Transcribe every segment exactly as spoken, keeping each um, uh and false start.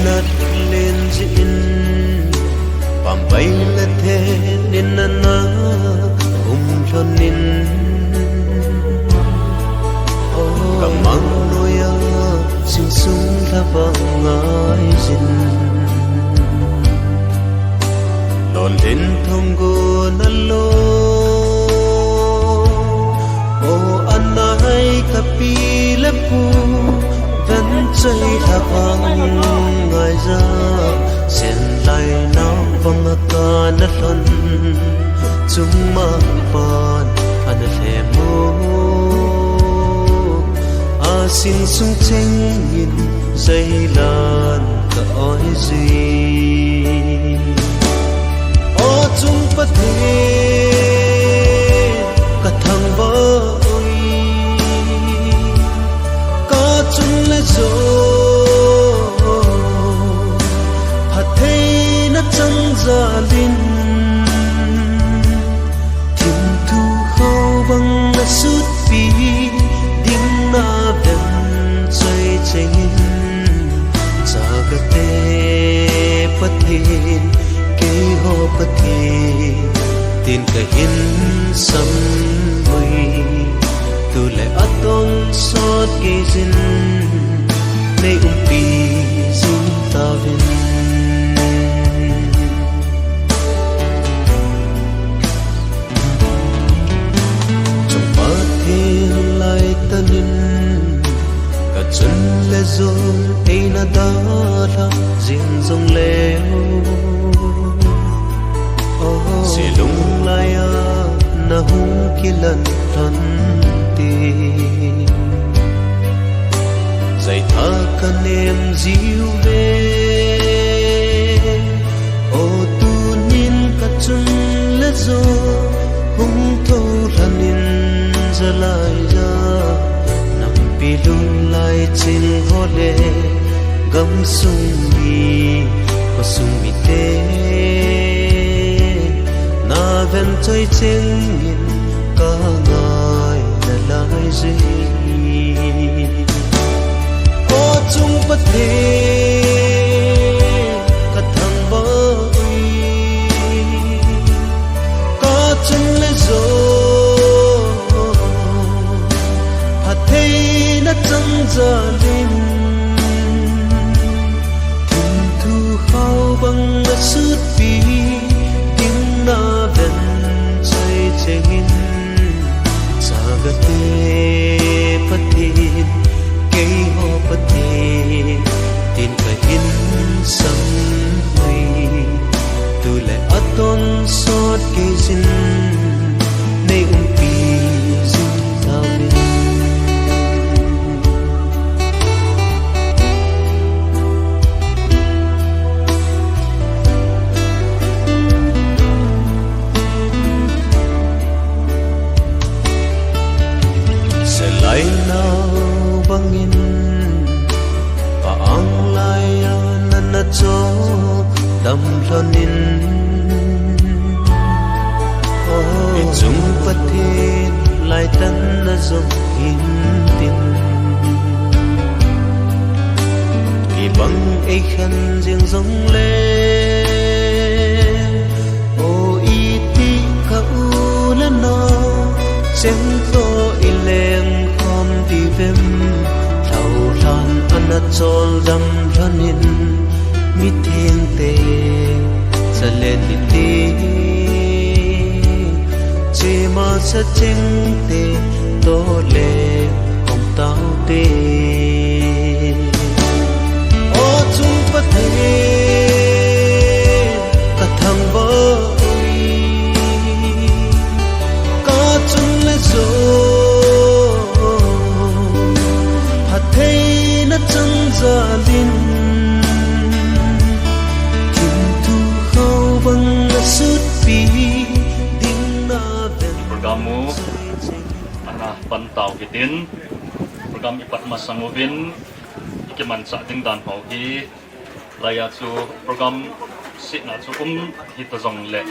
Len jin, pampai le then in ana um lhonin. Ka mang noiya, sing sung lha vang ngai jin. Lon len thong go na lo. O anai ka pi le pu, ven chai lha vang ngai ja. Sen lai nau vang a ka na lhon, chung ma pan ana lhe mo. A sin sung cheng in zai lan ka oi ji. O chung Pathen, ka thangvah oi, ka chung le jo, phattheina chang jal in, thim thu khau bang na sutpi ding na ven chai cheng in. Chagate Pathen, keiho Pathen, tin ka hin sam ui. Tu le atong sot kei jin, nei umpi jing tauvin. Chung Pathen lai tan in, ka chun le jol eina dalha jing jong leu. Si lung lai a na hung kilan tan ti. Zai tha ka nem jiu ve. O tunin ka chun le jo, hung tho lhan in jalai ja. Nampi lung lai ching ho le, gam sung mi, kho sung mite, na ven choi cheng in ka ngai na lai ji. O chung Pathen, ka thangvah ui, ka chun le jo, phattheina chang jal in, thim thu khau bang na sutpi ding na ven chai cheng in. Chagate Pathen, keiho Pathen, tin ka hin sam ui. Tu le atong sot kei jin, nei umpi jing tauvin. Selai nau bangin, pa ang lai a na na cho dam lhonin. Oh, i chung Pathen lai tan na jong hin tin. Kibang ei khen jing jong le, o iti ka u le nao, cheng to i leng khom ti vem, thau lhan ana chol dam lhonin, mi theng te, sa le ni ti, che ma sa cheng te, to le kong tau te. O chung Pathen, ka thangvah ui, ka chun le jo, phattheina chang jal in, thim thu khau bang na sutpi ding na ven. Program u ana pan tau hitin, program i pat masang uvin, i kimanchah ding dan ho hi, lai a chu program sihna chu um hita jong le,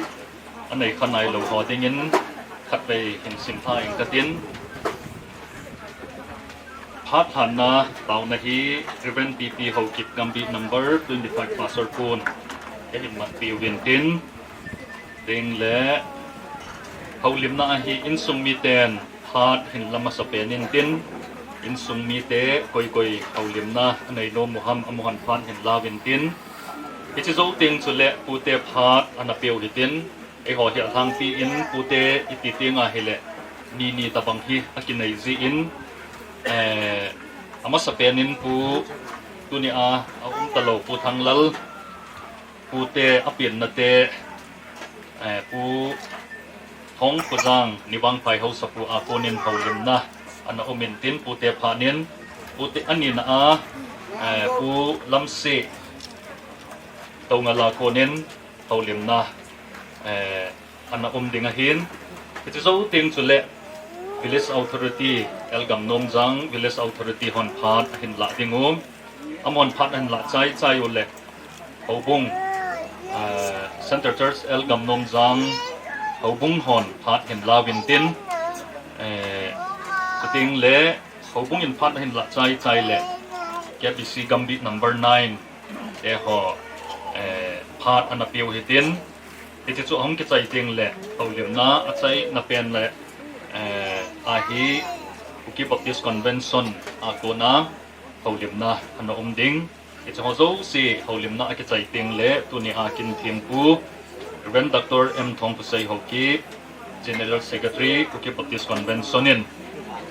anei kha nai lou ho dingin khatvei hin sim tha ing katin. Phat lhanna taona hi Reverend P P Haokip Gambih number twenty-five Pastor pun eihin manpi uvin tin, ding le houlimna ahi insung miten phat hin la masapen in tin, insung mite koi koi houlimna anei nom u ham amu hon phat hin lauvin tin, hiche jou teng chule pute phat ana peu hitin, eiho hi alhangpi in pute iti teng ahile ni ni tabang hi akinei jin, eh, amasapen in pu tunia aum talou Pu Thanglal, pute apenna te, eh, Pu Thongkojang Nivangphai Haosapu a konin houlimna ana um in tin pute phat in, pute anina a, eh, Pu Lamsi Toungal a konin houlimna, eh, ana um ding ahin. Hiche jou teng chule Village Authority L Gamnomjang, Village Authority hon phat ahin la ding u. Amahon phat ahin la chai chai ule Houbung, eh, Centre Church L Gamnomjang, Houbung hon phat hin lauvin tin, eh, chuteng le Houbung in phat ahin la chai chai le K B C Gambih number nine te ho, eh, phat ana peu hitin, hiche chu ahung kichai teng le houlimna achaina pen le, eh, ahi Kuki Baptist Convention a kona houlimna ana um ding. Hiche ho jouse houlimna akichai teng le tunia kin thempu Reverend Doctor M Thongphusei Haokip, General Secretary Kuki Baptist Convention in,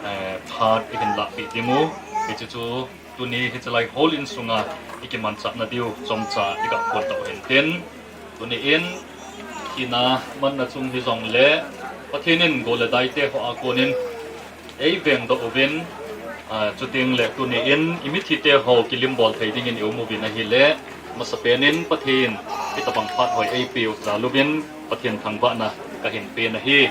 eh, phat eihin lahpeh ding u. Hiche chu tuni hiche lai hall in sunga ikimanchahna diu chomcha iga phondoh u hintin. Tuni in, thina manna chung hijongle, Pathen in gol le daite ho a konin eivengdoh uvin, ah, chuteng le tuni in imithite ho kilimbol thei dingin ium uvin ahile, masapen in Pathen hitabang phat ho eipeu jal uvin Pathen thangvahna kahin pen ahi.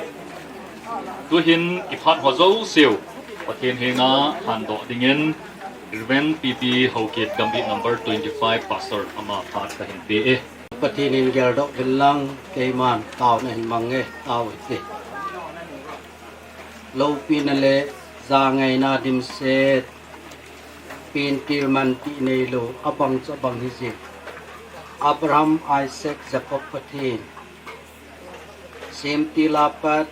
Tuhin iphat ho jouseu Pathen henga handoh dingin Reverend P P Haokip Gambih number twenty-five Pastor ama phat kahin pe e. Pathen in geldoh uvin lang, keiman taona hin mang e, tao hite. Loupina le jangaina dimset, pentil mantil neilou, abang chu abang hijeh. Abraham, Isaac, Jacob Pathen, semtil a pat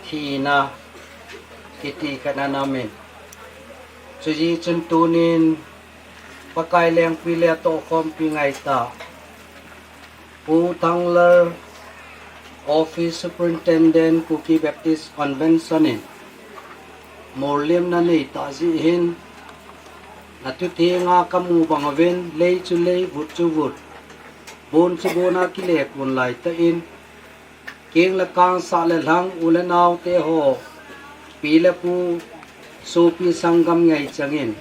thina kiti khat ana um in. Chujeh chun tunin Pakai lengpui le tohkhompi ngaitah Pu Thanglal, Office Superintendent, Kuki Baptist Convention in molhemna neitah jeh hin, nathu thenga kamu bang uvin, lei chu lei, vut chu vut, bon chu bon a kile kon laitah in, keng le kang, sah le lhang, u le naote ho, pi le pu, sopi sanggam ngei changin,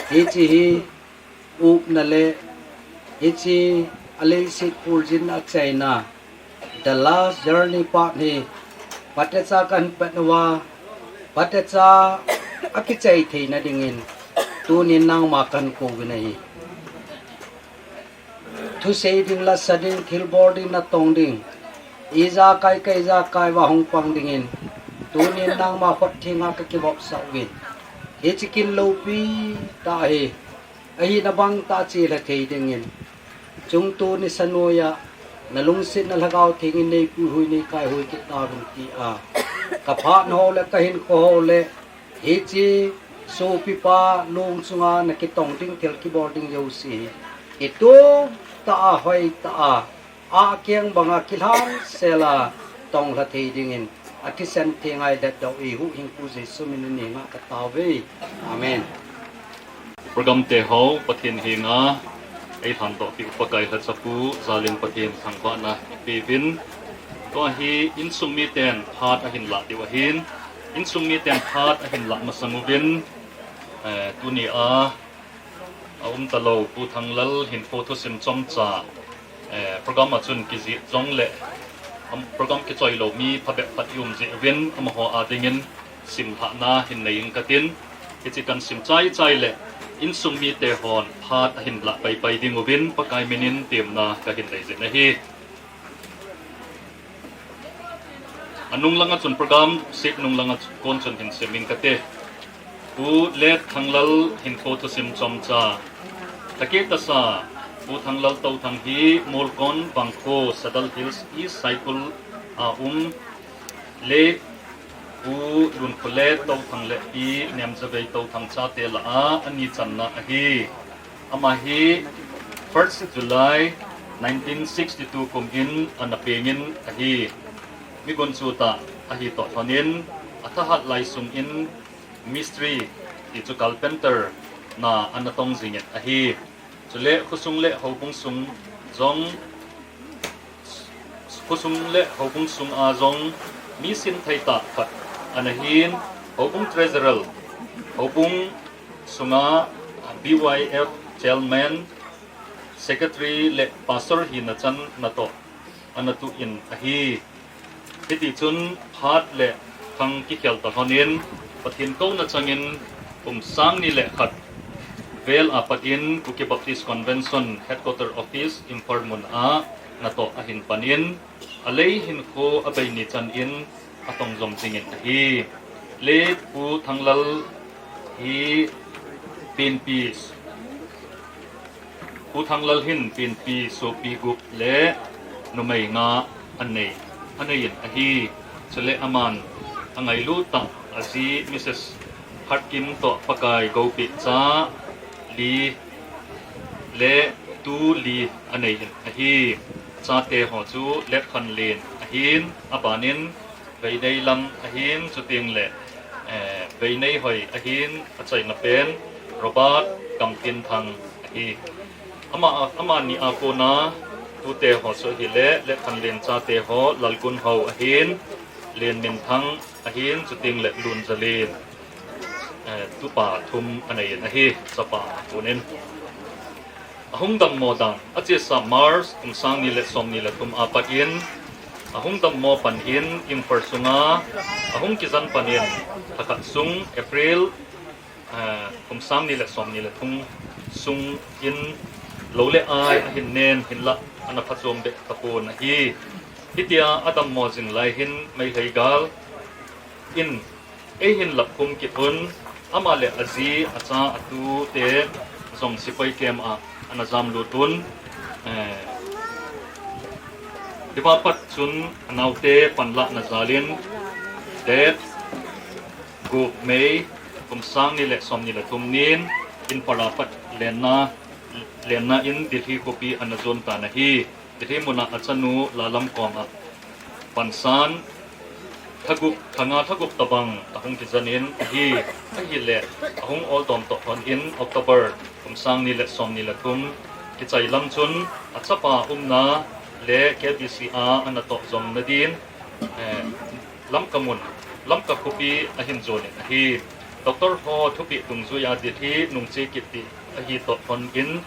hiche hi upna le hiche aleiset kholjinna achaina, the last journey part hi phatecha kahin pan uva, phatecha akichai theina dingin tunin nangma kahin kou uvin ahi. Thusei ding, lasa ding, thilbol ding, natong ding, ijakai ka ijakai uva hung pang dingin tunin nangma khut thenga kakivopsah uvin, hiche kin loupi tah hi ahina bang tah a chelha thei dingin, chungthu nisa noiya nalungsetna Lhagao Theng in neipuihui neikaihui kit tauvin tia, kaphat ho le kahinkho ho le hiche sopipa long chunga nakitong ding, thil kibol ding jouse hi kitom tah a, hoi tah a, akeng banga kilhangsel a tonglha thei dingin, athisan thenga eidedoh u Huhhingpu Jesu min in henga katao uve. Amen. Program te ho Pathen henga eilhandoh peh u Pakai lhachapu jalin Pathen thangvahna ipeuvin. Tua hi insung miten phat ahin lah diu ahin, insung miten phat ahin lah masang uvin, eh, tunia aum talou Pu Thanglal hinkho thusim chomcha, eh, program a chun kijih jongle, am, program kichoi lou mi phabep khat ium jeh uvin, amaho a dingin simlhahna hin nei inge katin, hiche kahin sim chai chai le, insung mite hon phat ahin lah paipai ding uvin, Pakai min in temna kahin nei jin ahi. Anung langa chun program sep nung langa kon chun hin sim inge kate. Pu Let Thanglal hinkho thusim chomcha. Thakeh tasa, Pu Thanglal Touthang hi Molkon Vangkho, Sadar Hills East Saikul a um, le Pu Lunkholet Touthang le Pi Nemjavei Touthang chate lah a ani channa ahi. Ama hi first July nineteen sixty-two kum in ana pengin ahi. Migun chu tah ahi toh thonin, athahat lai sungin mistri, ti chu carpenter, na ana tong jingin ahi. Chule khosung le houbung sung jong, khosung le houbung sunga jong mi simthei tah khat ana hin, houbung treasurer, houbung sunga B Y F chairman, secretary le pastor hina chan natoh ana tuh in ahi. Hiti chun phat le khang kikhel ta lhonin, Pathen kouna changin kum sang ni le khat vel a pat in Kuki Baptist Convention Headquarter Office Imphal mun a natoh ahin panin, alei hinkho abei ni chan in atong jom jingin ahi. Le Pu Thanglal hi penpi Pu Thanglal hin penpi sopi gup le numei nga anei, anei in ahi. Chule aman angailut tah aji Missus Hatkim toh Pakai gopi cha li le tu li anei in ahi. Chate ho chu Let Khanlen ahin, abanin Veinei lam ahin, chuteng le, eh, Veinei hoi ahin, achaina pen Robert Kamtinthang ahi. Ama, amani a kona tute ho chu ahile, Let Khanlen chate ho, Lalkunhao ahin, Lenminthang ahin, chuteng le Lunzalen, eh, tupa thum anei in ahi, chapa a konin. Ahung dammo dan, achesa March kum sang ni le som ni le thum a pat in, ahung dammo pan in, Imphal sunga, ahung kijan pan in, thakhat sung April, eh, kum sang ni le som ni le thum sung in, lou le ai ahin nen, hinlah ana phachom beh tapon ahi. Hitia adammo jing lai hin, Meitei gal in eihin lap khum kit un, ama le aji, acha, atute jong sepai camp a ana jamlut un, eh, hiva pat chun anaute panlahna jalin, date gup May, kum sang ni le som ni le thum nin, Imphal a pat lenna, lenna in Delhi khopi ana jon tan ahi. Delhi muna achanu Lalam koma pansan, thagup, thanga thagup tabang ahung kijanin ahi, ahile, ahung oldom toh hon in October, kum sang ni le som ni le thum, kichai lam chun, achapa umna le K B C a ana toh jomna din, eh, Lamka mun, Lamka khopi ahin jonin ahi. Doctor ho thupeh dungjuia Delhi nungche kit ding ahi toh hon in,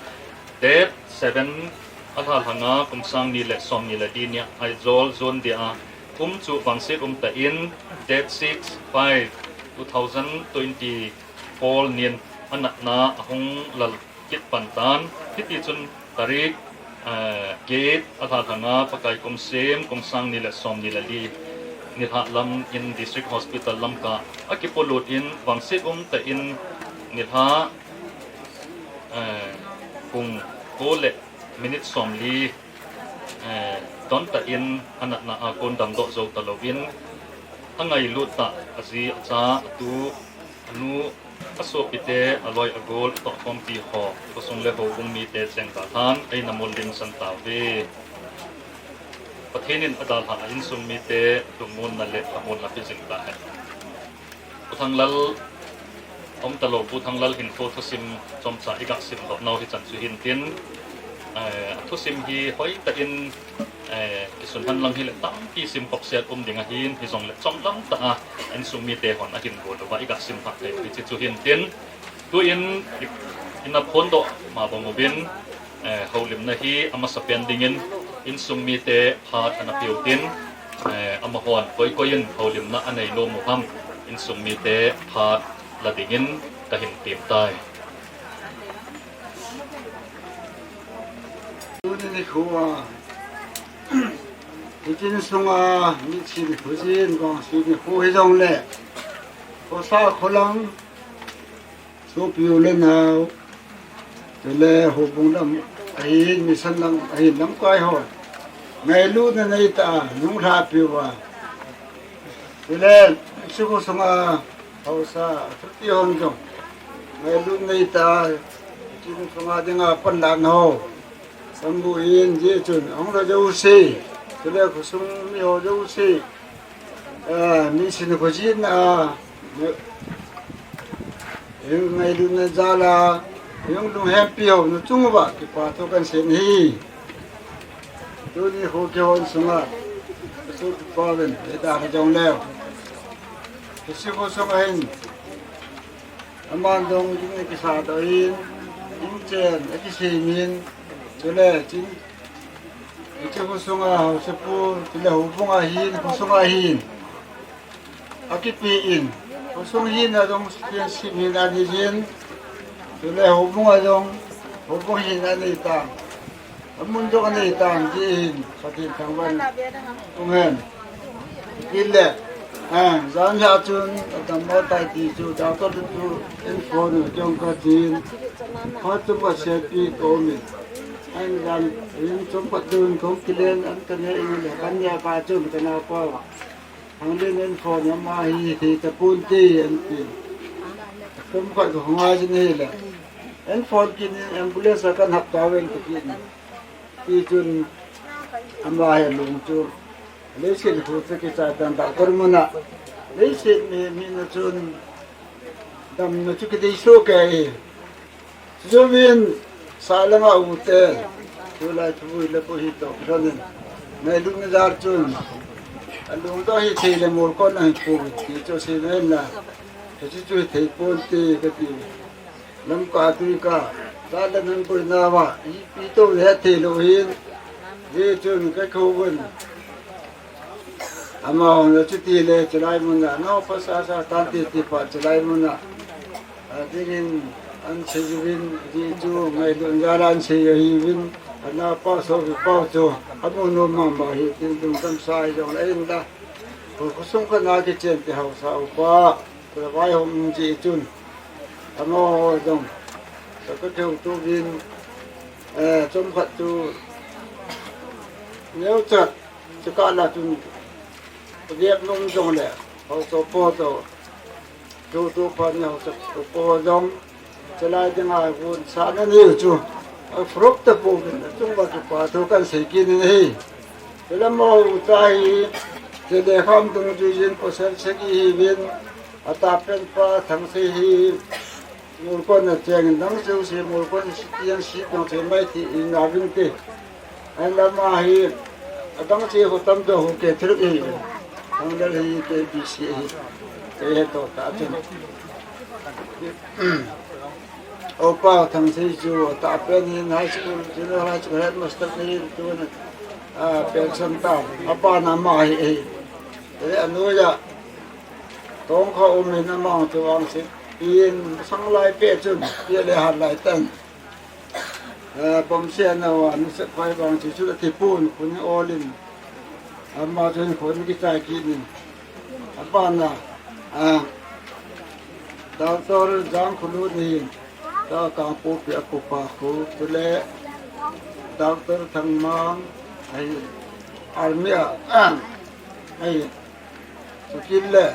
date seven, alha lhanga kum sang ni le som ni le li nia Aizawl zone dia um chu vangset um tah in, date six five two thousand twenty-four nin anatna ahung lal kit pan tan. Hiti chun tarik, eh, get, alha lhanga Pakai kum sem, kum sang ni le som ni le li, nilhah lam in District Hospital Lamka akipolut in vangset um tah in nilhah, eh, kum ko le minute som li, eh, don tah in anatna a kon damdoh jou talou in, angailut tah aji, acha, atu, anu, asopite, aloi agol, atohkhompi ho, khosung le houbung mite cheng tah than, eina moldim san tauve. Pathen in adalhah a insung mite lungmonna le lhamonna pe jing tahen. Pu Thanglal, um talou, Pu Thanglal hinkho thusim chomcha iga simdoh nau hichan chu hintin, eh, athusim hi hoitah in, eh, kisun hen lang hile tampi sim khop set um ding ahin, hijongle chomlam tah a insung mite hon ahin bol uva iga sim hah thei u hiche chu hintin, tuin i, ina phondoh ma bang uvin, eh, houlimna hi amasapen dingin insung mite phat ana peu tin, eh, amahon koi koi in houlimna anei nom u ham, insung mite phat la dingin kahin tem tai. Tuni nikho a, hiche insunga mitsi nikho jin, vangset nikho hijongle, khosa kholang, Tupiu le nau, chule houbung lam, ahin mission lam, ahin lamkai ho. Ngailutna neitah a, nunglhah piuva. Chule, hiche khosunga, haosa, thupi hon jong. Ngailutna neitah a, hiche khosunga dinga panlahna ho. Sambuh in, hijeh chun, ahung lou jouse. Chule, khosung mi ho jouse. Ah, mission khojin a, hung ngailutna jal a, hung lunghempi ho nachung uva, kipa thu kahin sei ahi. Tuni kho kihon sunga, kasopipa uvin, eida ka jong leu. Hiche khosunga hin, aman jong in akisah doh in, in chen, akisem in, chule chin, hiche khosunga haosapu, chule houbung a hin, khosunga hin. Akipe in, khosung hina jong citizenship hina anei in, chule houbung a jong, houbung hina anei tan. Amun jong anei tan, hijeh hin, Pathen thangvah in um hen. Ile, ah, jan lha chun, adammo tai ti chu, doctor chu, in phone u jong katin. Kho chu ka sepi ko mi. An jan, in chom pat dun, kong kilen, an kane in le, kan ya ka chun, kana pa. Hang den in phone ama hi, hi ta pun ti, an ti. Tum khat ko ngai jin hi le. An phone kin in ambulance a kan hap ta ven ko kin. Ti chun ama hi lung chu. Leiset khu chu kichai dan doctor mun a. Leiset mi, mi na chun damna chu kidei soh kei. Chujouvin, sahlanga u te, tulai thuvui le pu hi toh kilhonin, ngailutna jal chun, alungdoh hithei le molkon ahin pui, ti chu seina hinla, hiche chu hithei ponte kati. Lamkah tui kah, jat le nam boina uva, ipi tou le hethei lou hin, hijeh chun kakhouvin, amaho chuti le chulai mun a, nao phasasa tante ti pa chulai mun a, adingin ahin sei uvin, hijeh chu ngailutna jal a ahin sei ahiuvin, anapa sopi pau chu, amu nom mama hi, tin lungdam sa hi jong le ahin la, khosung khat a kichen ti haosa upa, khovai hom jeh chun, amaho jong, ka kakihouto uvin, eh, chomkhat chu, neocha, chukah la chun, gep nom jong le, haosa upa to, chu tu pa ni haosa upa jong, chulai dinga vun sa na neiu chu, a proof ta pouvin, achung uva kipa thu kahin sei kit in ahi. Chule amaho ucha hi, chule kham dungjuijin pasal sagi hiuvin, atahpen pa Thangsei hi, molkon a cheng in dang jouse molkon a citizenship dang cheng mai ti in auvinte. Ahinla ama hi, adang chu ho tamjo ho Catholic ahi. Thanglal hi K B C ahi. Kei hetoh tah chun. Upa Thangsei chu atahpen in high school, junior high school headmaster ahi, tun, ah, pension ta. Abana ama hi ahi. Chule anoiya Tongkha um in ama chu vangset in masang lai peh chun, pia le hat lai tan. Eh, bomb sena uva, nasep phai vang chu chu athipon, khun hi ol in. Ama chu hin khun kichai kit in. Abana, ah, Doctor Jangkholut hin, ta Kangpokpi a pupa khu, chule Doctor Thangmang, ahi, army a, ah, ahi, Chukit le,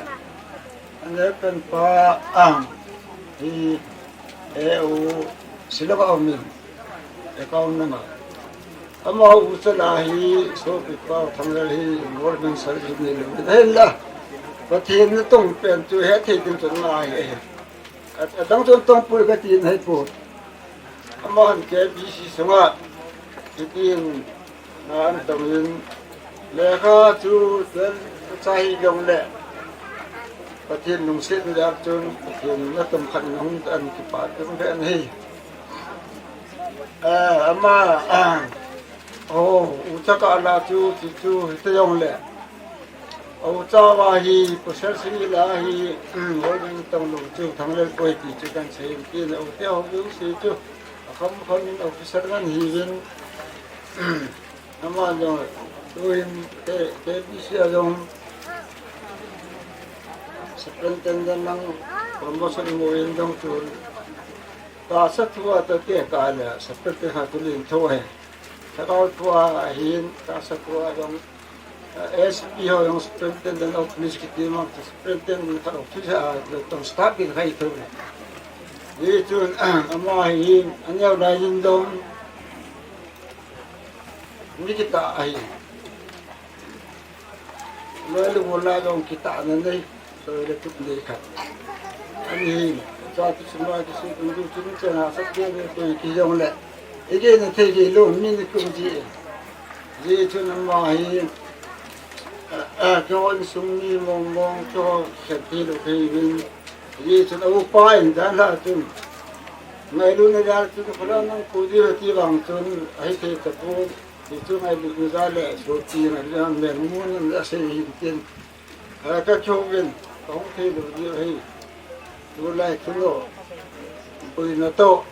ane pen pa, ah, hi, e u, Shillong a um in, account number. Amaho ucha la hi, sopipa Thanglal hi, government service nei lou. Ahinla, Pathen natong pen chu hethei ding chun ngai ahi. A, adang chun tong poi kati nahi poi. Aman K B C sunga, hitin, na an tong in, lekha chu, tel, cha hi jong le, Pathen lungset na jal chun, Pathen natong khat in hung an kipa tum ve an hi. Eh, ama, ah, oh, ucha kah la chu, chu, chu, hita jong le. Ucha va hi, pasal sagi la hi, um, hoi ding tong lou chu, Thanglal poi ti chu kan sei, tin, u te ho, u sei chu, akham kham in officer ngan hiuvin, um, ama jong, tuhin, K-, K B C a jong, superintendent lang, promotion mu in jong chu, Tahsa thua toh tekah le, superintendent khat chu len tho ahi. Lhagao thua ahin, tahsa thua jong, eh, S P ho jong superintendent of police kiti mang, superintendent khat office a, jong staff in khai tho. Hichun, ama hi, aneo lai in jong, mi kitah ahi. Loi le gol a jong kitahna nei, loi le tup nei khat. Ani hin, cha tu sum a kisu tu tu tu chen a sat ke le tu ki jong le. Ige na thei ge lo, mi ni kum ji. Ji chun ama hi, a, a, keiho insung mi mong mong, keiho khen thei lou kei vin. Ji chun a upa in dan la chun. Ngailutna dan chun, phala nang ku di ti vang chun, ahi thei tapon. Hichu ngailutna jal le, sopi ngailutna jal le, mun a sei hin tin. A ka chou vin, ka hung thei lou diu ahi. Tulai thu lou. Boina toh.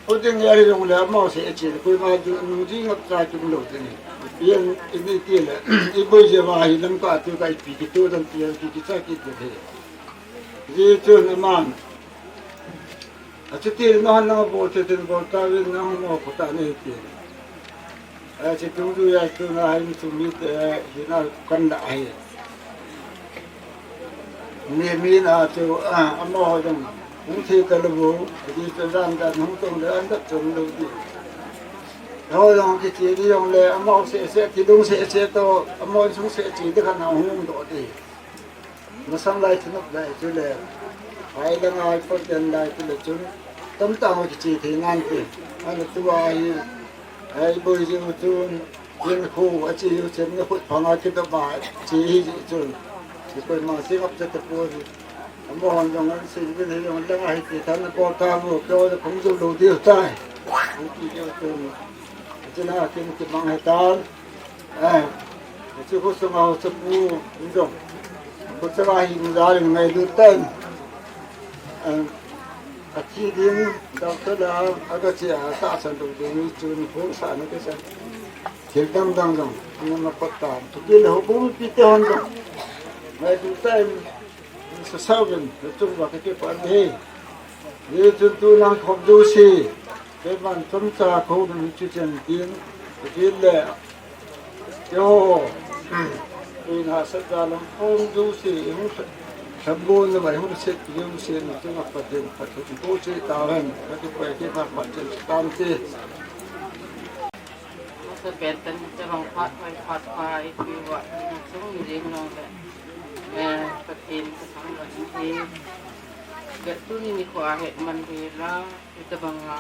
Pu ding ya hi jong le, amau sei a chi le, koima ju, nung ji ngap cha chung lou ding. Pian i ni ti le, i boi je va hi lam ka tu ka i pi ki tu dan pian ki ki cha ki tu he. Ji chun aman. Achuti le nahon nang bol thei thei bol tauvin nang mo ko ta nei ti. Achi tu tu ya tu na hin tu mi te hi na kan da ahi. Mi mi na chu, a, amaho jong. Hung thei ta lou, aji chu jan dan hung tong le an da chom lou ti. Ho jong kichi di jong le amaho se se ti dung se se toh, amaho sung se chi di khan hung do ti. Masang lai chu nop lai chu le, phai le ngai pot den lai chu le chun, tamtah ho kichi thei nante. Ana tua hi, ai boi ji u chun, in khu a chi u chen na khut phang a kidop a chi hi ji chun. Ki koima sei ngap cha tapon. Amahon jong an sei vin hi jong le ngai ti than na ko ta mu ko le khong ju lo diu tai. An ti diu chun. Chuna kin kimang he tan. Eh, chu khu sunga ho chu pu, in jong. Khu chunga hi in jal in ngailut tan. Eh, athi ding, doctor la, aga che a, tahsan lou ding, chun khu sa na ke sa. Thil dang dang jong, in na pat tan. Tu ki le ho bu pi te hon jong. Ngailut tan. Sa sa vin, na chung va ka kipan hi. Ni chun tu nang khom du si. Keiman chomcha khom du chu chen tin. Tin le. Yo. Tuin hahsat jal a khom du si. I hung sa, sambun na mai hung se, i hung se na chunga Pathen, Pathen bu si ta hen. Ka kipah kipah Pathen tam si. Masa pen tan tabang phat phai, phat phai, pi va, chung ni ding nong le. Eh, Pathen ka thangvah in hi. Ga tuni nikho a het man ve la, hitabang a,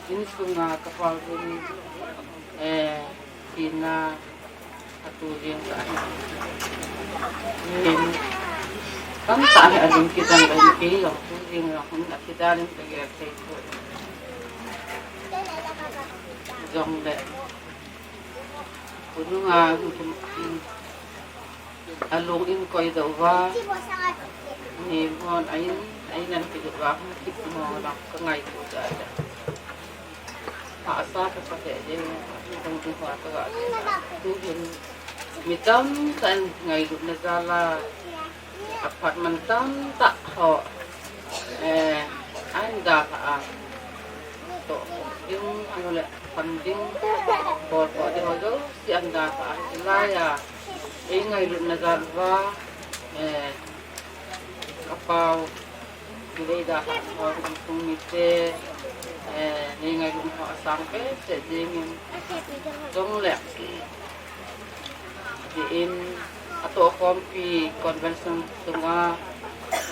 insung a ka pau vin, eh, tina, atu ding ka hi. Min, tamtah hi a ding kidang ka hi kei jong, tu ding jong, hun a kidang ka gel thei tu. Jong le. Hunung a, alung in koi doh uva. Ni hon a in, a in an kidoh uva, hung kit mo lang ka ngaitu ja ja. Hahsa ka sa te je, ni dong tu hua ka ga. Tu hin, mi tamtah in ngailutna jal a. Apartment tamtah ho, eh, an dalha a. Toh ding, ahilou le, pan ding, bol bol ding ho jouse an dalha a. Hilai a, ei ngailutna jal uva, eh, ka pau, hilai dalha ho, insung mite, eh, nei ngailutna ho asang behseh jeng in, jong le. Tin, atohkhompi convention sunga,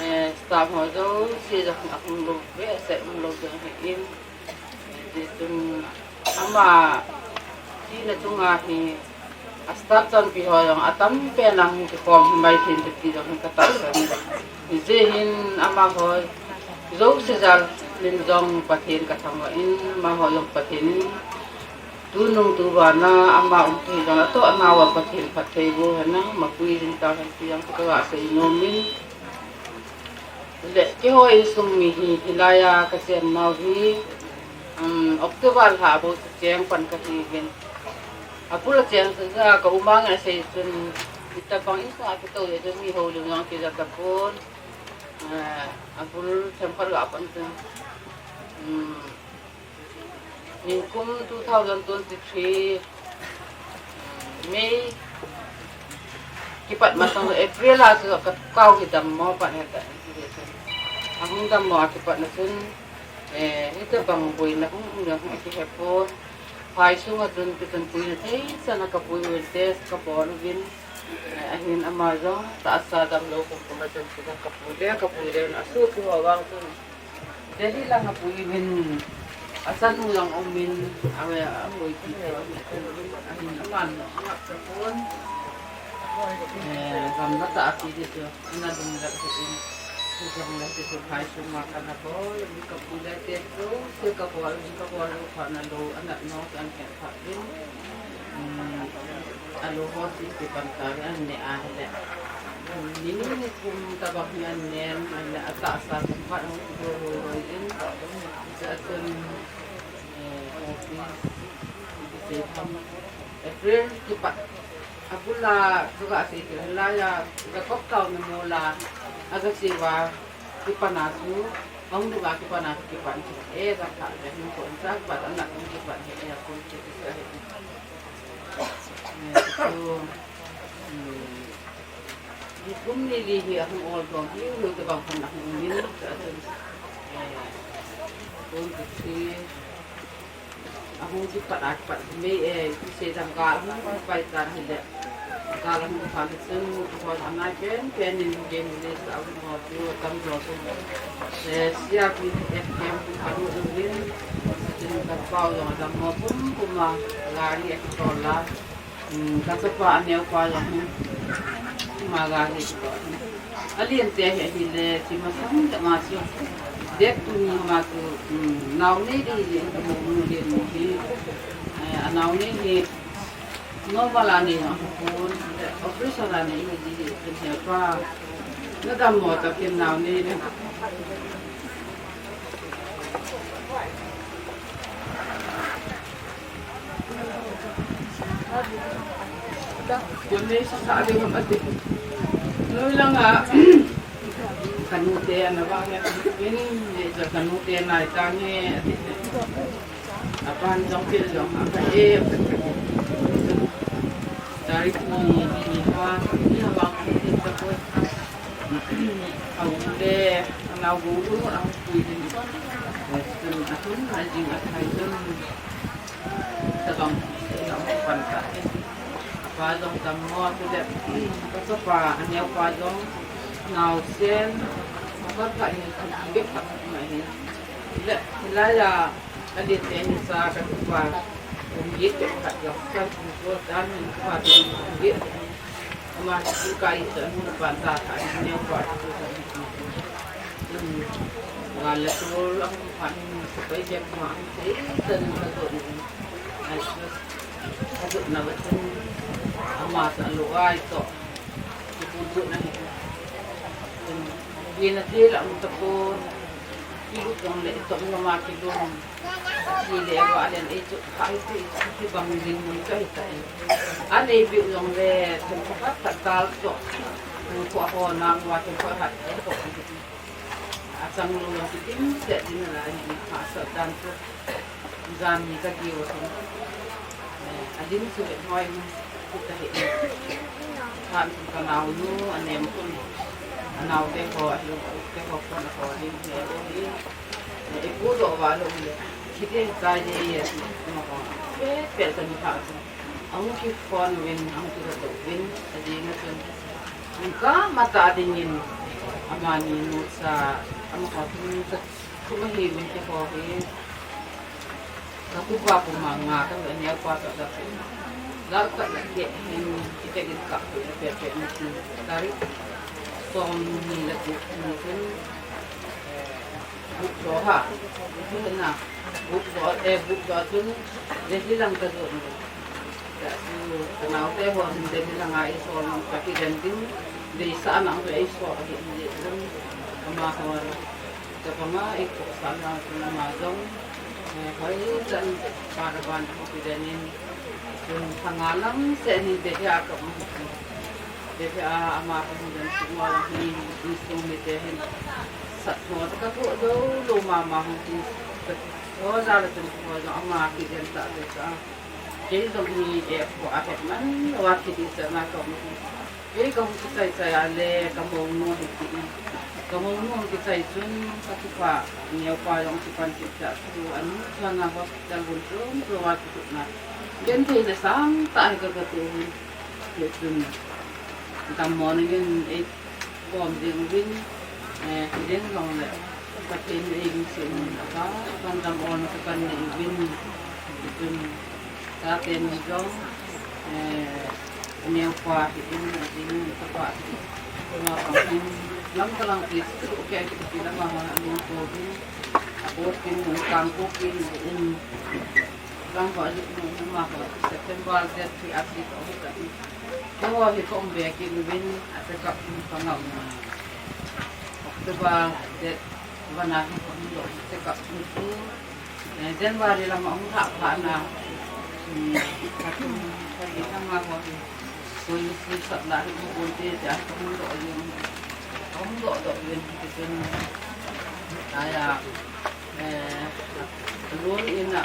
eh, staff ho jouse jong ahung lou behseh, um lou jong ahin. Tichun ama tina chunga hi a staff chanpi ho jong atam pen a hung kikhom hi mai thei in ti jong hin ka tahsan. Hijeh hin amaho jouse jal in jong Pathen ka thangvah in, amaho jong Pathen in Tunung tuvana ama um thei jong, atoh anauva Pathen phatthei boh hen lang, mapui jing tahen ti jong ka ga seinom in. Le, keiho insung mi hi, hilai a ka chennau hi, um, October lha bou chu cheng pan kahi uvin. Abul a cheng chun ka um a nge sei chun, hitabang insung a kitou le chun mi houlim jong kija tapon. Eh, abul themkhat ga pan chun. Hmm. Nikum two thousand twenty-three, hmm, May kipat masang April a chu ka kau hi dammo pan heta. Ahung dammo a kipat na chun, eh, hita bang boina hung um le hung kihe pon. Phai sunga chun, kichun puina thei chan a ka pui uvin test ka bol uvin. Eh, ahin ama jong tahsa damlou kum kum a chun, chun ka pui le, ka pui le, asopi ho vang chun Delhi lang a pui uvin, achanu jong um in, ave, apui ti te, ahin aman, angap ta pon. Eh, gamla tah a ti te chu, ana lung le chu in, chu jong le chu phai sunga kana bol, ka pui le te chu, chu ka bol, ka bol, ka na lou, ana no, kan ken pha in. Hmm, alou ho chu kipan ta, an ne a hile. Hmm, ni ni kum tabang hi an nen, ahile atahsa kum khat hung kido loi loi in. Chu a chun, eh, office, kisei tham. April kipat. Abul a, chu ka sei kit, hilai a, ka kop kau na mo la, a ka sei uva, kipan a chu, hung lou a kipan a chu kipan chu, eh, ka pha le, hung ko in cha kipan, ana hung kipan he, eh, ko che, che, che, he. Eh, chu, hmm, ni kum ni li hi ahung ol dong, hi, hi, tabang hung na hung min, cha, cha, eh, ko, ko, che, Ahung kipat a kipat May, eh, kisei dam gal ahung pai tan ahile. Gal ahung pai le chun, hon anai pen pen in game village a um ho chu tam jo chu. Eh, C R P F camp a lut uvin. Chun ka pau jong adammo pum pum a, gari a kitol a. Hmm, ka chapa aneo pa jong hi. Ama gari a kitol a. Alen te hi ahile, chi masang te ma chu. Date two ni ma chu, hmm, nao nei di hi, ka mu nu len mu hi. Eh, anao nei hi, normal a nei jong hi pon, operation a nei hi di hi, ken he pa. Na dammo ta ken nao nei le. Koi nei sasa ding ham ati. Noi langa, ka nu te ana vang e, in, nei cha ka nu te nai ta nge, ati. Apan jong pil jong, apa e, ati. Tarik ni, ni ha, ni ha vang, ni ta koi. Aum le, anao gu gu, anao pui din. Tun, atun, ajing, athai, tun. Tabang, tabang pan ta. Apa jong dammo, tu le, ka chapa, aneo pa jong, naosen, apa ka in, ka bek ka ma hin. Le, la ya, Ka len te hin sa ka tupa. Kum get te khat jong ka tupa ta min pa te kum get. Ama chu ka i sa nu na pan ta ka ne pa tu ka. Gal le tu la pa ni sa pai je ma se ta nu ka to ni. Ai sa ka to na ba tu. Ama sa lo ai to. Ki pu tu na ni. Ki na te la mu ta ko. Kilut jong le, i tom lama kilum. Ki le, va len, i chu, ka i chu, i chu, kibang ding mun ka hita e. A nei biu jong le, themkhat khat khat dal chu. Ko a ho nang va themkhat khat, e ko. A chang lou jong kitim set din la, i hahsat dan chu. Jan ni ka kiu chu. Eh, a din chu le hoi mu, ku ta hi. Khan ka nao nu, a nem kun. A nao te ho, a lu te ho kon a ho din he o hi. Eh, i pu do va lo le. Ki te ta ye ye, ma ho. Pe, pe ta ni ta chu. A hung ki phone uvin, a hung ki ra do uvin, a ding a chun. Hung ka ma ta dingin, amani nu cha, ama ho tu cha, tu ma hi min te ho hi. Ka pu pa pu ma nga ka ve ne pa ka da pu. La ka la ke hin ki te gin ka pu pe pe ni ki dari. Som ni la ku ni kun. Bu jo ha. Ni na. Bu jo e bu jo tun. Le hi lang ka jo ni. Ka su ka nau te ho hin le hi lang a i so ka ki den din. Le sa na ka i so ka hi ni le. Ka ma ho. Ka pa ma i ko sa na ka ma jong. Eh, hoi chan paraban ko pi den in. Chun thanga lam se ni te ya ka mu. Te ya ama ko den su ma hi ni sung ni te hin. Sat ho ka ko do lo ma ma hin. Oja le chun ko jong ama kijen ta le cha. Kei jong hi e ko a het man lou a kiti cha na ko. Kei ka hung kichai chai a le ka monu hi kiti. Ka monu kichai chun ka kipah, neo pa jong kipan kit cha chu an cha na hospital hun chun chu a kiti na. Genthei le sang tah hi ka kati u hin. Hichun dammo na ngen ei bom ding uvin, eh, ding jong le Pathen in eilungset in apa, pan dam ol na kapan nei uvin. Hichun chaten jong, eh, neo pa hi in, ading in kapa hi. Ama pa hin lam kalang ti su ke ki ti lam a ha ni ko hin. Apo tin hung kang ko kin in. Lang ho, a dik nu, nu ma ho, September date three a dik ho hi ka. Keiho hi ka um be kit uvin, a check up in ka ngah u. October date one a hi ka hung doh, check up in chu. Eh, January lam a hung lhah phat na. Hmm, ka tum, ka dik na ma ho hi. Koi si sat la hi ka um te, te a ka hung doh jeng. Ka hung doh doh jeng, ka tum. Aya, eh, room in a,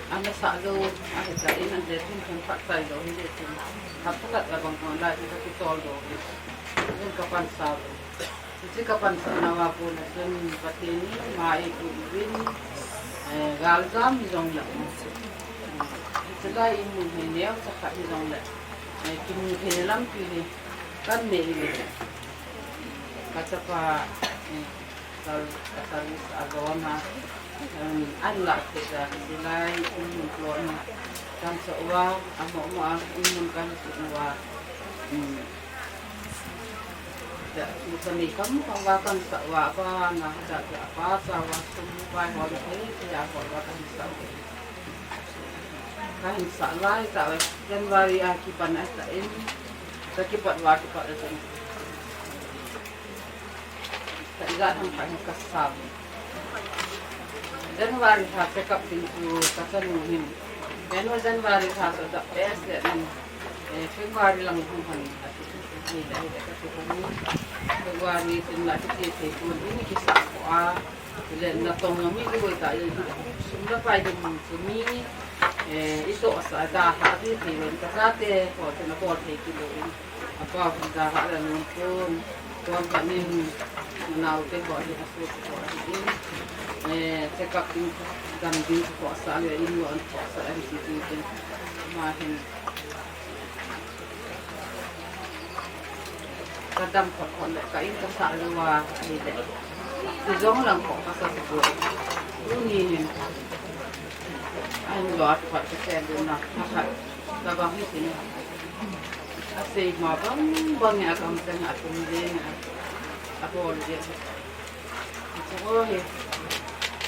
Ana sah jou, ana sah in, ana le thum thum phat chai jou hi le thum. Hapta khat abang hon lai, ka kitol jou hi. Jong ka pansah. Hiche ka pansah nauva kona chun Pathen in ama eipuiyu vin, eh, galjam hijong le. Hiche lai in mun hi neocha khat hijong le. Eh, kimu thei lampi hi kan nei le. Ka chapa, eh, Ka, ka service a lona, um, an la thei a, hilai, um, lona. Kan sa uva, amo, amo, um, kan sa uva. Um. Ja, sa ni kam, kam va kan sa uva, ba, na, ja, ja, ba, sa uva, sum, ba, hon, thei, thei, a, hon, va, kan sa uva. Kan sa lai, sa uva, January a kipan a sa in, sa kipat uva, kipat a sa in. Ka ijat ham kha hin ka sam. January lha check up ding chu ka chanu hin. January, January lha chu adap e se in. Eh, February lang hung hon ati. Ni da hi da ka chu hon. February tin la kiti thei pon in kisa ko a. Le natong na mi loi ta in. Sum la pai ding chu mi. Eh, ito sa da ha ti thei len ka sa te ko te na ko thei kilo in. Apa, dah ha la nun pon, pon panin, nau te ho hi, asu te ho hi, eh, check up ding, dam ding ko sa le, in lo an ko sa le, hi ti ti, ma hin. Ka dam ko ko le, ka in ka sa le wa, hi le. Ti jong lang ko ka sa ko. Tuni hin. An lo at ko ka sa le na, ka sa, ka ba hi ti ni. Asei ma bang bang a kam teng a tum ding a, abol ding. Achu ho hi.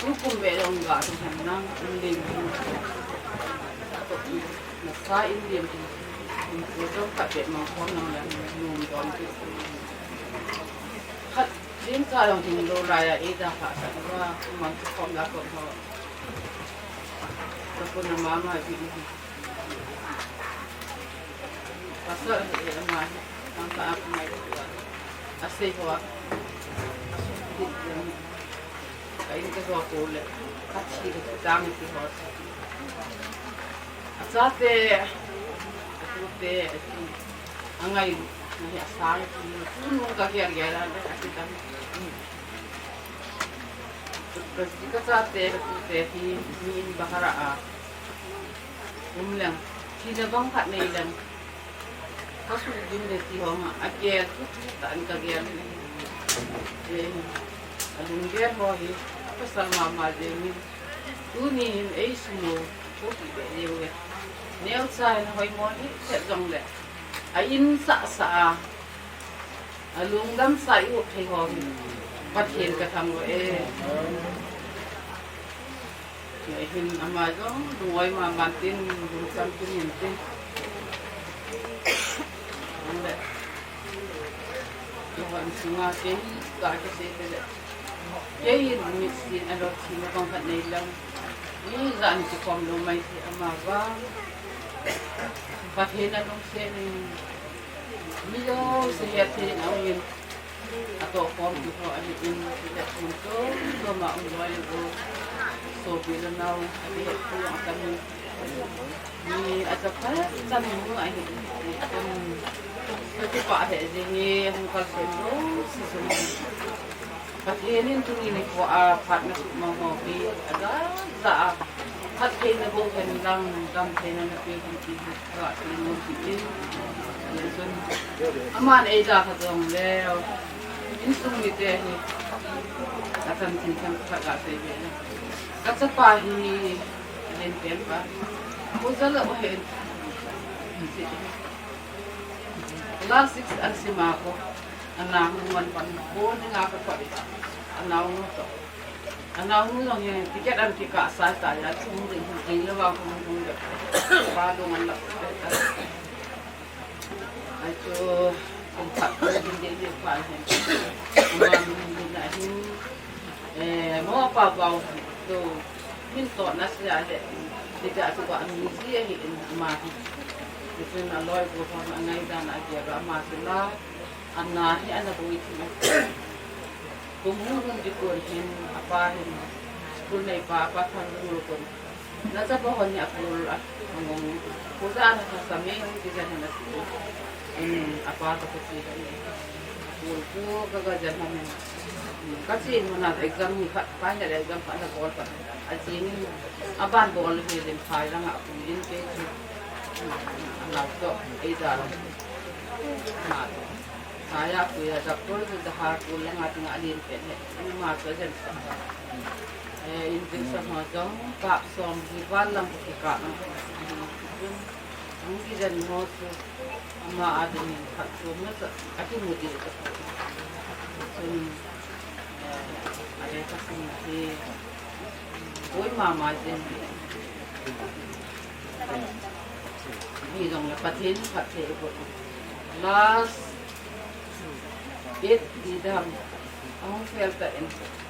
Tukum be long ga tu han nang in ding. Nasa in ding. In ku jong khat be mang khom nang le num don ki. Khat ding ka long ding lo lai a, e da kha sa wa man khom la khom ho. Ka pu na ma ma bi. Pasal hi, eh, ama hi, ang ka ap mai tua. Asei ho. Ka in ka ho ko le. Ka thi ka tang ti ho. Achate, atute, ati. Angai, nahi asang ti. Tunung ka kia kia la, ati tang. Ka, ka chate, ka tute hi, mi in bahara a. Um leng, thina bang khat nei leng. Ka sujin le ti ho ma, agel, tu tu tan ka gel. Eh, alung gel ho hi, pasal mama jeng in. Tuni hin ei sumo, ko ki be leu e. Neocha hin hoi mo hi, thet jong le. A in sa sa a. Alungdam sa i up thei ho hi. Pathen ka thangvah e. Kei hin ama jong, lungoi ma man tin, lungcham tin hin tin. Ande. Lungoi sunga tin, ka kisei te le. Kei hin mit sin a lo sin a bang khat nei lang. Ijat in kikhom lou mai ti ama vang. Pathen a lungset in. Mi jouse hetthei in aum in. Atoh khom kiho ahi in, ti le mun chom chom a um loi u. Sopi le nao, akihetpi jong atam in. Mi acha phat chan mu ahi. Kum, kakipah lheh jeng e, hung kalson jouse jong. Pathen in tuni nikho a phat nasut mong mong hi, aja ja a. Phattheina bou hen lang, damtheina napeh hen ti hi, kaga sei nom kit in. Hichun, aman eidalha jongleu, insung mite hi, achan chin chan khat gasei ve le. Kachapa hi, alen pen pa. Ko jala o hen. Class six asim a ko. Ana hung man pan ko ni nga ka ko. Ana hung to. Ana hung jong hi ticket an kikah sa ta ya chung ding hung ding le wa hung hung le. Pa dong an lak. Ai chu kum khat ko ding ding ding pa hen. Kuma ding ding na hin. Eh, mo pa bau to min to na sia le. Ti ja tu ba mi ji ahi in ama hi. Ti chun aloi ko hon angai dan a dia ba ama chu la. Ana hi ana boi thi mai. Kum hung hung di kon hin apa hin. School nei pa apa thang hung kon. Na cha pa hon ni a kul a ngong. Ko ja na sa sa me hung di ja na si. In apa to ko si. Kul ko ka ga ja na me. Ka chi mo na exam ni khat, final exam khat na bol khat. A chi ni a ban bol hi len phai lang a ku in ke chu. A lau to ei da la. Ma to. Saya kuya doctor chu da ha ku langa tinga alin pen he. Ani ma chu ajen sa. Eh, injection ho jong kap som hi val lang ki kap lang. Ang kijen ho chu ama ading khat chu ma sa akimu di ka. Chun, eh, ale ka sing hi. Oi mama jin. Hi jong le Pathen phatthei bol. Last eight di dam. Ahung fail ta in.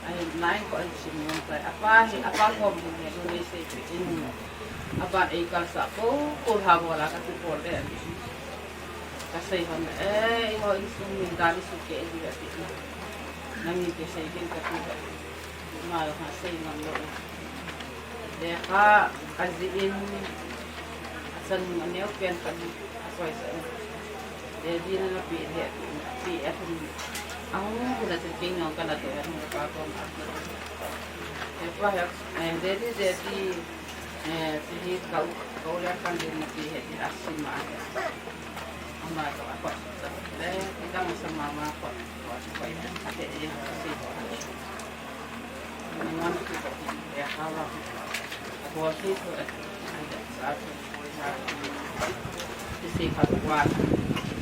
Ai nine ko an sim nung ta. Apa hi, apa kom hi ne lu nei sei pe in. Apa ei kal sa ko, ko ha bola ka tu bol de. Ka sei hon, eh, i ho insung min dan i su ke di ka ti. Nang ni ke sei kin ka ti ka. Ma ha sei ngam lo. Lekha, a ji in, a chan a neo pen kan, a soi sa in. Daddy na na pi le, pi a thum. A hung hung na tin king nong ka na to ya hung ka pa ko ma. He pa he, eh, daddy, daddy, eh, si hi kau, kau le kan din na pi he, a si ma he. Ama to a ko, le, ti ka ma sa ma ma ko, ko, ko, a te e, a si ko.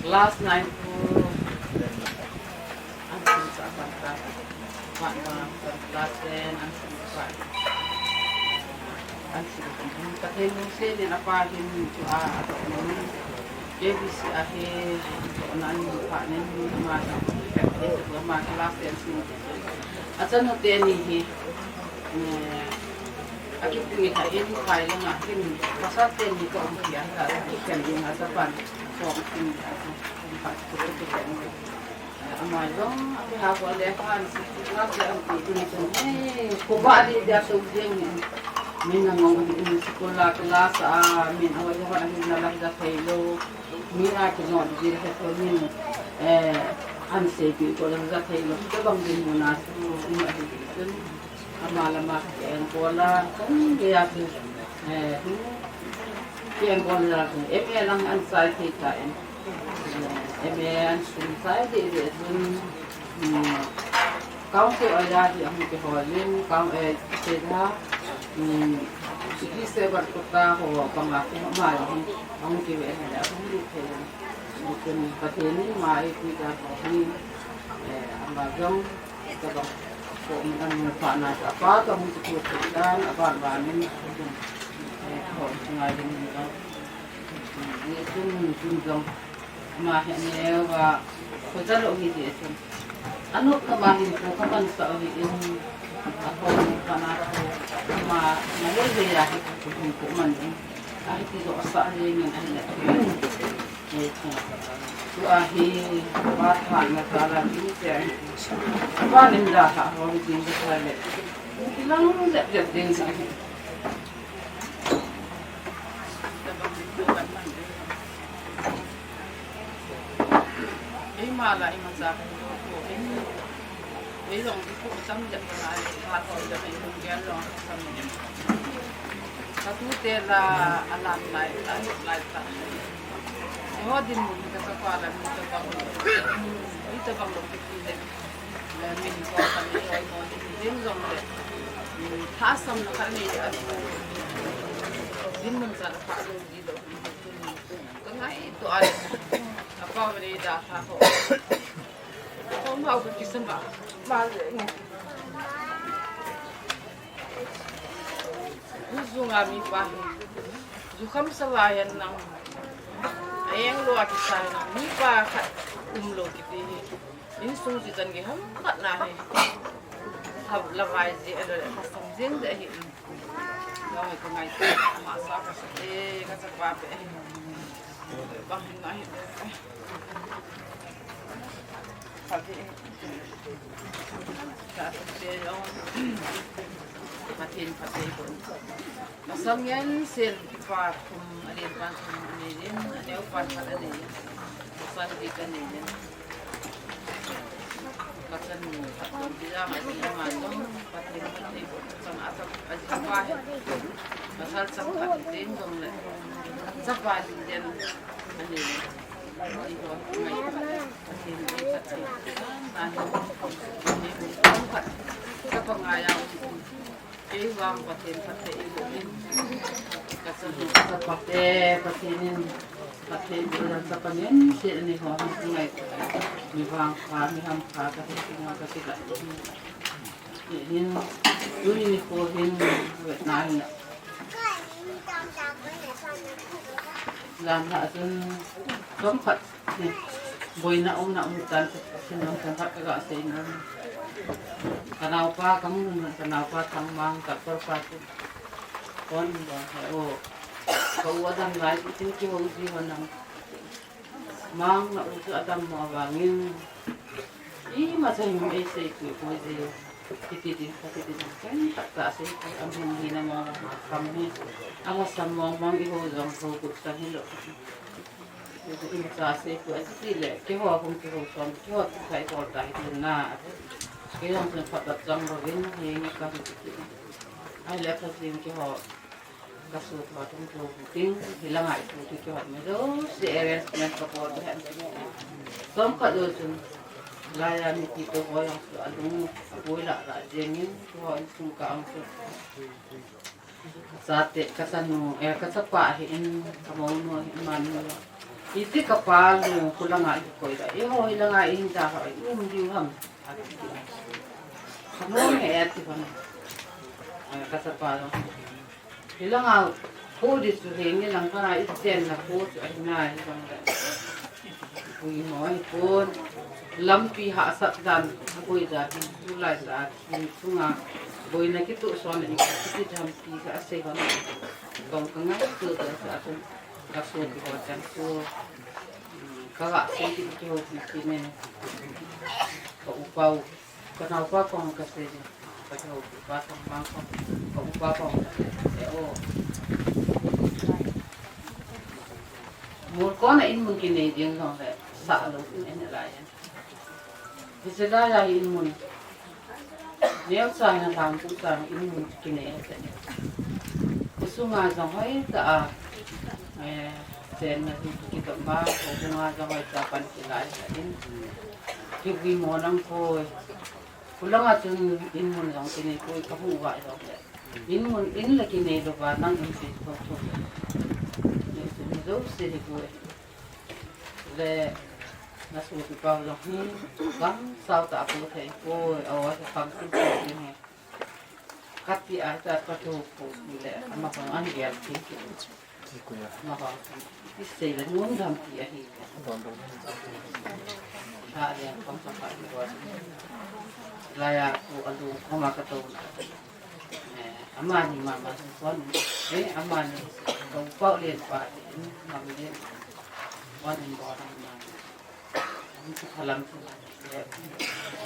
Class nine to class ten, Pathen lungset in apa hin chu a, a toh nom in K B C a hi toh na an pha nen ama toh pet te toh ama class ten sin. Achanu teni hi, eh, akipui lha in phai langa hin pasal teni toh um pia ta kiken ding a Japan toh um pia ta. Ama jong, a, kiha ko le khan, class le an ti ding chun, eh, ko ba di dia so jeng ni. Min na ngong ni in school la class a, min a wa jong a hin na la ja thei lo. Min a ki no di he ko min, eh, an sei pi ko la ja thei lo. Ko bang din mo na su, ni a di chun. Ama lama ka en ko la, kan ge ya tu, eh, tu, ki en ko la tu, M A lang an sai thei ta in. Eh, M A an sun sai de de tun, hmm, council a ya di ang ke ho lin, kau, eh, se da, hmm, ki se bar ko ta ho, bang a ko ma ya, ang ke ve na ya, ang di thei. Tun Pathen in ma e pi da ko ni, eh, ama jong Tabang ko min an mu pha na chu, apa ka mu chu ko dan, aban ban in, eh, ko ngai ding ni ka. Ni chun, chun jong, ama he ne wa, ko cha lo hi ti chun. Anop na ma hin ko ka man sa hi in, a ko mu pha na ko, ama na le le ya hi ko, ko man in. A hi ti jo sa le min a hi le. Tua hi, pa tha na ta la ni te. Pa nin da ha ho ni ding da le. Lang jep jep ding sa. Eima la, eima cha ka hi lo ko in. Ei long di ko tam jep na, ha to jep ei long gel long sam. Ka tute la alam lai, lai, lai ta. Eiho dinmun hi kachapa la, mi tabang lo. Mi tabang lo kiti le. Eh, min ko ka mi ko ko ding ding jong le. Min tha sam na ka ni a. Dinmun sa ka pha lo di lo. Ka ngaito a. Apa ni da tha ko. Ko mau ka kisama. Ma le. Huzunga mipa hi. Jukham sala hian nang. Aeng lo a kisa nang. Mipa khat um lo kiti hi. Insung chi chan ki ham khat na hi. Hab la vai ji a lo le ka sam jing de hi. Lo ngai ka ngai. Ma sa ka sa e ka sa pa pe. Bang na hi. Pathen phatthei boh. Masang ngen sen pa thum, alen pa thum anei in, aneo pa khat anei in, masang di ka nei in. Ka chanu khat don ti jang a ding ama jong Pathen phatthei boh. Chang a chang a ji pa he. Masal chang khat ding jong le. Chapa li den anei in. Lam la chun chomkhat ni boina umna um tan, chomkhat ka ga sei nom. Ka naupa ka mu, ka naupa Thangmang, ka kor pa chu kon ba he o. Ka u adam lai chu tin ki ho ji ho nang. Mang na u chu adam mo vangin. Ima chang ei sei pui pui ji. Kiti din, kati din, ken tak ta sei pui am hung hi na mo kam hi. Ama sam mong mong i ho jong ho kut sang hi lo. Ima cha sei pui a ti le, keiho hung kiho chom, keiho tu khai kol ta hi din na. Kei jong chen phat dat chang ro vin, hi nge ka hi ti. Ai le pha jing keiho. Ka sut ho tum tu ting, hilanga i tu tu kihot mai jouse arrangement ka bol hen. Chomkhat jou chun, laiya mipi tu ho jong chu alung, aboi lah lah jengin, tu ho insung ka ang chu. Chate, ka chanu, eh, ka chapa hi in, ka mounu hi in, manu. Iti ka pa lu, khulanga i koi da. Eiho hilanga i hin ta ho, i um diu ham. Ka mounu he ati hon. Eh, ka chapa lu. Hilanga khu di chu henge lang kana i chenna khu chu ahi nai hi bang le. Pui mo hi pon. Lampi hahsat dan a boi ja hi tulai sa hi chunga boina kituh son in kiti dam ti ka sei hon. Bang ka ngai tu da sa tu ka su ki ho chan tu. Ka ga sei ki ki ho ki ki ne. Ka upa u. Ka naupa kong ka sei, ka naupa kong, ka upa kong ka sei, eh, o. Mol kona in mun kinei ding jong le, sa lo in en lai. Hiche laiya in mun. Neo sa na lam tu sa in mun kinei te. Sunga jong hoi ta a. Eh, sen na tu ki to ma, sunga jong hoi ta pan ki lai in. Ki wi mo nang koi. Khulanga chun in mun jong kinei poi ka hmu uva jong le. In mun in le kinei louva nang in pi tho tho. Ni chun jouse hi poi. Le na su pi pau jong hi kam sao ta pu thei poi. Aw, sa kam tu poi hi. Kati a ta ka tu poi le ama kong an gel ki. Isei le nun dam ti ahi. Tha le kong ka ka wa. Laiya ku alu koma ka to. Eh, amani mama son. Eh, amani ko pau le pa. Mam le. Wan in bo dam na. Phalam chu.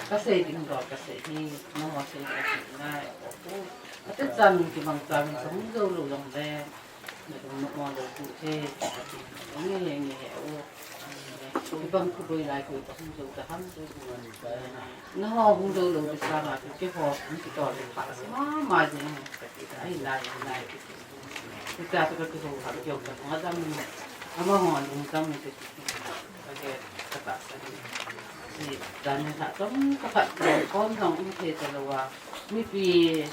Kasei ding dol kasei hi, nangho sei ding nai, o, o. Ate chan min kimang chan min sa hung jou lou jong le. Nadung nangho lou tu he, nge, nge, o. Ibang khu boi lai khu ibang hung jou ta ham. Nangho hung jou lou ti sanga tu keiho hung kitol le pha sa mama jing kati ai lai, lai. Ita tu kati ho ha jou ta hung adam. Amaho lung tam ni kati. Kage kata sa ni. Ni dan ni ha tom ka phat kon jong um thei ta lou a. Mipi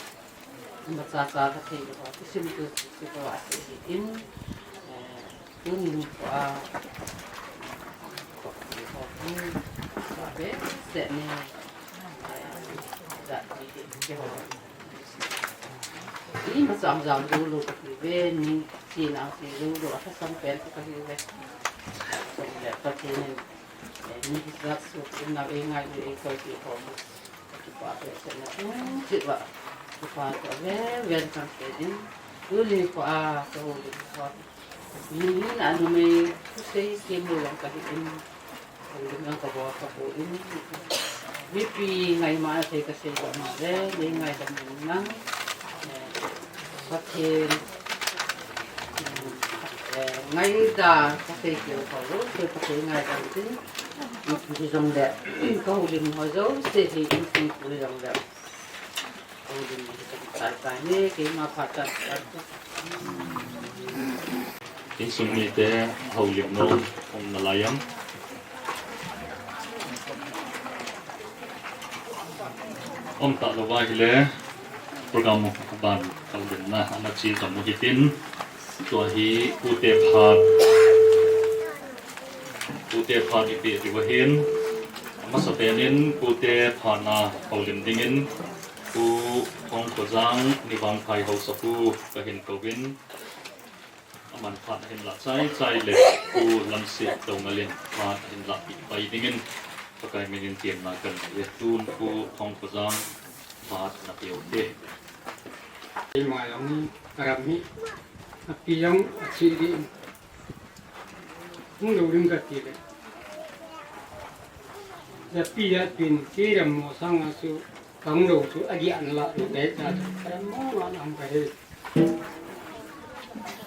Macha cha ka thei lou, kisim tu si ko a se hi in, eh, tuni ni ko a, ko, ko, ko, ko, be, se ni, eh, ja, ni, ni, ni, ho. I macha macha jou lou ka hi ve, ni, si na si jou lou, a ka sam pen ka hi ve. So, le, ka thei ni, eh, ni hi ja su, in na ve ngai ve, ko ki ho. Kipa behseh na chung cheh uva, kipa toh vel vel kan pe ding. Tuni kho a, ka houlim kho. Mihem na numei, thusei sem lou jong ka hi in. Houlim jong ka bol ka bol in. Mipi ngaima thei ka sei doh na le, nei ngaidam in lang. Eh, Pathen, eh, ngaidam ka sei keu kho lou, sei Pathen ngaidam tin. Hijong le, ka houlim ho jouse hi insung pui jong le. Ka houlim ho jouse tai tai ne, keima phat chan. Insung mite houlim nom um nalai am? Um talou va ahile, program ban houlimna ana che jom u hitin, tua hi pute phat. Pute phat ipi ti uva hin, amasapen in pute phat na houlim dingin, Pu Thongkhojang Nivangphai Haosapu kahin kouvin, aman phat ahin lah chai chai le, Pu Lamsit Doungel in phat ahin lahpeh pai dingin, Pakai minin temna kanei e. Tun Pu Thongkhojang phat napeh u hite. Keima jong hi, aram hi, api jong achi ding. Hung lou ding kati le. Japi japin, kei ram mo sanga chu, kahung lou chu, ageh ana lah lou ding ta chu, karam mo nga na hung kahi.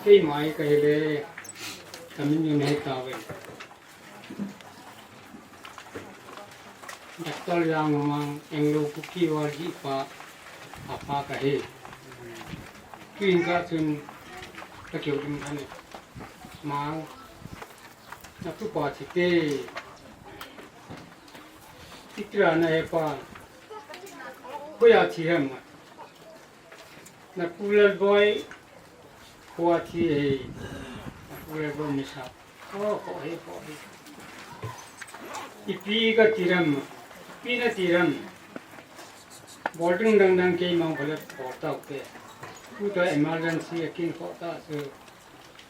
Keima hi kahi le, kamin jong nahe tauve. Doctor Jangmang Anglo Kuki War jipa apa kahi. Tuin kah chun kakihoulim khan e. Mang, natupa thi te. Itira nahe pa. Hoiya thi ham? Napu Lalboi kho a thi ahi. Napu Lalboi misa. Kho, kho hi, kho hi. Ipi kati ham, ipi nati ham. Bol ding dang dang keima kho le bol tau te. Tuta emergency a kin kho ta chu.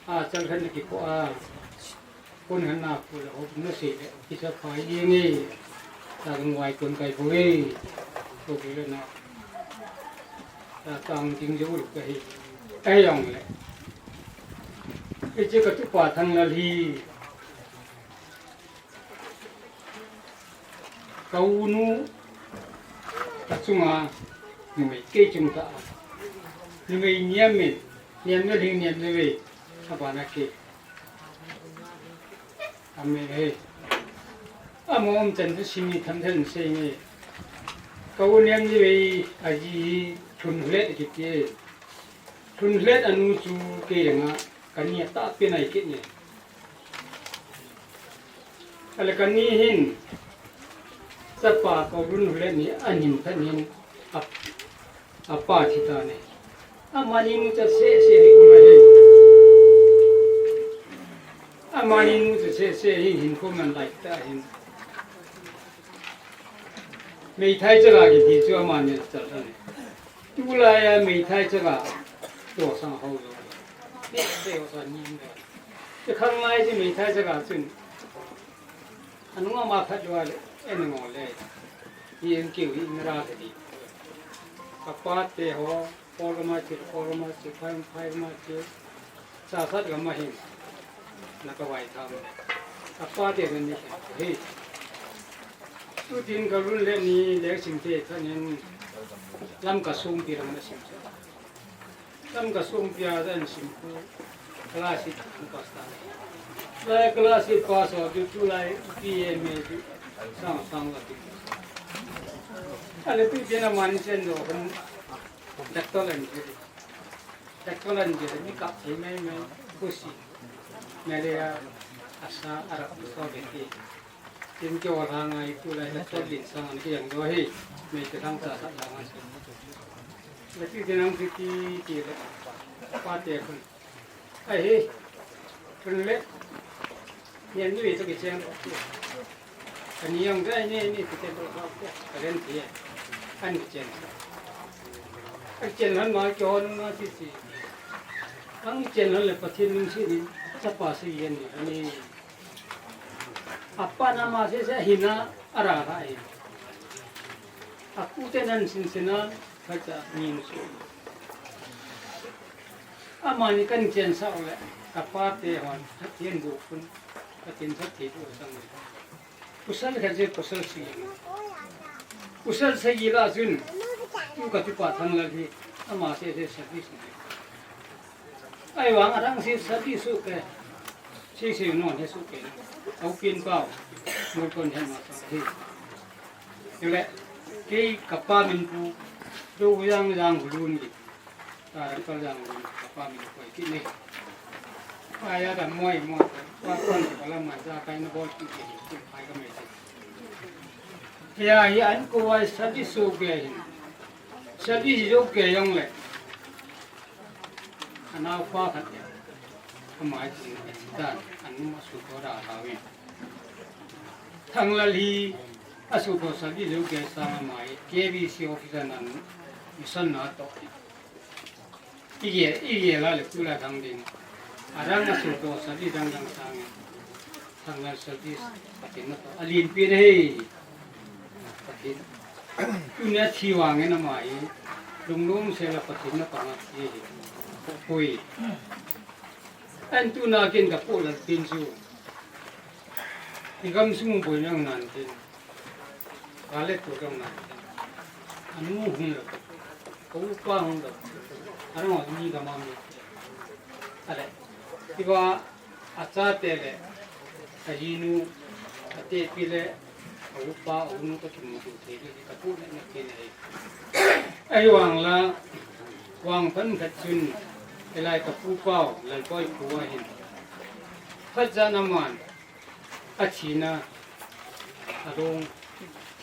A, chal khat na kikoi a. Kon khat na pu le ho na sei le, kisa phai jeng e. Ta dong vai kon kai bo e. Ko ki le na. Ta tang ding jou lou kahi. Ai jong le. Hiche katupa Thanglal hi. Ka u nu, ka chunga numei kei chung tah a. Numei niam in, niam na lhing niam na vei, abana kei. Amen he. Ama umchan chu simi tham than sei nge. Ka u niam na vei, aji hi Thunhlet kiti e. Thunhlet anu chu kei langa, kani atahpi nai kit nge. Ale kani hin, chapa Kaorunhlet ni ahin than hin, a, apa thi tan e. Amani nu cha sese hi um ahi. Amani nu cha sese hi hinkho man lai ta hin. Meithai chaga kiti chu amani chal tan e. Tulai a meithai chaga, to sang ho lo. Ni se ho sa ni ne. Te khang lai si meithai chaga chun. Anung ama phat lua le, en ngol le. Ni en kiu hi nara le di. Apa te ho, Paul ma chi, Paul ma chi, Phai, Phai ma chi. Sa sat gam ahin. Na ka vai tham. Apa te ni he. Tutin ka lun le ni le sim te thanin Lamka Songpi lang na sim. Lamka Songpi a dan sim ku class eight pass ta. Lai class eight pass a tu tu lai P M A tu sang sang la tu. Ale tutin a man chen do kan doctor lan tu. Doctor lan tu ni ka thei mai mai ku si. Malaria asa arak so de ti. Tin ke wal hang ai tu lai la tol lin sang an ke yang do hi. Mei te thang cha sa lang an. La ti te nang ti ti ti le. Pa te khun. Ai hi. Khun le. Ni an ni to ke cheng. Ani yang dai ni ni ke cheng to ha. Ka len ti. An ke cheng. An chen han ma ke hon na ti ti. An chen han le Pathen lungset ni. Chapa si yen ni. Ani. Apa nama sese hina ara ra e. Aku te nan sin sina kata ning su. Amani kan chen sa ole. Kapa te hon, Pathen bu kun, Pathen sa te bu sang. Kusal ka je kusal si. Kusal sa yi la jun. Tu ka tu pa thang la hi. Ama sese service ni. Ai wang arang si sadi su ke. Si si non he su ke. Au pin pau. Mur kon he ma sa hi. Yule. Kei kapa min pu. Do yang yang hulun di. Ta ra kal yang hulun kapa min pu ki ni. Ai ya da moi moi. Wa kon ko la ma sa kai na bol ki ki. Ai ka me. Ya hi an ko wai sadi su ke. Sadi su ke yang le. Anau pa khat le. Amai tin a chitan, anu ma su ko da ha wi. Thanglal hi, a su ko sadi leu ke sa amai, K B C officer nan, mission na to. Ige, ige la le kula thang din. Arang a su ko sadi dang dang sang. Thanglal service, Pathen na to. Alin pi na hi. Pathen. Tunia thi vang en ama hi. Lunglung se la Pathen na panga thi hi. Pui. An tuna kin ka pu la tin chu. Hi gam sung boi nang nan tin. Ka le tu dong nan tin. Anu hung la. Ko pa hung la. Anu ni ka ma mi. Ale. Ti ba A chate le, a hinu, a tepi le, a upa, a unu ka kimuto thei le, ka pu le na kei le. Ahi vang la, vang phan khat chun, elai ka pu pau, Lalboi pu a hin. Phat jan a man, a thina, a dong,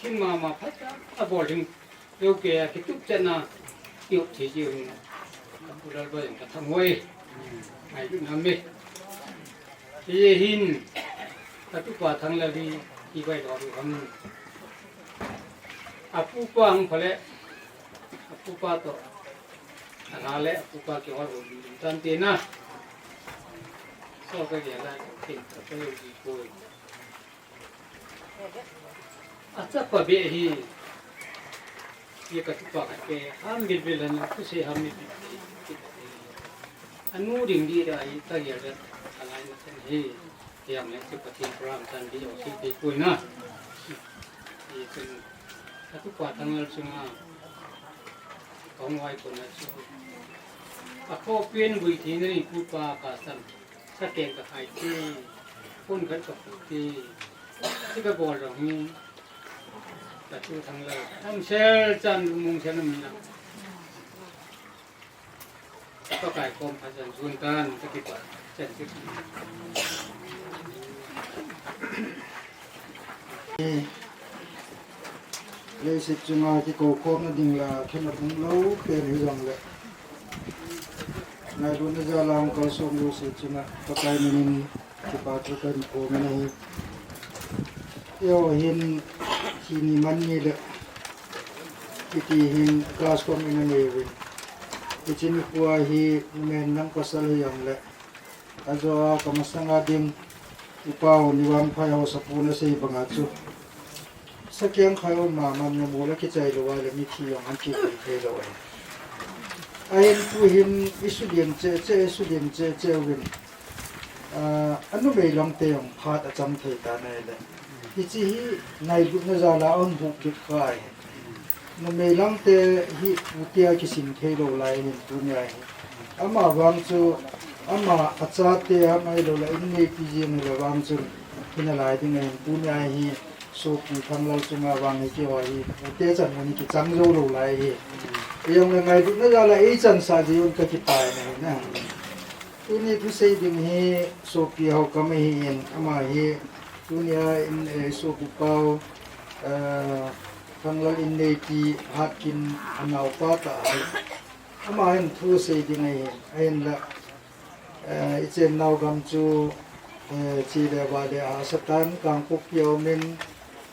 thin mama phat jan, a bol ding, Leu ke a kitup chan a, kiup thei jiu hin, a pu Lalboi jong ka thangoi. Ai, na me. Hi hin, ka tupa Thanglal hi, i bai lo lu ham. A pupa ang phale, a pupa to. A la le, a pupa kihol ho ding tan te na. So ka ge la, kin ka pe lu di ko. A chapa be hi, ye ka tupa khat ke, ham bilbil han, tu se ham bilbil. Anu ding di da hi, ta ya da, alai na kan hi, yang le tu Pathen program chan di, o si te koi na. Ye tu, ka tupa Thanglal chunga, kong wai ko na chu. A kho pin bui thi na ni tupa ka san. Ka keng ka khai te, phone khat ka pu te, ti ka bol jong hi, ka tu Thanglal. Am sel chan lu mong sel mi na. Ka kai kom ka chan sun tan, ka ki pa, chan ki. Leiset chunga kikoukhomna ding la, khen a hung lou pen hi jong le. Ngailutna jal a hung kalsong jouse chunga, Pakai minin kipa thu kahin phong ahi. Eiho hin, hi ni man ni le, hiti hin class kom in anei uvin. Hiche nikho hi, numen nang pasal hi jong le. Ajo a ka masanga ding, upa u ni vangphai ho sapu na sei banga chu. Sakiang khai u mama na mu la kichai lou a le mithi jong an thi thei lou ahi. Ahin tu hin i sulian che che, i sulian che che uvin. Ah, a numei lang te jong phat a cham thei ta na le. Hiche hi ngailutna jal a ahung buk bik kha ahi. Numei lang te hi ute a kisim thei lou lai ahin tunia hi. Ama vang chu, ama achate ham ahilou le inneipi jeng hile vang chun hina lai ding ahin tunia hi sopi Thanglal chunga vang hi keiho hi ute chan mun hi kichang jou lou lai ahi. Ijongle ngailutna jal a eichansah jeh un kakipah e na. Tuni thusei ding hi sopi Haokam ahin, ama hi tunia in, eh, sopi pau, eh, Thanglal inneipi Hatkin anaopa tah ahi. Ama hin thusei ding ahin, ahinla, eh, ichennau gam chu, eh, che le vale ahahsa tan, Kangpokpi a um in,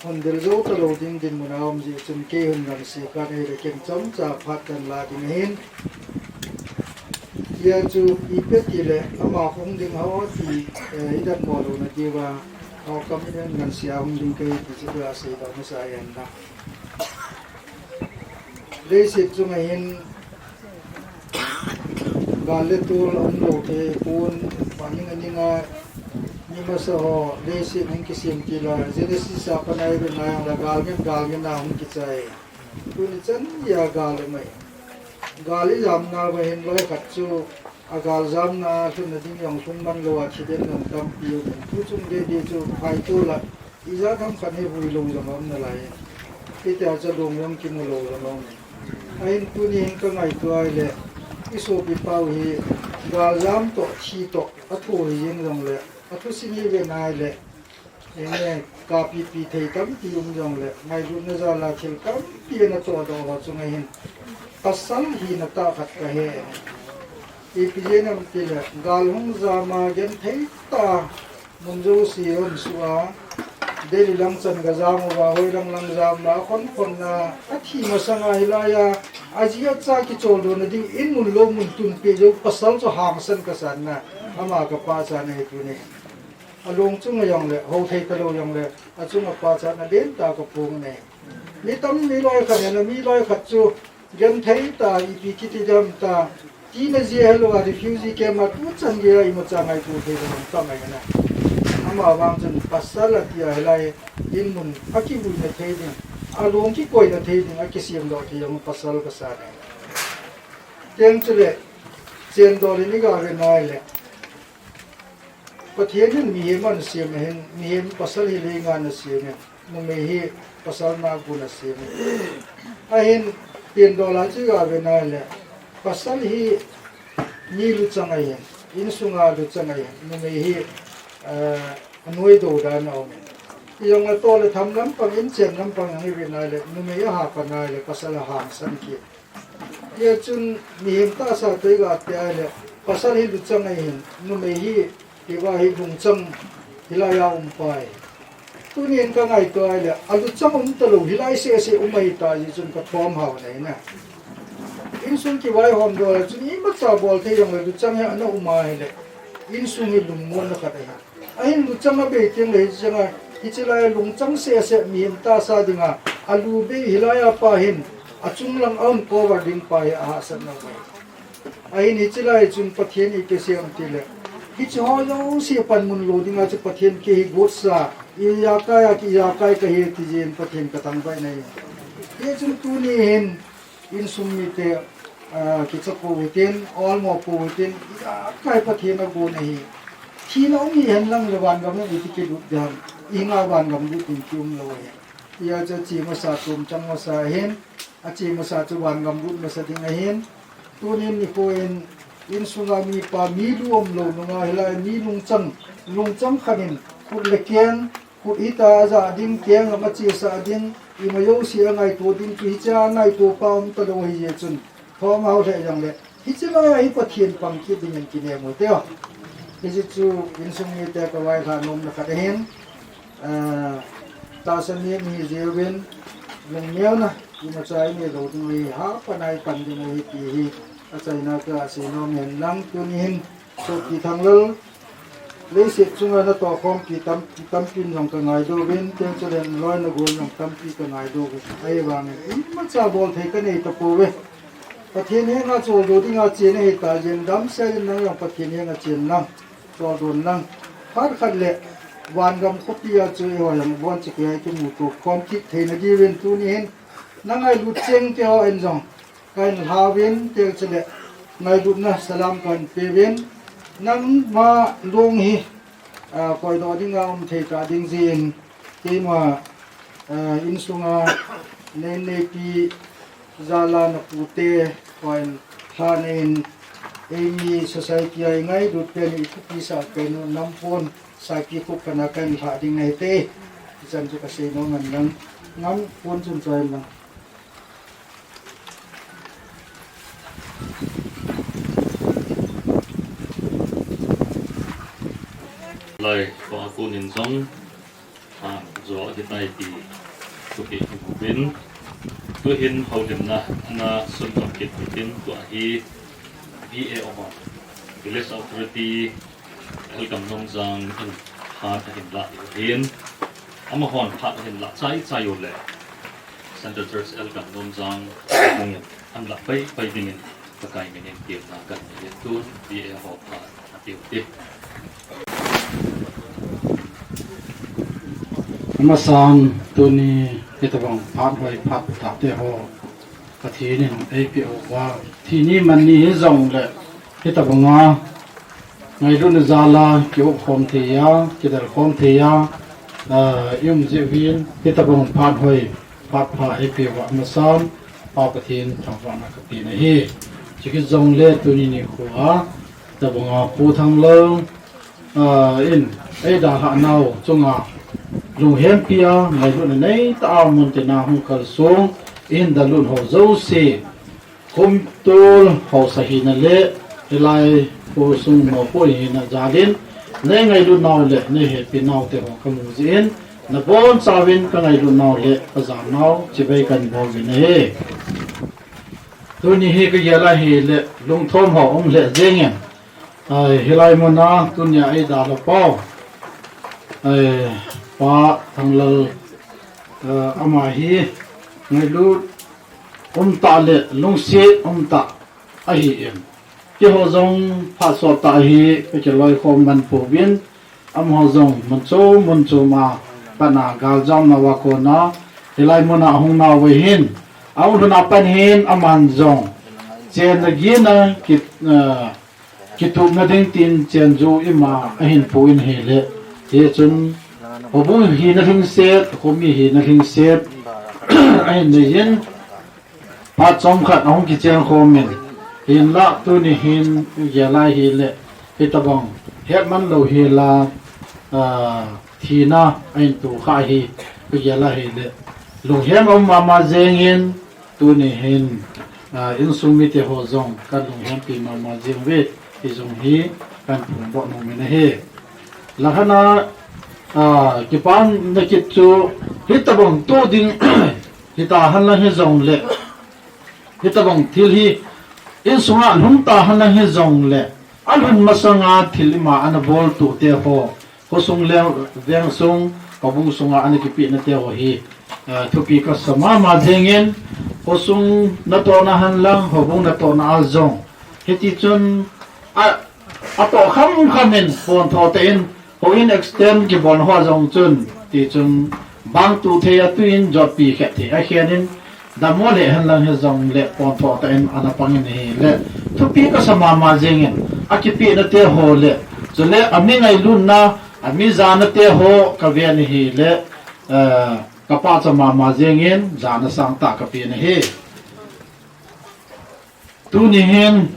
hung del jou talou ding dinmun a um jeh chun kei hung ngansei kha ahile ken chomcha phat kahin la ding ahin. Hia chu ipi tile ama hung ding ham ti, eh, idatmo louna diuva, Haokam in ngansei a hung ding kahi ti chu tua seidoh masa ahi na. Leiset chunga hin gal le tol aum lou thei pon, aning aning a mi masa ho leiset hung kisem til a, Genesis a pat a ivet na jongle gal ngen gal ngen a hung kichai. Tuni chan geiya gal um ahi. Gal ijamna uva hin loi khat chu agal jamna a lhunna ding jong lhung man lou a thiden jong tampi um in. Tuchung gei gei chu phaitol a ijat ham khat hi vui lou jong aum nalai. Hitia chu alung jong kimu lou jong aum in. Ahin tuni hin kangaito ahile, isopi pau hi gal jam toh, thi toh, athu hi jeng jongle, athusim hi ivet na ahile, enge, kapipi thei tampi um jongle, ngailutna jal a thil tampi ana tohdoh ho chunga hin pasal hina tah khat kahe. Ipi jeh ham tile, gal hung jam a genthei tah a mun jouse hung suh a, Delhi lang chan gajam uva, hoilang lang jam uva, akhon khon a, athi masang a hilai a, aji acha kicholdo na ding in mun lou mun tunpeh jou pasal chu hangsan kasan na, ama kapachat na ahi tuni. Alung chunga jongle, hou thei talou jongle, achunga pachatna lentah a kaphong e. Mi tam, mi loi khat hina, mi loi khat chu genthei tah a ipi kiti ding ham tia, tina jeh helou a refugee camp a tuchan geiya imacha ngaito thei lou tam ahi na. Ama vang chun pasal ati a hilai in mun akivuina thei ding, alung kikoina thei ding, akisemdoh thei ding pasal kasan e. Teng chule, chendol in iga vet na ahile, Pathen in mihem ana sem ahin, mihem pasal hi leinga ana sem e, numei hi pasal na gun ana sem e. Ahin, chendol a chu iga vet na ahile, pasal hi mi luchang ahin, insunga luchang ahin, numei hi, eh, anoi dou dan a um e. Ijongle toh le tham lampang, inchen lampang jong ivet na ahile, numei ahahsa na ahile, pasal ahangsan kit. Hia chun mihem tahsa toh iga vet ahile, pasal hi luchang ahin, numei hi, hiva hi lungchang hilai a um pai. Tunin kangaito ahile, aluchang um talou, hilai seh seh um ahita jeh chun kathom hao na ahi na. Insung kivaihom doh a chun imacha bol thei jongle luchang hi ana um ahile, insung hi lungmonna khat ahi. Ahin luchang abei teng le hiche chang a, hiche lai a lungchang seh seh mihem tahsa dinga, alu bei hilai a pa hin, achung lang a um cover ding pa hi ahahsatna um ahi. Ahin hiche lai chun Pathen in ipi asei em tile, hiche ho jouse panmun lo dinga chu Pathen kei hi gotsa, ijakai a ki ijakai kahi ti jeh in Pathen kathangvah na ahi. Hichun tuni hin, insung mite, ah, kicha pou hitin, olmo pou hitin, ijakai Pathen agon ahi. Thina um hihen lang le vangam a iti kilut ding ham, ihinga vangam lut ding kium lou ahi. Hia chu ache masa, chomchang masa ahin, ache masa chu vangam lut masa ding ahin. Tunin nikho in, insunga mipa, mi lu um lou nunga hilai, mi lungchang, lungchang khat in, khut le keng, khut hita ajah ding, keng jong achesah ding, ima jouse angaito ding chu hichea ngaito pa um talou ahi jeh chun, thom hao lheh jongle, hiche lai a hi Pathen pang kit dingin kinem u hite. Hiche chu insung mite kavailhah nomna khat ahin, ah, tahsa mi, mi jeh uvin, lungneona, imacha inei lou ding ahi, hapan a ipan ding ahi ti hi, achaina a kasei nom ahin lang, tuni hin, Sopi Thanglal, leiset chunga natoh khompi tam, tampin jong kangaidoh uvin, teng chule naloi nagol jong tampi kangaidoh uvin. Ahivangin, imacha bol thei kanei tapouve. Pathen henga choldo dinga chen ahita jeh in, damsel in nang jong Pathen henga chen lang, choldon lang. Phat khat le, Vangam khopi a chu eiho jong abon cheh a kimuto khom kit theina diuvin tuni hin na ngailut cheng teho in jong kahin lhauvin, tichuleh ngailutna salam kahin peuvin, nangma lung hi, ah, koidoh dinga um thei ta ding jeh in, keima, ah, insunga nei neipi jal a na pute, koin lhan in, eimi society a ingailut pen, ithupi sah pen u, nam pon saipi khup kana kahin lha ding nahi te. Hichan chu kasei nom in lang, ngam pon chun choi lang. Lai, pa kunin jong, ah, jo ahitai ti, thupi kamu in. Tuhin houlimna, na suntham kit hitin, tua hi V A O, Village Authority, L Kamnomjang in phat ahin lah u ahin. Amahon phat ahin lah chai chai uleh Central Church L Kamnomjang in an lah pai pai dingin Pakai minin temna kahin nei in, tun V A O phat atiu ti. Amasan tuni hitabang phat hoi phat pha teho Pathen in eipeh uva, thi ni man ni hijongleh hitabanga ngailutna jal a kikhom thei a, kidel khom thei a, ah, i um jeh uvin hitabang phat hoi phat pha eipeh uva amasan Pa Pathen thangvahna kapen ahi. Chukit jongleh tuni nikho a hitabanga Pu Thanglal, ah, in eidalhah nau chunga lunghempi a ngailutna neitah a muntina hung kalsong, ihin dalhah ho jouse, Kumtul haosa hina le, hilai khosung mopo hina jal in, nei ngailut nau le, nei hepi nau teho kamu jeh in, nabonchauvin ka ngailut nau le, ka jan nau, chibai kahin bol uvin ahi. Tuni hi ka gel a hile, lungthom ho um lheh jeng in, ai, hilai muna, tunia eidalhah pau, ai, Pa Thanglal, eh, ama hi, ngailut, umtah le lungset umtah ahin. Keiho jong phat sottah hi ka kiloikhom man pouvin, amaho jong mun chom mun chom a pat a galjam nauva kona hilai muna ahung nau ahin. Ahung lhun a pat hin aman jong chenna gihna ki, eh, kitupna ding tin chenjo ima ahin pu in ahile. Hichun houbung hina lhingset, khomi hina lhingset ahin nei in, phat chomkhat ahung kichen khom in, hinlah tuni hin i gel a hile, hitabang hetman lou hila, ah, thina ahin tokha hi i gel a hile, lunghem um mama jeng in, tuni hin, ah, insung mite ho jong ka lunghempi mama jeng uve, ti jong hi kahin phongdoh nom in ahi. Lahana, ah, kipana kit chu hitabang toh ding, hita henlang hijongle, hitabang thil hi insunga lhung ta henlang hijongle, alhun masanga thil ima ana bol toh teho, khosung le vengsung, houbung sunga ana kipehna teho hi, ah, thupi kasa mama jeng in, khosung natohna henlang, houbung natohna a jong, hitichun, a, atoh khamkham in, pontho tah in, houin extend kibolna ho jong chun, tichun, bang tuh thei a tuh in, jotpi khet thei a khen in, dammo le henlang hijongle, pontho tah in, ana pang in ahile, thupi kasa mama jeng in, akipehna teho le, chule, ami ngailutna, ami jana teho, kaven ahile, eh, kapachat mama jeng in, jana sangtah kapen ahi. Tuni hin,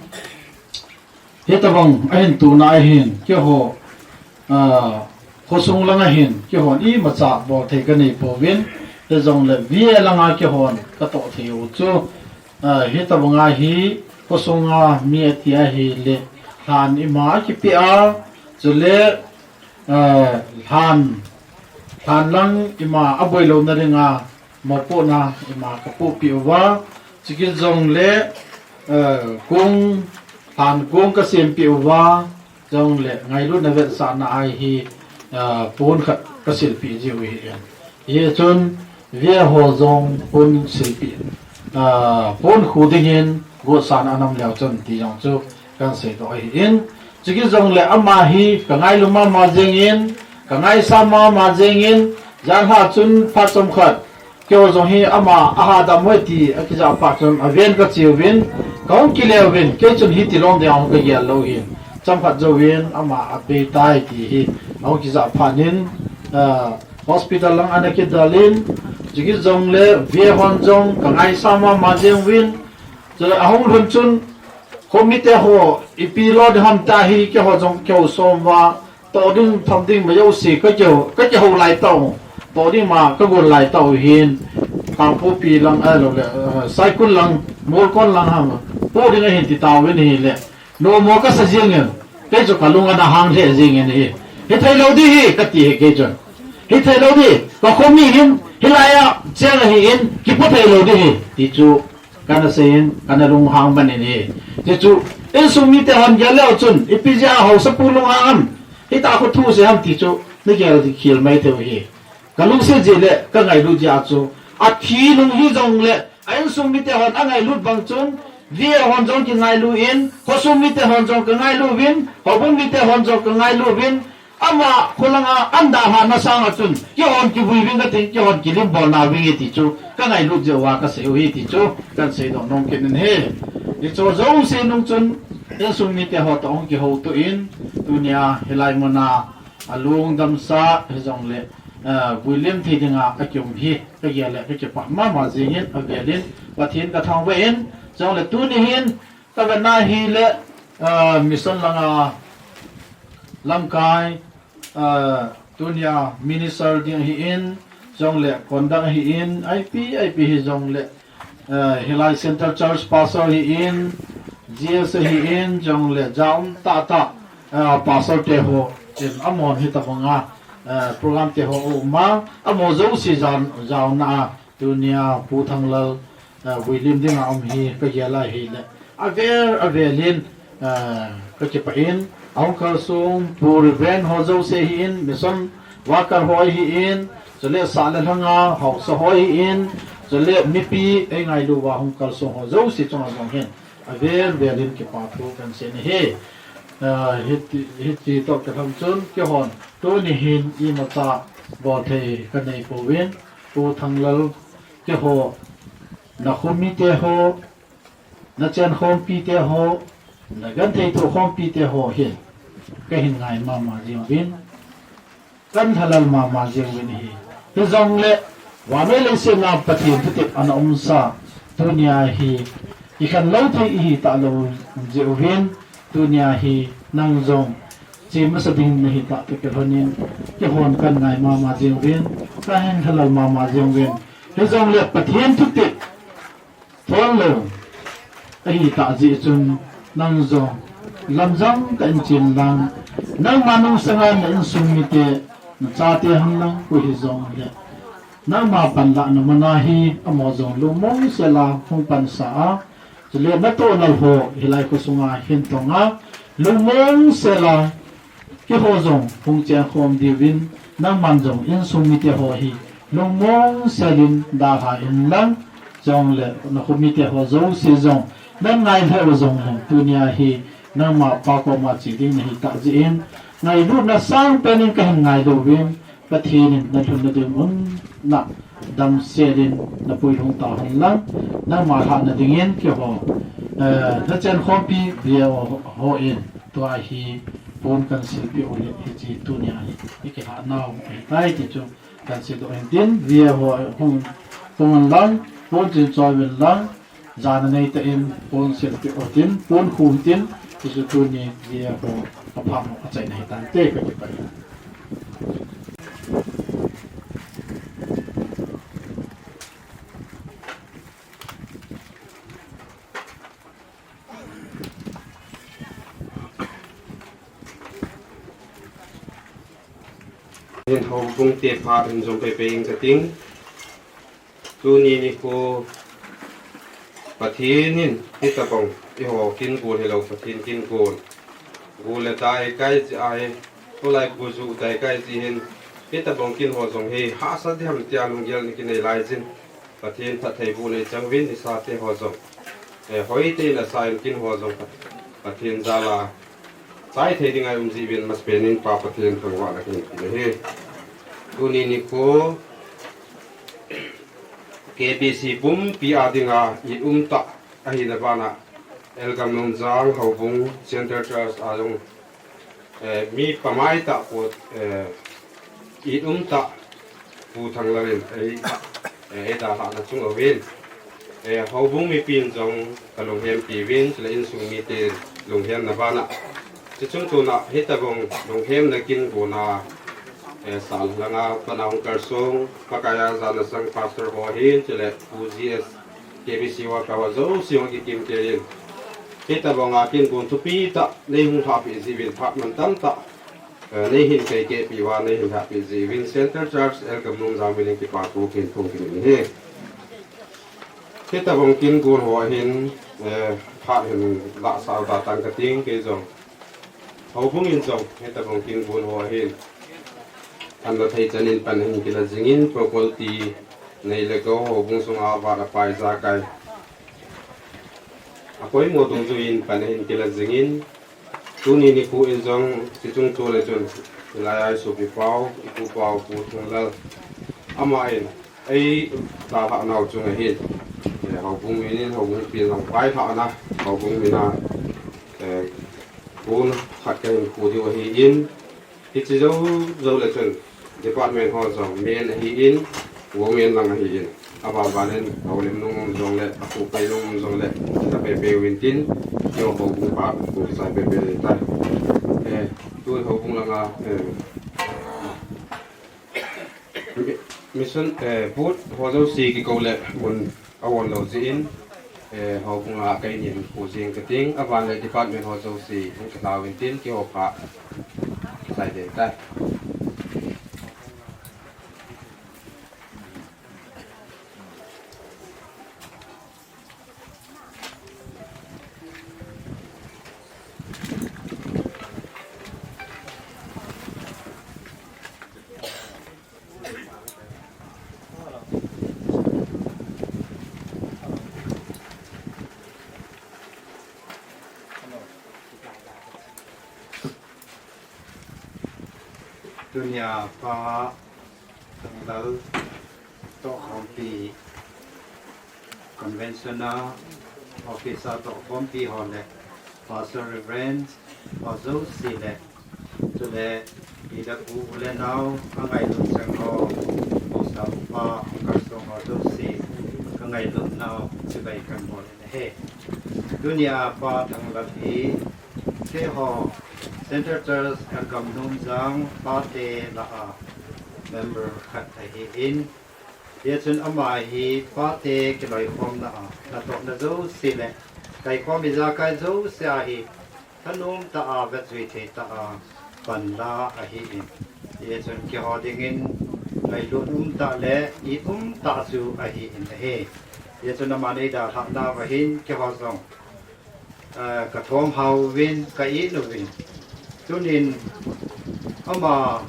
hitabang ahin tona ahin, keiho, ah, khosung langa hin, keihon imacha bol thei kanei pouvin, hijongle V A langa keihon katoh thei u chu, ah, hitabanga hi, khosunga mi ati ahile, lhan ima akipeh a, chule, ah, lhan, lhan lang ima aboi louna dinga, mopohna ima kapohpeh uva, chukit jongle, eh, kong, lhan kong kasempeh uva, jongle ngailutna vetsahna a hi, eh, pon khat kasilpeh jiu ahi. Hichun, V A ho jong pon silpeh, eh, pon khu dingin, gotsan anam leu chun ti jong chu kahin seidoh ahin. Chukit jongle ama hi kangailu mama jeng in, Ka ngaisang mama jengin, janhi chun phat chomkhat, keiho jong hi ama aha dam hoi ti akijah phat chun aven kache uvin, kahung kile uvin, kei chun hiti lom ding ahung kagel lou hin, chomkhat jouvin ama apei tai ti hi ahung kijah phat in, ah, hospital lang ana kidalin, chukit jongle V hon jong ka ngaisang mama jeng uvin, chule ahung lhun chun, khomite ho, ipi lo ding ham tia hi, keiho jong keiho som uva, toh ding tham ding ma jouse, ka keiho, ka keiho lai tau, toh ding ma ka gon lai tau hin, Kangpokpi lang, eh, lo le, eh, Saikul lang, Molkon lang ham, po ding ahin ti tauvin ahile, nomo kasa jengin, kei chu kalung ana hang lheh jengin ahi. Hithei lou ding ahi, kati ahi kei chun. Hithei lou ding, ka khomi hin, hilai a cheng ahin, kipo thei lou ding ahi, ti chu kana seiyin, kana lunghang man in ahi. Ti chu, insung mite hon gel leu chun, ipi jeh a haosapu lunghang ham, hitia kho thu sei ham ti chu, nagel khel mai thei u ahi. Ka lungset jeh le ka ngailut jeh a chu, athi nung hijongle, a insung mite hon angailut bang chun, V hon jong kingailu in, khosung mite hon jong kangailu uvin, houbung mite hon jong kangailu uvin, ama kholanga ana dalhah na sanga chun, keihon kivui uvin kating, keihon kilim bol na uvin ti chu, kangailut jeh uva kasei u ahi ti chu, kahin seidoh nom kit in ahi. Hiche jouse nung chun, insung mite ho toh hung kihouto in, tunia hilai muna, alungdamsa hijongle, eh, vuilim thei dinga akium hi, kagel le kakipah mama jengin, avelin Pathen kathangvah in, jongle tuni hin, kavetna hile, eh, mission langa lamkai, eh, tunia minister ding ahin, jongle conduct ahin, ipi, ipi hijongle, eh, hilai Central Church Pastor ahin, G S ahin, jongle jaum tahtah, eh, Pastor te ho, in amahon hitobanga, eh, program te ho aum a, amaho jouse jao, jaona a, tunia Pu Thanglal, eh, vuilim dinga um hi kagel a ahile, avel, avelin, eh, kakipah in, ahung kalsong, Pu Reverend ho jouse ahin, mission worker ho ahin, chule sah le lhanga haosa ho ahin, chule mipi eingailu uva hung kalsong ho jouse chunga jong hin, avel velin kipa thu kahin sei in ahi. Ah, hiti, hiti toh kilhon chun, keihon, tuni hin imacha bol thei kanei pouvin, Pu Thanglal, keiho, nakhomite ho, nachenkhompi te ho, nagenthei tohkhompi te ho hin, kahin ngai mama jeng uvin, kahin lhalal mama jeng uvin ahi. Hijongle, vannoi leiset a Pathen thutep ana umsa, tunia hi, ikhen lou thei ihi talou jeh uvin, tunia hi, nang jong, che masa ding nahi tah toh kilhonin, keihon kahin ngai mama jeng uvin, kahin lhalal mama jeng uvin. Hijongle, Pathen thutep, thol lou ahi tah jeh chun, nang jong lamjang tah in chen lang, nangma nungsanga na insung mite, nachate ham lang koi hijongle, nangma panlahna muna hi amaho jong lungmong sela hung pansa a, chule natoh nal ho hilai khosunga hin tonga, lungmong sela, keiho jong hung chengkhom diuvin, nangman jong insung mite ho hi lungmong selin dalha inlang, chule nakhomite ho jouse jong, nang ngai lheh u jongle, tunia hi nangma Pa koma che ding nahi tah jeh in, ngailutna sangpen in kahin ngailu uvin, Pathen in nalhunna dinmun a damsel in napuilhung tahen lang, nangma lhahna dingin keiho, eh, nachenkhompi V O hon, tua hi pon kahin silpeh u le hiche tunia hi, ikilhahnau ahitai ti chu kahin seidoh in tin, V O ho hung, hung un lang, pon chun choi uvin lang, jana neitah in pon silpeh u tin, pon khu tin, hichu tuni V O ho aphamo achaina hitante, kakipah e. Hin houbung te phat hin jom peipei ing kating. Tuni nikho Pathen in hitabang eiho kin gon hilou, Pathen kin gon, gu le dai kai jeh ahi, tulai gu ju dai kai jeh hin, hitabang kin ho jong hi hahsa diham tia lunggel nakinei laijin, Pathen phattheiboh neichang uvin, isate ho jong, eh, hoitah in asa in kin ho jong Pat-, Pathen jal a tai thei dinga i um jiuvin masapen in Pa Pathen thangvahna kahin pe ahi. Tuni nikho K B C pumpi a dinga i um tah ahina bana L. Gamnomjang Houbung Centre Church a jong, eh, mi pamai tah po, eh, i um tah Pu Thanglal in ei, eh, ei dalhahna chung uvin, eh, houbung mipin jong ka lunghempi uvin, chule insung mite lunghemna bana. Chuchung tuna hitabang lunghemna kin gona, eh, sal langa pana hung kalsong, Pakaiya jana sang pastor ho ahin, chule Pu G S K B C worker ho jouse hung kikim kei in. Hitabanga kin gon thupi tah nei hung lhahpeh jiuvin phat mantam tah, eh, nei hin kei kehpeh uva nei hin lhahpeh jiuvin Centre Church L. Gamnomjang min in kipathu kahin phong kit in ahi. Hitabang kin gon ho ahin, eh, phat hin lahsah u tah tan kating kei jong. Houbung in jong hitabang kin gon ho ahin. Anna thei chan in pan ahin kila jingin property nei le gou houbung sunga vat apai ijakai. Apoimo dungjuiyin pan ahin kila jingin, tuni nikho in jong chuchung chule chun, hilai a i sopi pau, i pu pau, Pu Thanglal. Aman ei dalhah nau chung ahin, eh, houbung min in, houbung pin jong pailhahna, houbung min a, eh, pon khat kahin kho diu ahin, Hiche jou, jou le chun department ho jong men ahin, women lang ahin. Aban ban in, a houlim nung um jong le, a kho pai nung um jong le, a pe pe uvin tin, keiho houbung pa, kho kisai pe pe le tai. Eh, tu houbung langa, eh, mi-, mission, eh, booth ho jouse kikou le, mun a ol lou jeh in, eh, houbung a kei nin kho jing kating, aban le department ho jouse hung kihla uvin tin, keiho pha sai ding tai. Tunia Pa Thanglal toh khompi convention a office a toh khompi ho le Pastor Reverend ho jouse le Chule, i le u, u le nao, angailut cheng ho, upa, upa, hung kalsong ho jouse, kangailut nau, chibai kabol in ahi. Tunia Pa Thanglal hi, keiho, Centre Church L. Gamnomjang, pate lah a, member khat ahin, Hijeh chun ama hi pate kiloikhomna a, natohna jouse le, kaikhom ijakai jouse a hi, thanom tah a vetjui thei tah a, panla ahin. Hijeh chun keiho dingin, ngailut um tah le, it um tah chu ahin ahi. Hijeh chun ama nei dalhah nauva hin, keiho jong, ah, kathom hao uvin, ka it uvin. Tunin ama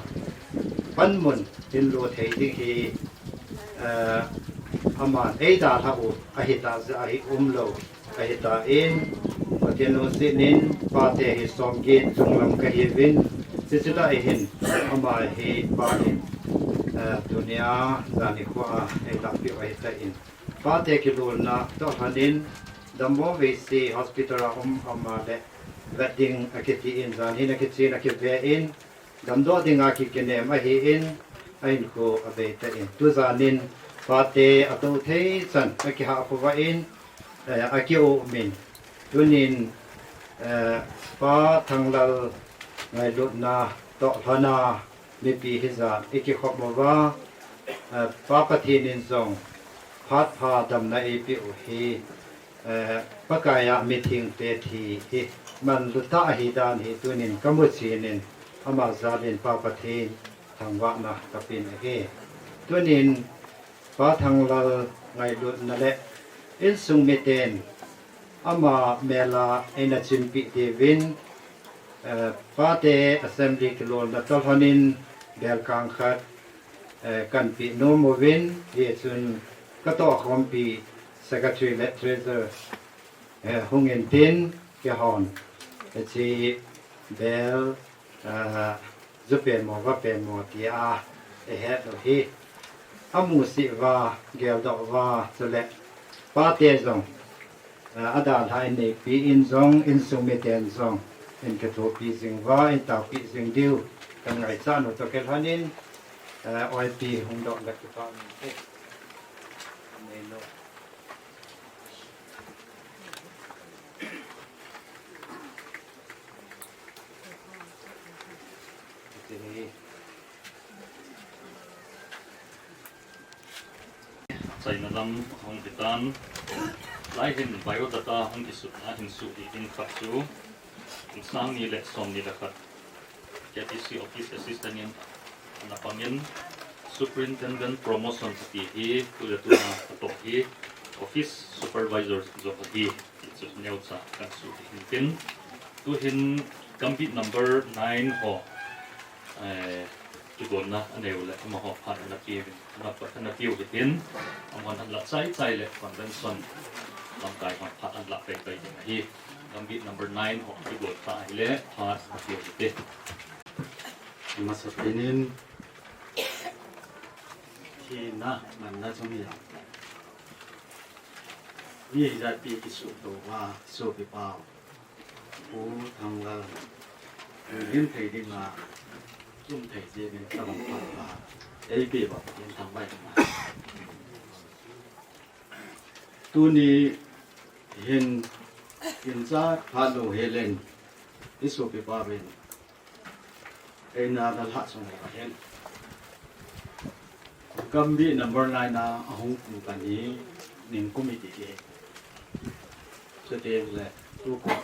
panmun hinlo thei ding hi, ah, aman eidalhah u, ahi tah jeh a hi umlou, ahi tan, Pathen lungset in, pate hi somget chunglam kahiuvin, chuche lah a hin, ama hi Pa in, ah, tunia, jan nikho a, eidalhah peh u ahi tan. Pate kilolna toh lhonin, dammo veise hospital a um ama le vet ding akitin, jan hin akichen akiven, damdoh dinga kikinem ahin, ahinkho abei tan. Tujan in pate atou thei chan akihah khovah in, eh, akium in, tunin, eh, Pa Thanglal ngailutna toh lhona, mipi hijat ikikhop uva, eh, Pa Pathen in jong phat pha damna eipeh u hi, eh, Pakai a mithengte thi hi manlu tah ahi dan hi tunin kamu chen in ama jal in Pa Pathen thangvahna kapen ahi. Tunin Pa Thanglal ngailutna le insung miten ama mel a eina chimpeh diuvin, eh, pate assembly kilolna toh lhonin belkang khat, eh, kahin peh nom uvin, hijeh chun katoh khompi secretary le treasurer, eh, hung intin, keihon, eh, hiche Bel, ah, ju pen mo, va pen mo tia, ehet lou hi. Amu si va, gel doh va, chule, pate jong, ah, adalha in neipi in jong, insung miten jong, in kithopi jing va, in taopi jing diu, kan ngaichat u toh kilhon in, ah, oipi hung doh le kipah in te. Nei lo. Chaina lam hung hitan, lai hin biodata hung kisutna hin suh hi in khat chu, kum sang ni le som ni le khat, K T C Office Assistant in ana pangin, Superintendent Promotion ati hi, tu le tuna atoh hi, Office Supervisor jong ahi. Ti chu neocha kan suh ding hin tin. Tuhin Gambih number nine ho, eh, kigonna anei u le amaho phat ana piu, ana, ana piu hitin. Amahon anla chai chai le convention lamkai hon phat anla pei pei ding ahi. Gambih number nine ho kigon ta ahile phat ana piu hite. Amasa penin thina manna chang hi a. Mi hijat pi kisuh tou va, sopi pau. Pu Thanglal. Pu hin thei ding a, tum thei je min tabang pau va. Ei pi va, hin thang vai ma. Tuni hin in cha pha lo helen, i sopi pa ven. Eina dalha sung ahin. Gambih number nine a ahung kum kani ning kum iti hi. Chuteng le tukum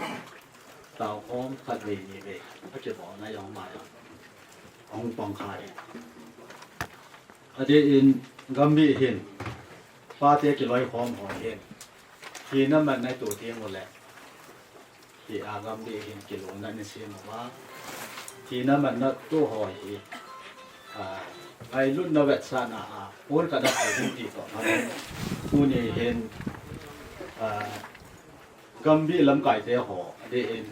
tao khom khat vei ni vei. Akibolna jong ma jong. Ahung pang kha e. Adeh in Gambih hin. Pate kiloi khom ho hin. Thina manna tou teng ule. Hi a Gambih hin kilona ni sem uva. Thina manna tou ho hi. A, ngailutna vetsahna a, pon kana thei ding ti toh. Tuni hin, a, Gambih lamkai te ho, adeh in,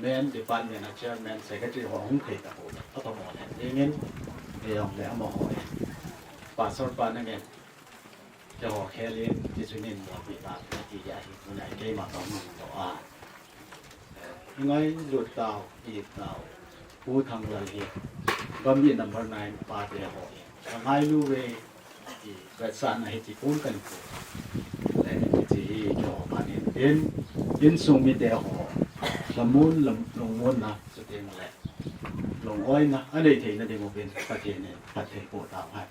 men department a chairman, secretary ho hung thei ta ho. Apa mo le, ding in, e jong le amaho. Pastor pa na ngen. Keiho khel in, ti chu nin mo pi ta, ti a hi, mun a hi keima ka mun to a. Ngailut tau, i tau. Pu Thanglal hi, Gambih number nine pate ho hi. Ka ngailu ve, i vetsahna hi ti kun kan pu. Le, ti hi keiho phat in tin, insung mite ho. Lamun, lam, lungmonna, chuteng le. Lungoina, anei theina ding uvin, Pathen in, phatthei boh tauhen.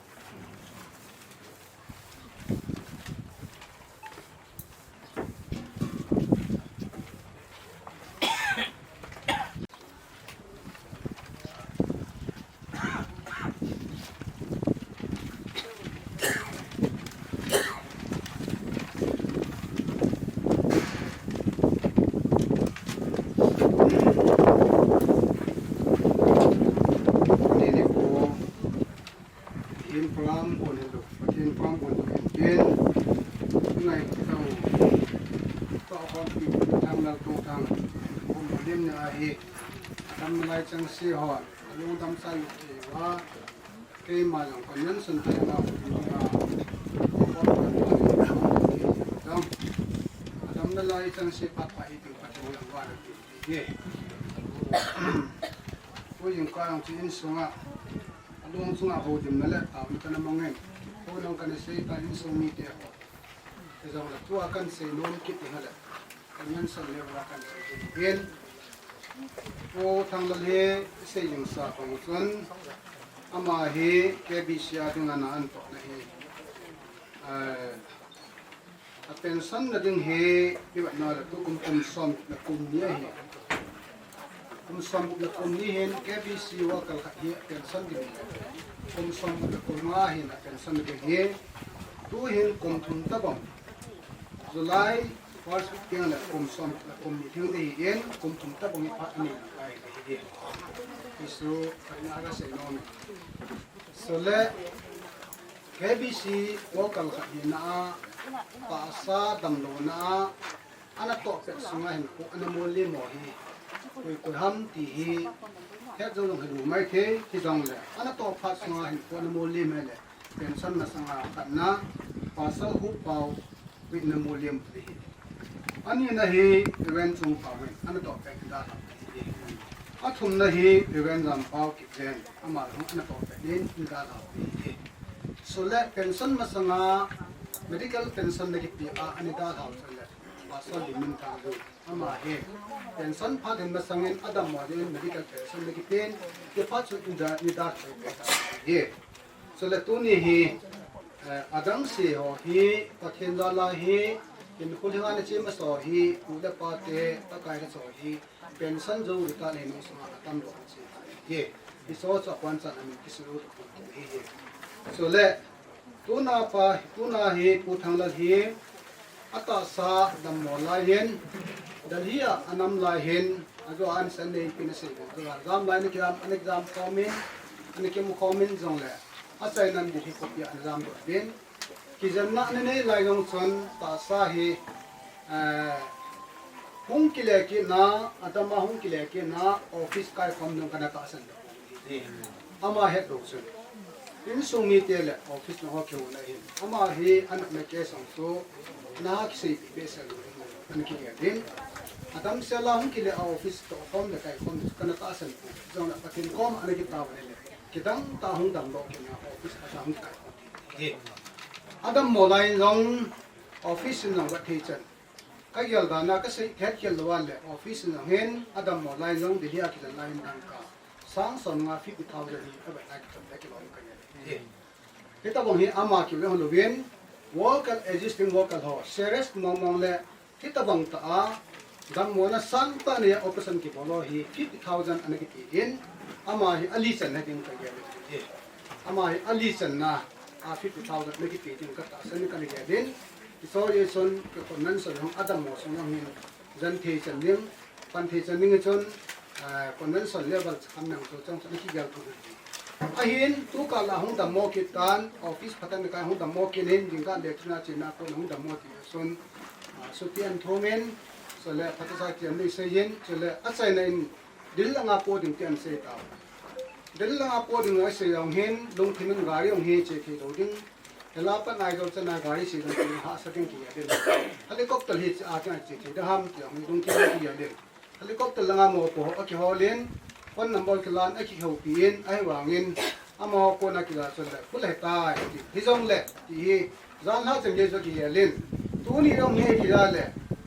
Pathen program bon hin lo, Pathen program bon hin tin, ngai tau, tau khompi, Thanglal Tongthang, bon lim na ahi, dam lai chang se ho, lung dam sai u te wa, keima jong convention te ma, dam na lai chang se pat pa i tu Pathen jong wa na ti, ye. Ko jing ka jong chi insunga, Alung chunga holimna le taona kana mangin, ho nang kana sei ta insung mite ho. Hijong le tua kan sei nom kit ding le, kan mention le ula kan sei ding. Pu Thanglal hi sei jing sa bang chun, ama hi K B C a ding ana antohna hi, eh, A pension na ding hi, i vet na le tukum kum som le kum ni ahi. Kum som le kum ni hin K B C worker khat hi a pension ding hi. Kum som le kum nga hin a pension ding hi. Tu hin kum thum tabang. July first week tiang le kum som le kum ni thing ding hi in kum thum tabang hi phat ani kai ding hi. Isu kai na ka sei nom. Chule K B C worker khat hina a, tahsa damlouna a, ana toh pet sunga hin pu ana mol le mo hi. Koi koi ham ti hi het jou jong hilou maithei, hijongle ana toh phat sunga hinkho ana molem le, pension masanga khatna Pastor Hupao in ana molem ahi. Anina hi Reverend Chungpao in ana toh peh in dalhah ahi. Athumna hi Reverend Jampao Kipgen, ama jong ana toh peh in ana dalhah ahi. Chule pension masanga medical pension ana kipe a ana dalhah chule Pastor Limminthang jong ama hi pension phat in masangin adammo dingin medical pension ana kipen, kiphat chun ana dalhah ahi. Chule tuni hi, eh, adangse ho hi Pathen jal a hi, hinkho lhinga ana che masa ho hi, pu le pa te, Pakai le cho hi, pension jou retire le nung sunga atamjo ana che ahi. Hiche chu abonchan amin kisei lou ahi. Chule tuna pa, tuna hi Pu Thanglal hi atahsa dammo lai hin, Delhi a anam lai hin, ajo a ana sen nei pi ana sei, ajo a jam lai ana kijam, ana kijam khomin, ana kimu khomin jongle, achaina Delhi khopi a ana jamdoh uvin, kijenna ana nei lai jong chun tahsa hi, eh, hung kile kitna, adammo hung kile kitna, office kai khom jong kana tahsan doh ahi. Ama hetlou chun, insung mite le office lang ho kihouna hin, ama hi ana umna case jong chu ana kiseipeh behseh lou ding ana kigel in, adamsel a hung kile a office toh khom le kai khom kana tahsan poi, jongle Pathen koma ana kitao le, kidang tah a hung damdoh kitna office a hung kai khom ding ahi. Adammo lai in jong office in jong vet thei chan, kagel dan a kasei hetkhel lou a le, office in jong hin adammo lai in jong Delhi a kijen lai in dangka sang somnga, fifty thousand hi avet lai kichom le kilom kagel ahi. Hitobang hi ama kiveng louvin, worker, existing worker ho serious mong mong le, hitobang tah a dammo na sangtah nei a operation kibol ho hi fifty thousand ana kipe in, ama hi ali channa ding kagel ahi. Ama hi ali channa a fifty thousand ana kipe ding katahsan in kana gel in, hiche a chun convention jong adammo sung jong hin jen thei chan ding, pan thei chan ding chun, eh, convention level chakam nang chu chang chun ana kigel thei ahi. Ahin tukal a hung dammo kit tan, office phatah in kai hung dammo kit in, jingkah le thina chena kon hung dammo ti chun, ah, chuti ana thum in, chule phatechan ana sei in, chule achaina in Delhi langa po ding ti ana sei tauve. Delhi langa po ding asei jong hin, lungthim in gari jong hi che thei lou ding, hilai a pat Aizawl chan a gari che jong hi hahsa ding kigel in, helicopter hi che a che thei ding ham ti jong hi lungthim in kigel in, helicopter langa mopo ho akihol in, phone number kilan, akihoupi in, ahivangin amaho kona kila chun le, full ahitai ti. Hijongle ti hi, jan lha chan gei chu kigel in, tuni jong hi kila le,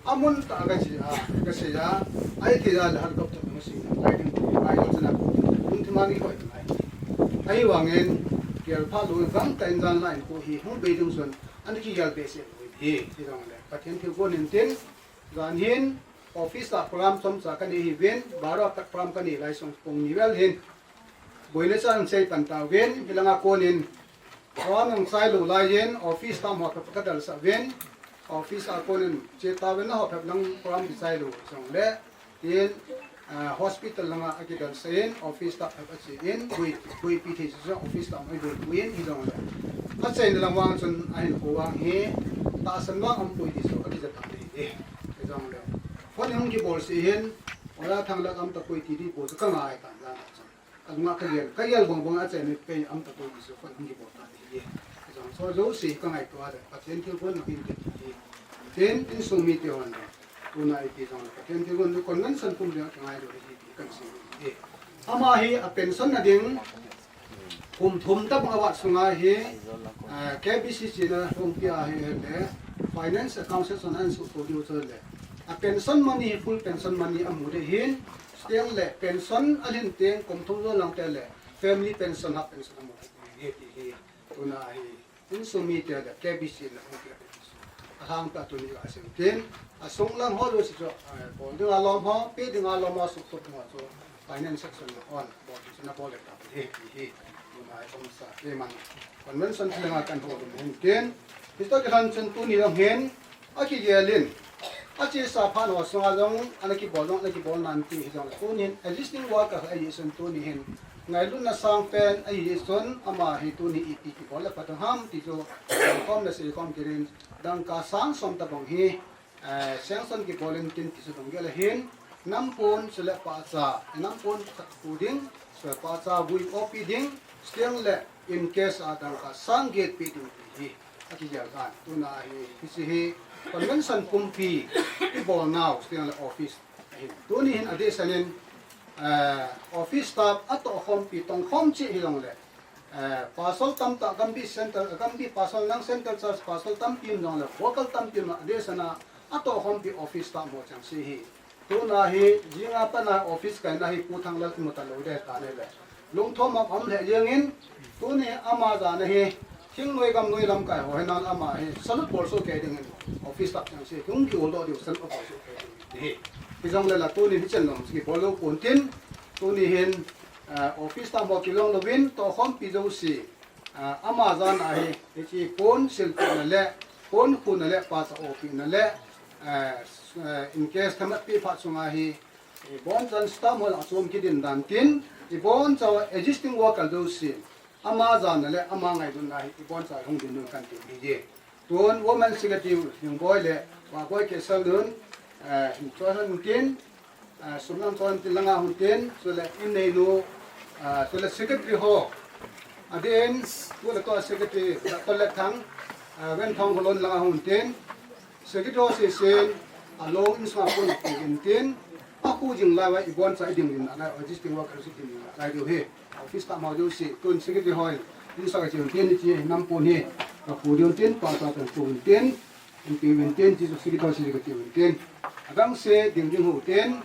amun tah a kache a, kasei a, ahi kila le helicopter jong sei, kai ding ti, Aizawl chan a, lungthim a ni koi ngai. Ahivangin, gel pha lou, gangtah in jan lha in kho hi hung bei ding chun ana kigel behseh lou ahi. Hijongle Pathen thilgon in tin, jan hin office a program chomcha kanei ahiuvin, baro a pat program kanei lai sung pung ni vel hin boina chan sei pan tauvin, hilanga konin program jong chai lou lai in office staff ho phat kadalsah uvin, office a konin che tauvin, naho phat lang program kichai lou jongle, tin, ah, hospital langa akidalsah in, office staff phat ache in, boi, boipi thei chu office staff a boipui in, hijongle achaina lang vang chun ahinkho vang hi tahsan vang aumpoi ti chu akija tan ahi. Hijongle phone hung kibol seh hin, Oja Thanglal aum tapoi ti ding bou chu kangai tan jan a chun. Kalunga kagel, kagel bang bang a achaina pen aum tapoi ti chu phone hung kibol tan ahi. Hijong chu jouse kangaito a le, Pathen thilgon in tin ti hi. Tin, insung mite hon le, tuna ipi jong le Pathen thilgon in convention pum le kangai lou ahi ti kansei ahi. Ama hi a pension na ding, kum thum tabang avat sunga hi, eh, K B C china hung pi a hi le, finance account section a ana suhto diu chu le, a pension money hi full pension money amu ding ahin, chuteng le pension alhin teng kum thum jou lang teng le family pension, half pension amu ding ahi ti hi, tuna hi insung mite le K B C le hung pi a hi. Alhangpi a tuni a seiyin, asung lang ho jouse chu, eh, bol dinga lom ho, pe dinga lom ho, suhto dinga chu finance section na hon bol ding chun abol le ta hi, hi, hi. Tuna hi kong sa, keiman convention thilanga kahin houlim ahin tin, hiche toh kilhon chun tuni jong hin, akigel in, achesa phat ho sunga jong, ana kibol jong, ana kibol nan ti hijongle, tuni hin existing worker ahi chun tuni hin ngailutna sangpen ahi chun, ama hi tuni ipi kibol le pha ding ham ti chu, khom le sei khom kit in, dangka sang som tabang hi, eh, sanction kibol in tin ti chu lunggel ahin, Nampon sele pacha, nampon khat pu ding, sele pacha vui opi ding, stiang le in case a dangka sang get pi ding pi hi. Ati jal kan, tuna hi, hi si hi, convention pumpi, i bol nau, stiang le office. Hi, tuni hin adi sanin, eh, office staff, ato khom pi, tong khom chi hi long le, Eh, pastor tamtah Gambih Center, Gambih pastor lang Center Church pastor tampi um jongle, local tampi um jongle, adeh sana, atoh khompi office staff ho chang si hi. Tuna hi, jinga pana office kaina hi Pu Thanglal kimu talou ding tah le. Lungthom a um le jengin, tuni ama jana hi, thingnoi gamnoi lamkai ho hi nang ama hi, salute bolsoh kei dingin, office staff chang si, hung kioldoh diu salute bolsoh kei ding hi. Hijongle la tuni hi chen lom si bol lou pon tin, tuni hin, eh, office staff ho kilong louvin, toh khompi jouse, eh, ama jana hi, hiche pon silpina le, pon khuna le, pacha opina le, eh, eh, in case thamatpi phat sunga hi, ibonchauvin staff ho la chom kidin dan tin, ibonchauva existing worker jouse, ama jana le, ama ngailutna hi, ibonchauva hung ding un kan ti hi. Tun Women Secretary Hingboi le Vahboi Kesalun, eh, hin choi hon tin, eh, sum lang choi hon tin langa hon tin, chule in neinu, eh, chule Secretary ho, adin, chule tua Secretary, Doctor Letthang, eh, Venthong Holon langa hon tin, Secretary ho sesen, along in sunga pun in tin, aku jing lai va ibonchauva iding din lai, existing worker si din lai diu hi. Office staff ho jouse, tun secretary ho, in sa ka chi un tin, chi nam pon hi, ka pu diu tin, pa sa ka pu un tin, in pi un tin, chi secretary ho si ka pi un tin. Adang se, ding ding ho tin.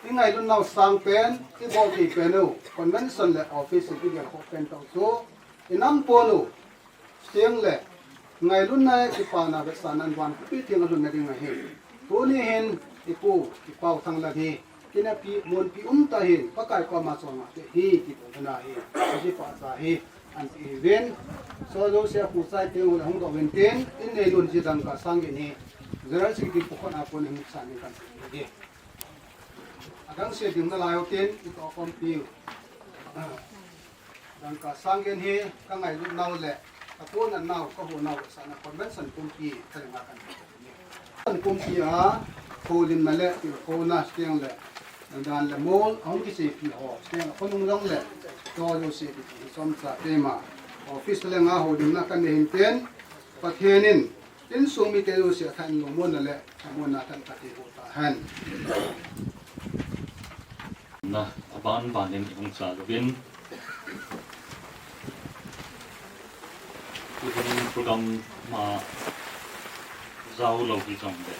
I ngailutnau sang pen, i bol thei pen u, convention le office i gel ho pen tau chu, i nam pon u, Stiang le, ngailutna kipana vetsahnan van khupi theng alhunna ding ahi. Tuni hin, ipu, ipa u Thanglal hi, kinapi, monpi umtah hin, Pakai koma chonga te hi, ti bol na hi, aji pa sa hi, anti hi ven. So, jouse apu chai teng u le hung doh ven tin, in neilun ji dangka sang in hi, General Secretary pu khut a pon hin sa ni kan ti hi. Adang se ding nalai u tin, i toh khompi u. Dangka sang in hi ka ngailutnau le, ka ponatnau, ka hunau, sana convention pumpi, ka le nga kan. Convention pumpi a, houlimna le, tilkhouna, stiang le, dan le mol, ahung kisepi ho, stiang le khonung long le, to jouse pi hi chomcha tema. Office le nga houlimna kan nei hin tin, Pathen in, Insung mite jouse a thain lungmonna le, lungmonna than kati ho ta hen. Na, aban ban in i hung cha louvin. Tun program ma jao lou hi jong le,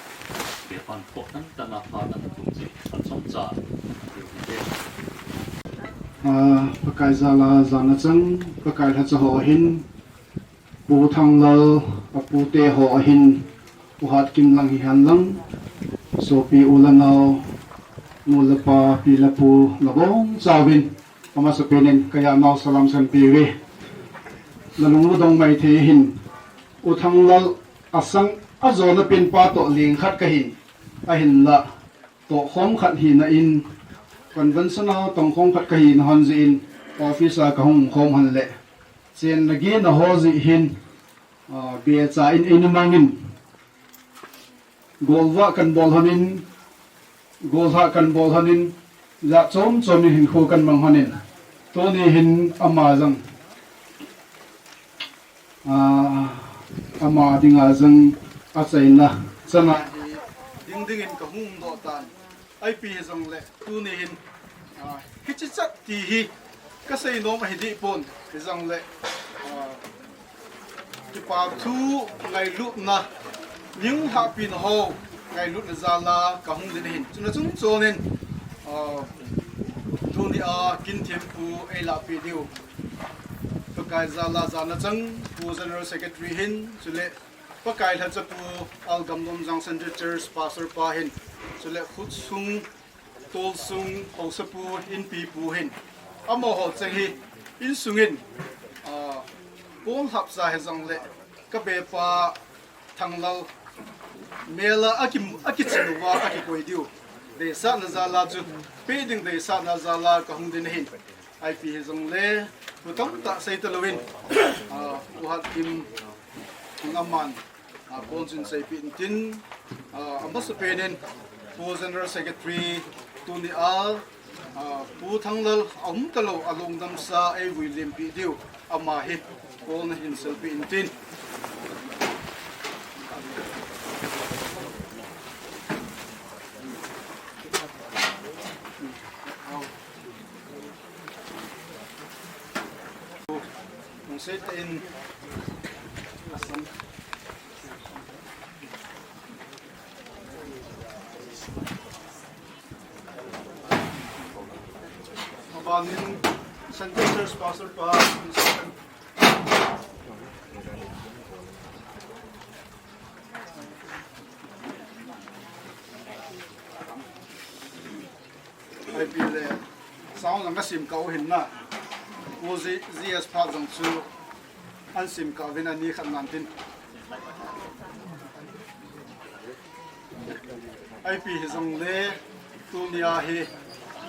be pan ko tan tan a pha tan tum chi, a chomcha. Ah, Pakai jal a jana chang, Pakai lhacha ho hin, Pu Thanglal, apute ho ahin, U Hatkim lang hihen lang, sopi u le nao, nu le pa, pi le pu, nabonchauvin, amasapen in, kajah nau salam kahin pe uve. Nalung nadong maithei hin, U Thanglal asang ajona pen pa toh leng khat kahin, ahinla, tohkhom khat hina in, convention a tongkhom khat kahina hon jeh in, office a kahung khom hon le, chenna gehna ho jeh hin, ah, becha in eina mangin, golvah kan bol hon in, golhah kan bol hon in, jat chom chom in hinkho kan mang hon in, tuni hin ama jong, ah, ama dinga jong achaina chana hi ding ding in kahung doh tan. Ipi hijongle, tuni hin, ah, hichi chat ti hi kasei nom ahi deh pon, hijongle, ah, kipa thu ngailutna, nilhahpina ho ngailutna jal a kahung ding ahin. Chuna chung chon in, ah, tuni a kin thempu eilahpeh diu, Pakai jal a jana chang Pu General Secretary hin, chule Pakai lhacha pu, Al Gamnomjang Central Church Pastor pa hin, chule khutsung, tolsung, haosapu, inpipu hin, amaho cheng hi, insung in, ah, ponlhapsa hijongle, kabepa Thanglal, mel a aki, akichin uva, akikoi diu, deisahna jal a chu, pe ding deisahna jal a kahung ding ahin. Ipi hijongle, thu tamtah sei talouvin, ah, U Hatkim, aman, ah, pon chun seipeh intin, Ah, amasapen in, Pu General Secretary, tuni a, ah, Pu Thanglal aum talou a lungdamsa eivui lhunpi diu, ama hi Pu Thanglal hin selfie in tin. Hung sei ta in. Abanin Central Church Pastor pa, I P le sound lang ka sim kah u hin na. Pu G-, G S Phat jong chu an sim kah uvin ani khat nan tin. I P hi jong le, tunia hi,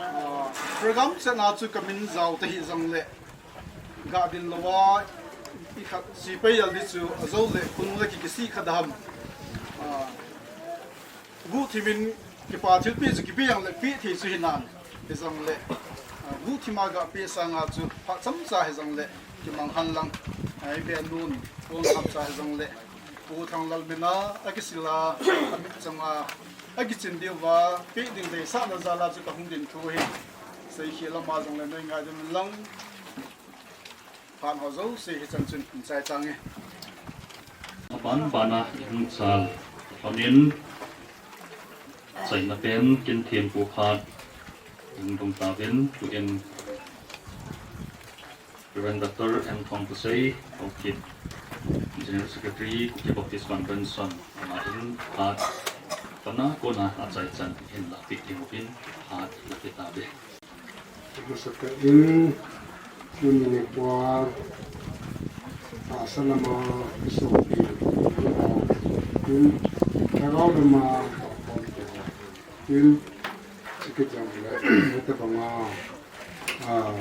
ah, program chan a chu ka min jao ta hi jong le, ga ding lou a, i khat si pai al di chu, a jo le, kun le ki, ki si kha dam. Ah, Guhthim in kipa thilpeh chu kipe jong le peh thei chu hinan, hijong le, ah, guhthim a ga peh sanga chu phat chomcha hijong le kimang hen lang, ah, i ve nun, pon chomcha hijong le, Pu Thanglal min a, akisil a, amit chang a, akichin diu va, peh ding deisahna jal a chu ka hung ding thu hi, seikhel lam a jong le nei ngai ding lang. Phat ho jouse hichan chun hin chai tange. Aban ban a i hung chal lhonin, achaina pen kin thempu khat i hung dong tauvin, tuin Reverend Doctor M Thongkosei, Haokip General Secretary, Kuki Baptist Convention, ama in phat pana kona achaichan hin la peh ding uvin phat la pe tauve. Masatah in, tuni nikho a, tahsa lama sopi, in, lhagao lama, in, chukit jong le, hitabanga, ah,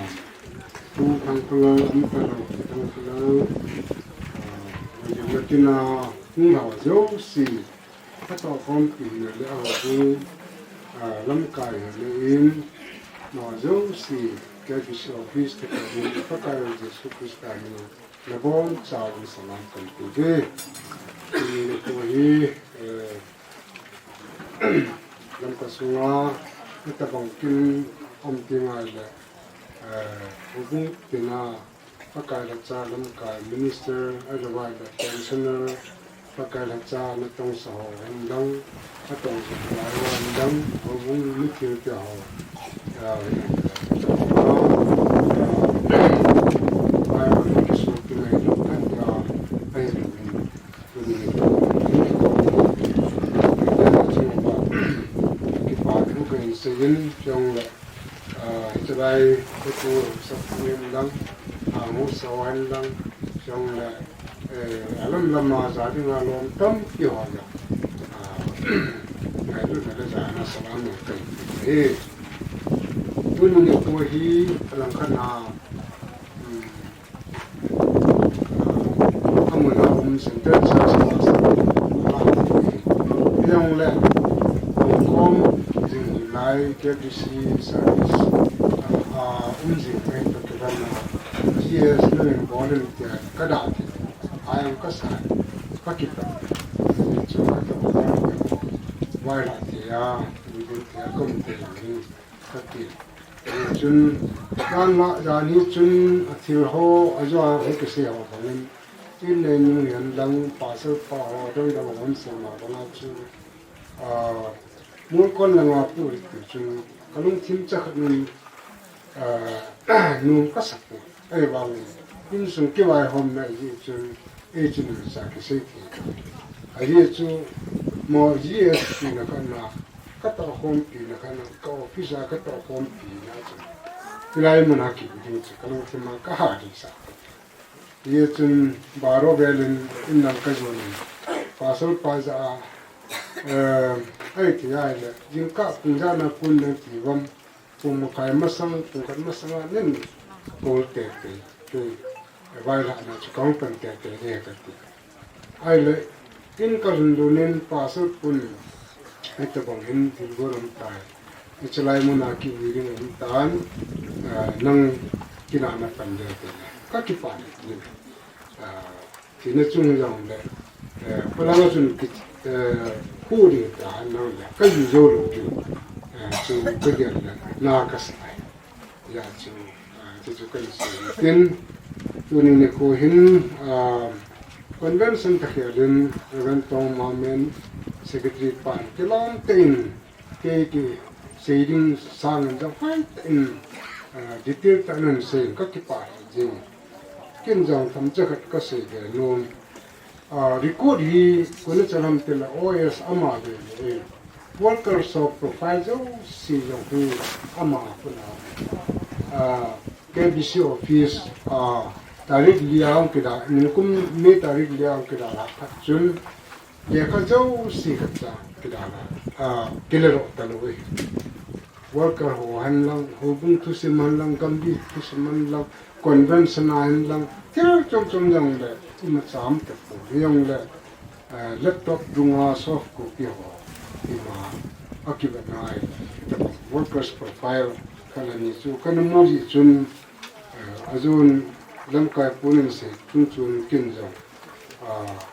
Pu Thangkholal, Pu Thangkholal, ah, Pu Thangkholal, ah, hung lhau jouse, katoh khompi hina le ahoubung, ah, lamkai hina in, amaho jouse, K B C office te kah in, Pakai Jesu Christa min in, nabonchauvin salam kan pe uve. Tuni nikho hi, eh, Lamka sunga, hitabang kin um ti ngai le, eh, houbung tina, Pakai lhacha lamkai minister, ahilouleh pensioner, Pakai lhacha natongsah ho hen lang, atong jing lai ho hen lang, houbung mithil te ho. Ya, ya, ya. Bible kisu tu ngai lo kan ya, ai lo. Tuni nikho hi, kipa thu kahin seiyin, chule, ah, hiche lai, hiche tu, sap nin lang, ah, mu sawan lang, chule, eh, alam lama ja dinga lom tampi ho jong, ah, ngailutna le jana salam kahin pe e. Tuni nikho hi, alangkhat a, um, amun a um Central Church Pastor, hijongle, hung khom jing lai K B C service, a, um jing mai toh kiban a, G S nangin bol in tia ka da thei, a jong ka sa, ka kipa, chu ka kipa, vaila thei a, um jing thei a, ka um thei a, ka ti. Chun, dan la, dan hi chun, a thil ho, a jo a, hoi kisei ho bangin, in nei nung hihen lang, pasal pa ho, dang dang hon sei ma banga chu, a, mun kon langa pu ri ti chun, ka lungthim cha khat in, a, nung ka sak u. Ahivangin, insung kivaihomna jeh chun, ei chun sa kisei thei. Ajeh chu, mo G S P na khat na, ka tohkhompi na khat na, ka office a ka tohkhompi na chu. Hilai mun a kibu ding chu, ka lungthim a ka ha ding sa. Ajeh chun, baro vel in, in lang ka jon in, pasal pa ja a, eh, ai ti ai le, jingkah pung ja na kun na ti vam, Pung makai masang, pung khat masang a nin, kol tete, kei, vailhahna chu kahung pan tete e kati. Ahile, Tin ka lhun lhun in pastor pun, hitabang hin thilgon um tai. Hichelai muna kiui ding um tan, ah, nang kinahna pan ding te. Ka kipah le, ah, tina chung jong le, eh, palanga chun ki, eh, hu ding ta nang le, ka ju jou lou ding, eh, chu ka gel le, na ka sa ai. Ya chu, ah, chu chu kan sei tin, tuni nikho hin, ah, convention ka khel in, Reverend Tongmam in, secretary pan, kilom te in, kei kisei ding sang in jong hoitah in, ah, detail tah in sei in ka kipah jing. Ken jong themcha khat ka sei be nom. Ah, record hi koi in achan ham tile, O S ama ve le, eh, workers of profile jouse jong hi ama kona. Ah, K B C office, ah, tarik li a hung kida, nikum May tarik li a hung kida lah phat chun, lekha jouse khat cha kida lah, ah, kile lou talou e. Worker ho hen lang, houbung thusim hen lang, gamgi thusim hen lang, convention a hen lang, thil chom chom jong le, ima cham te po, jong le, eh, laptop dunga soft copy ho, ima, akiba nai, workers profile, kala ni chu, kana mu ji chun, eh, ajun lamkai pun in sei, chun chun kin jong, ah,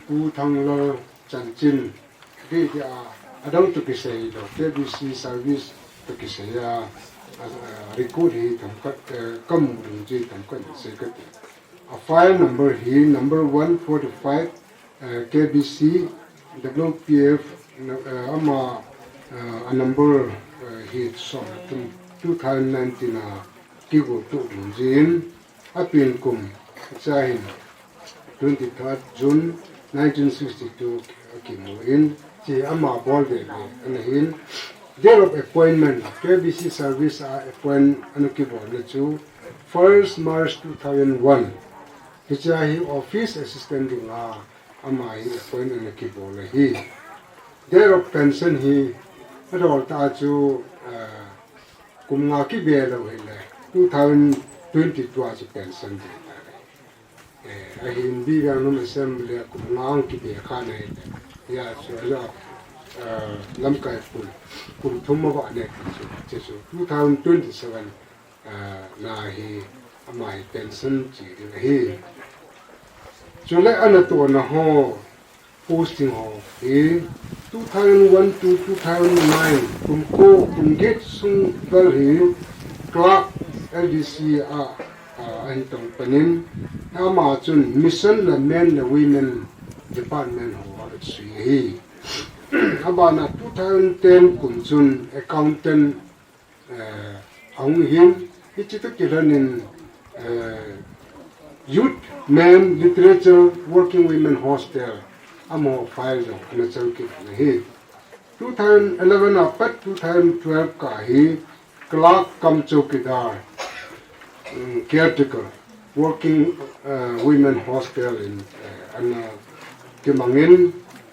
Pu Thanglal Chanchin, Dei dei a, adang toh kisei lou, K B C service toh kisei a, a, a, record hi themkhat, eh, kamu ding chu themkhat sei kate. A file number hi number one forty-five, eh, K B C W P F, eh, ama, eh, a number, eh, hi som le thum two thousand nineteen a kigo toh ding jin, apen kum cha hin twenty-third June nineteen sixty-two akimu in, hiche ama bol ve ve ana hin. Date of appointment, K B C service a appoint ana kibol na chu first March two thousand one. Hiche hi office assistant dinga ama hi appoint ana kibol ahi. Date of pension hi adol tah chu, ah, kum nga kibe lou hile, two thousand twenty-two a chu pension ding ta. Eh, ahin Bibiangnum Assembly a kum nga hung kibe kha na hile, hia chu, ah, lamkai pun, kum thum avah ne ti chu, chu chu two thousand twenty-seven, ah, na hi ama hi pension che ding ahi. Chule ana tohna ho, posting ho hi two thousand one to two thousand nine, kum ko, kum get sung vel hi clerk L D C a, a, ahin tong panin, ama chun mission le men le women department ho asui ahi. Abana two thousand ten kum chun accountant eh, ahung hin, hiche toh kilhonin, eh, Youth Men Literature Working Women Hostel, amaho file jong ana chang kit na hi. Two thousand eleven a pat two thousand twelve kah hi, clerk cum chowkidar, um, caretaker, Working, eh, Women Hostel in, eh, ana kimangin,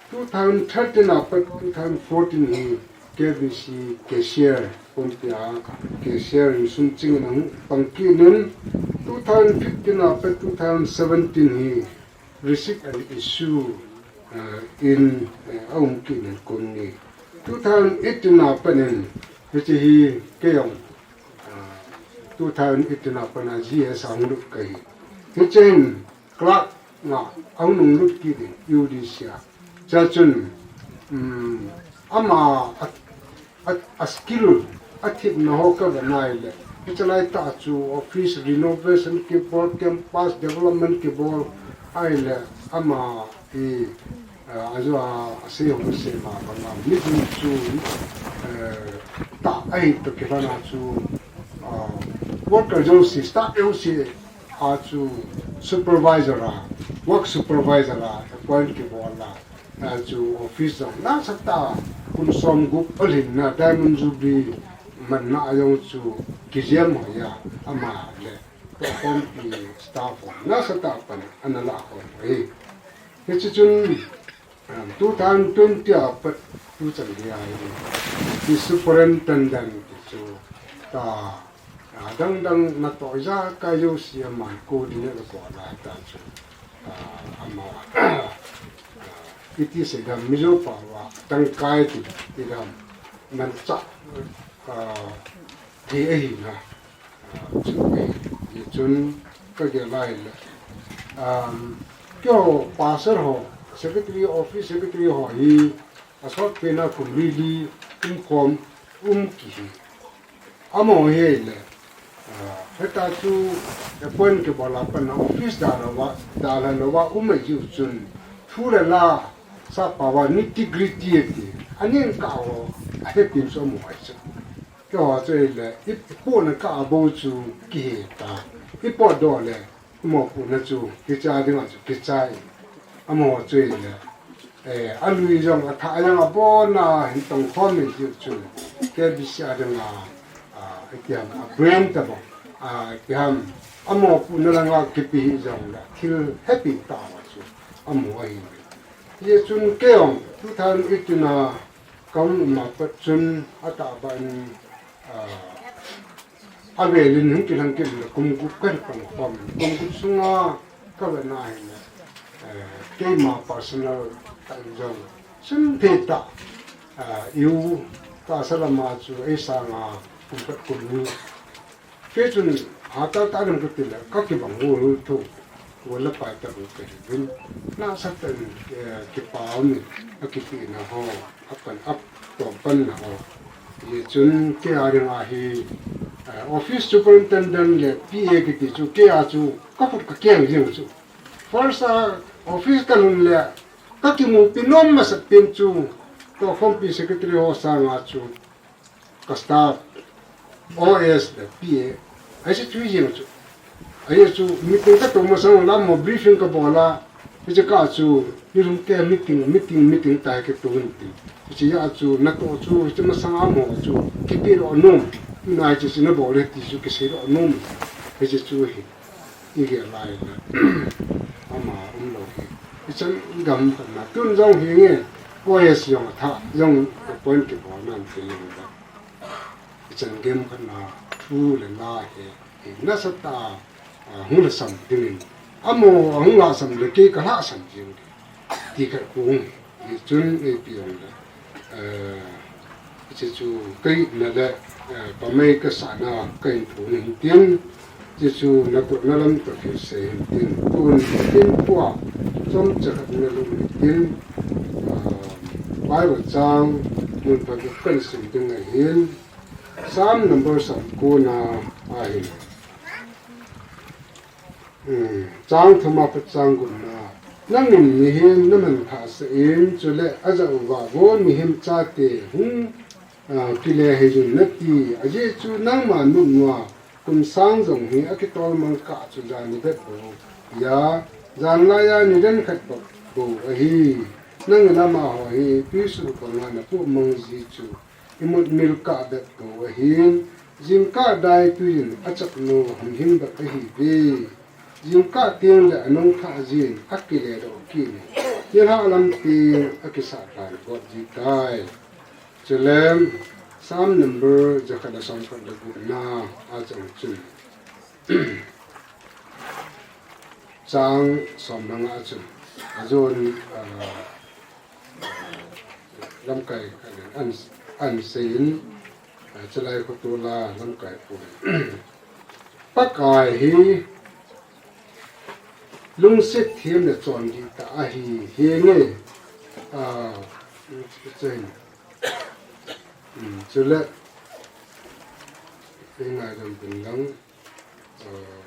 two thousand thirteen a pat two thousand fourteen hi K B C cashier, pumpi a cashier in sum chingin ahung pang kit in, two thousand fifteen a pat two thousand seventeen hi receipt and issue, eh, in, eh, aum kit in kum ni. Two thousand eighteen a pat in, hiche hi kei jong, ah, two thousand eighteen a pat a G S a hung lut kahi. Hichun clerk nga ahung nung lut kit in U D C a. Chuchun, um, ama a, a, a skill, athemna ho kava nai le. Hichelai tah chu office renovation kibol, campus development kibol, ahile ama hi, eh, ajo a, asei ho sei ma banga, mi ding chu, eh, tah ahi toh kilhona chu, ah, worker jouse, staff jouse a chu supervisor a, work supervisor a appoint kibol a, a chu office jong nasatah a kum som gup alhinna Diamond Jubilee manna a jong chu kijem hoi a, ama le tohkhompi staff ho nasatah a pan ana lah khom hi. Hiche chun, um, two thousand twenty a pat tu chan dia hi, hi superintendent ti chu ta, a, dang dang natoh ijakai jouse aman coordinate ko la ta chu, a, ama, a, iti sei dam, Mizo pao a tangkai ti, ti dam, manchah, ah, thei ahi na. Ah, chu ahi, chun ka gel lai le. Um, keiho pastor ho, secretary, office secretary ho hi, asot pen a kum li li, um khom, um kihi. Amaho hi le, ah, heta chu appoint kibol a pat na office dalha lou a, dalha lou a um ahi jiu chun, thu le la, sappao a nitty gritty ati, aning kah ho, ahetpi chu amaho ahi chu. Keiho chu hi le, i, i potna kah a bou chu kihe ta, i potdoh le, Amaho potna chu, kicha dinga chu, kichai. Amaho chu hi le, eh, alui jong, athah jong, abon a, hin tong khom in tiu chu. K B C a dinga, ah, ipi ham, a brand tabang, ah, ipi ham, amaho potna langa kipe hi jong le, thil happy tah a chu, amaho ahi. Hijeh chun kei jong, two thousand eighteen a, ka hung um a pat chun, atahbeh in, ah, Avel in hung kilhang kit le kum gup kahin pang khom. Kum gup sunga ka vet na hi le, eh, keima personal tah in jong, simple tah, eh, U tahsa lama chu ei sanga kum khat kum ni. Kei chun hatah tah ding kati le ka kibang u thu. Wala pai ta bu ka hi vin. Nasatah in, eh, kipa um in, akipe na ho, apan ap, tom pan na ho. Hijeh chun kei a dinga hi, eh, office superintendent le P A kiti chu kei a chu ka khut ka keng jeng chu. First a office ka lhun le ka kimupi nom masat pen chu, toh khompi secretary ho sanga chu. Ka staff, O S le P A, ahi chu jeng chu. Ahi chu meeting ka tou masang lam mo briefing ka bol a, hiche kah chu, nilhum keh meeting, meeting, meeting tah kitoh in tin. Hiche a chu, natoh chu, hiche masang a mo chu, kipe lou nom, nai chu, chu na bol le ti chu, kisei lou nom. Hiche chu hi. I gel lai le, ama um lou hi. Ichan gam khat na, tun jong hi nge, O S jong athah, jong appoint kibol nan ti jong le. Ichan gam khat na, thu le la hi, hi nasatah a, hung lhasam ding in. Amaho, ahung lhasam le kei ka lhasam ding. Ti khat kong, hichun eipi jong le, eh, hiche chu ka itna le, eh, pamei ka sahna ka hin thon in tin, hiche chu na kotna lam toh kisei in tin, tun tin pua, chomcha khat na lhung in tin, ah, Bible chang, mun phabep ka hin sim ding ahin, Psalm number som ko na ahin. Hmm, chang thum a pat chang gup na. Nangin mihem na manthah sah in, chule ajah uva vo mihem chate hung, ah, kile hei un nati. Ajeh chu nangma mitmua kum sang jong hi akitol mang kah chu jan ivet bou. Tia, jan laiya nidan khat bou ahi. Nangin amaho hi tuisuh banga na puh mang ji chu imut mil kah bep bou ahin, jingkah dai tuiyin achap nu hamhim bep ahiuve. Jingkah teng le anung thah jin akile doh kit in, nilhah lam teng akisah lhan got ji tai. Chule, Psalm number jakhat le som khat le gup na a chang chun. Chang som le nga a chun. Ajon, ah, lamkai khat in an, an sei in, ah, chulai khoto la lamkai poi. Pakai hi lungset them le chondih tah ahi, henge, ah, chen. Hmm, chule, ei ngaidam pin lang, ah,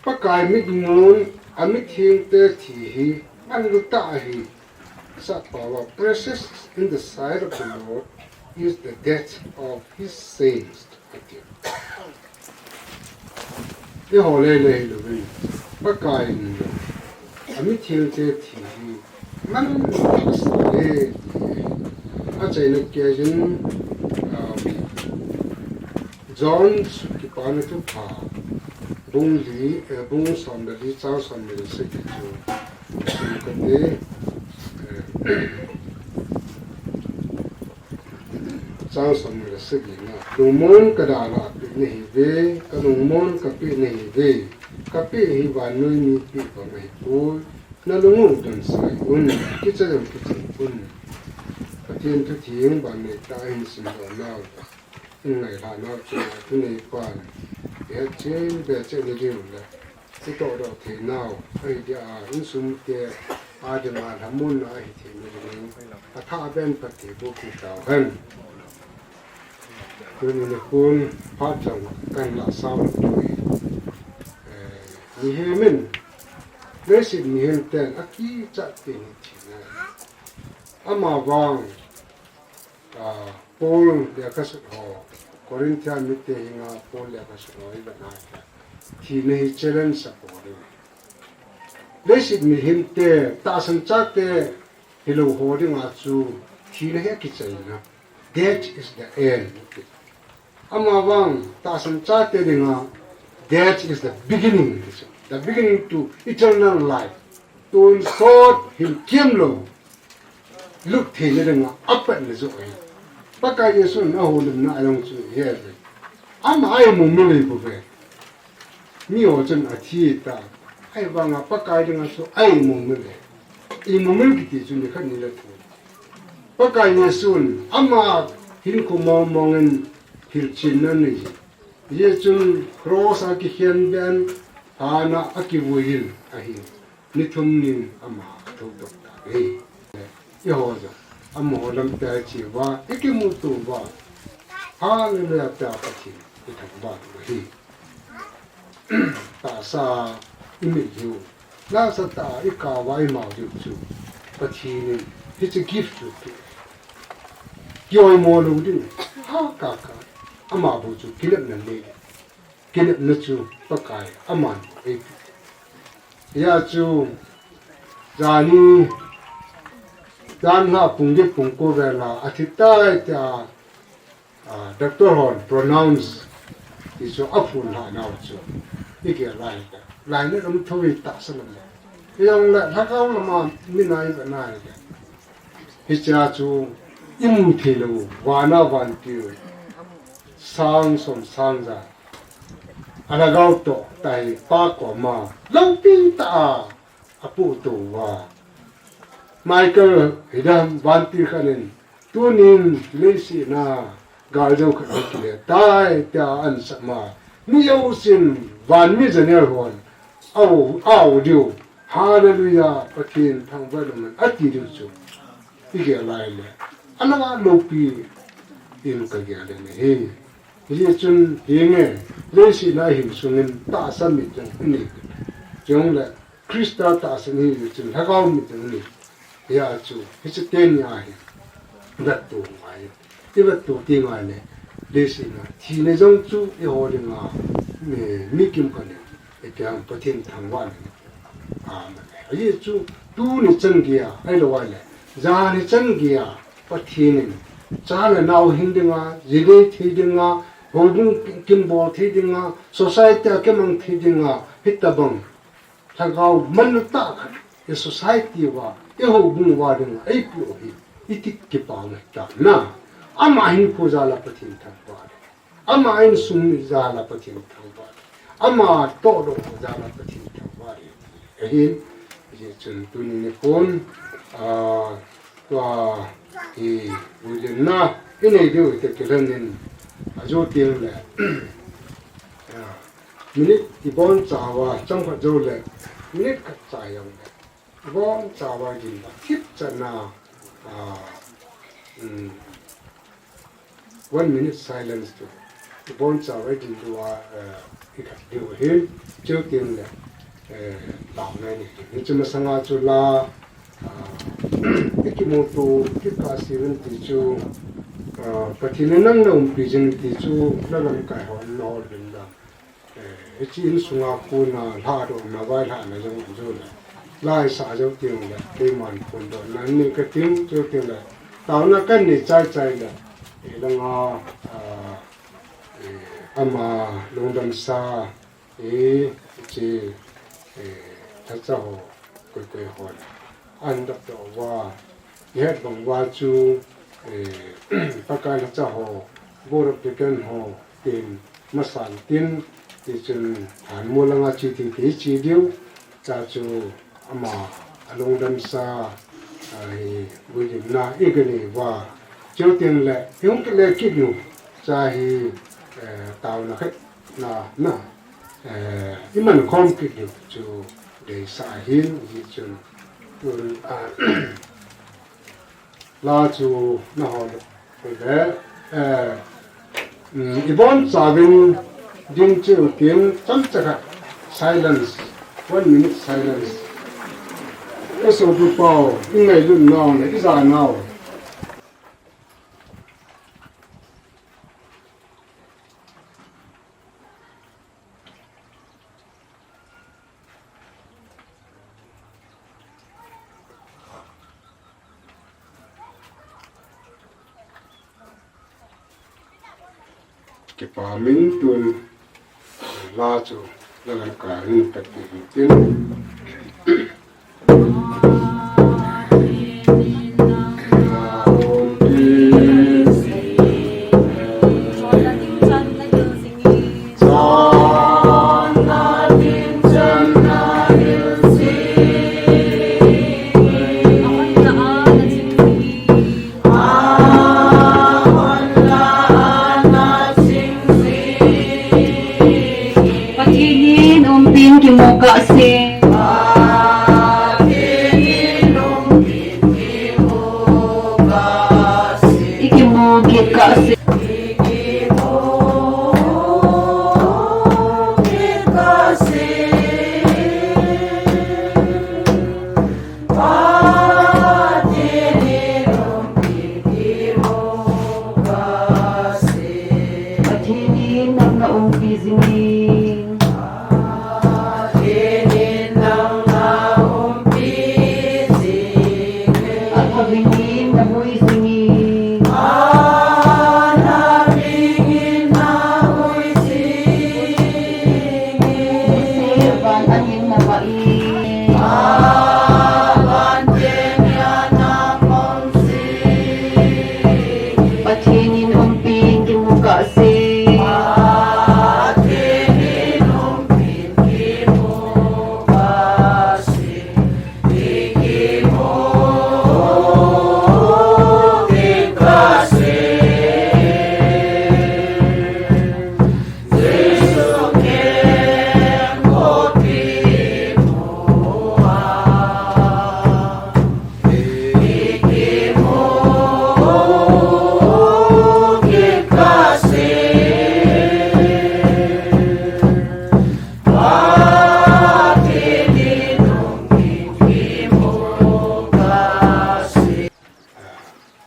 Pakai mitmun, amithengte thi hi, anlu tah ahi, sappao a, precious in the sight of the Lord is the death of his saints. Ati. Eiho lele hilouvin, Pakai in amithengte thi hi, man sa le, achaina keiyin, um, John sut Kipana Thupha, bung li, eh, bung som le li, chang som le sagi chu, sim kate, eh, Chang som le sagi na. Lungmon ka dalha peh nahiuve, ka lungmon ka peh nahiuve, ka peh hi vannoi mipi bang ahipoi, na lung u donsah un, kicha jong kichai un. Pathen thu theng bang nei ta hin simdoh nau, in ngailhah nau chu, thuneipan, ihetchen behseh na diu le, itohdoh thei nau, ahi dia, insung te, adinga lhamonna ahi theina dingin, athah ben Pathen boh kit tauhen. Tuni nikhon phat jong kahin lah sao lou diu ahi. Eh, mihem in, leiset mihem ten akichat pen hi thina ahi. Amavang, ah, Paul lekhasun ho, Corinthian mite henga Paul lekhasun ho ivet na, thina hi challenge abol e. Leiset mihem te, tahsan chate hilou ho dinga chu thina hi akichaina. Death is the end. Amavang tahsan chate dinga, death is the beginning. The beginning to eternal life. Tonsot hilchem lou lut theina dinga apatna joh ahi. Pakai Jesun ahoulimna a jong chu hi ahi. Ama a imumil ahi bouve. Miho chun athi ta. Ahivanga Pakai dinga chu a imumil e. Imumil kiti chu nikhat ni le thu. Pakai Jesun ama hinkho mong mong in hilchenna anei. Hijeh chun cross a kikhen ben, lhan a akivuiyin ahi. Ni thum nin ama athoudoh tauve. Eiho jong amaho lampi a iche uva, ikimuto uva, Hallelujah tia Pathen ithangvah u ahi. Tahsa imit diu, nasatah a ikah uva imao diu chu Pathen in hiche gift chu apeh. Kioimo lou ding, ha kaka, ama bou chu kinepna nei ding. Kinepna chu Pakai aman eipeh. Hijeh chun, jani, janhi pung get pung ko vel a athi tai tia, ah, doctor hon pronounce ti chu aphonlhah nau chu igel lai, lainat um thou hi tahsa lam le. Hijongle lhagao lama mina ivet na hile, hichea chu imu theilou, vana vantil sang som sang ja, alhagao toh tah hi Pa koma loupitah a apohtou uva, Michael hidam vantil khat in, tunin leiset a gal jou khat hi kile tai, tia ansah ma, mi jousen vanmi janel hon, ao, ao diu, Hallelujah, Pathen thangvah in um in, ati diu chu igel lai le, alanga loupi in kagel in ahi. Hijeh chun hinge, leiset a hin sungin tahsa mit jong inei, chule Christa tahsan ihi jeh chun lhagao mit jong inei. Hijeh chun hiche teni a hi vetto ngai, ivetto teng le, leiset a thina jong chu eiho dinga mi, mi kimkhat in, ipi ham, Pathen thangvah in, amen. Hijeh chun tuni chan geiya ahilou le, janhi chan geiya Pathen in cha le nao hing dinga, ji nei thei dinga, houbung kimbol thei dinga, society a kimang thei dinga, hitobang lhagao manlu tah khat i society uva, i houbung uva dinga eipeh u hi iti kipah ahitam na. Ama hinkho jal a Pathen thangvah in, ama insung jal a Pathen thangvah in, ama tohdoh jal a Pathen thangvah in ahi. Hijeh chun tuni nikhon, ah, tua hi vuilimna inei diu hite kilhon in, ajo teng le, ah, minute ibonchauva chomkhat jou le, minute khat chai jong le, ibonchauva idin uva, thipchan a, ah, um, one minute silence chu ibonchauva idin uva, eh, ikhat diu ahi, chuteng le, eh, taona inei diu. Hiche masanga chu la, ah, ikimuto kit kah seven ti chu, ah, Pathen in nang naumpi jing ti chu, nalamkai hon nahol uvin lang. Eh, hiche insunga kona lhadohna, vailhahna jong ajo le, la isah jou teng le, keiman phondohna nei kating, chuteng le, taona kanei chaichai le, eh, langa, ah, eh, ama lungdamsa, eh, hiche, eh, lhacha ho, koi koi hon ahin dopdoh uva, ihet bang uva chu, Eh, Pakai lhacha ho, Board of Deacon ho, tin, masan tin, tichun, an mo langa chi ti ti chi diu, cha chu ama alungdamsa, ah, hi, builimna, i gani va, chu tin le, yung kile kit nu, cha hi, eh, tauna khat, na, na, eh, i man khom kit nu, chu, deisa hin, hi chun, tun, ah, La chu na ho le, eh, mm, i bonchauvin ding cheu tin chomcha khat silence, one minute silence. I sopi pau, i ngailutnau le, i janau. Kipa min tun la chu la lam ka rin tak ti hin tin. Pathen in umpin kimu kahse. I kimu kit kahse. Pathen in nang na umpi jingin. Atha bingin na hui jingin. Seh van ahin na vah in. Pathen in umpin kimu kahse.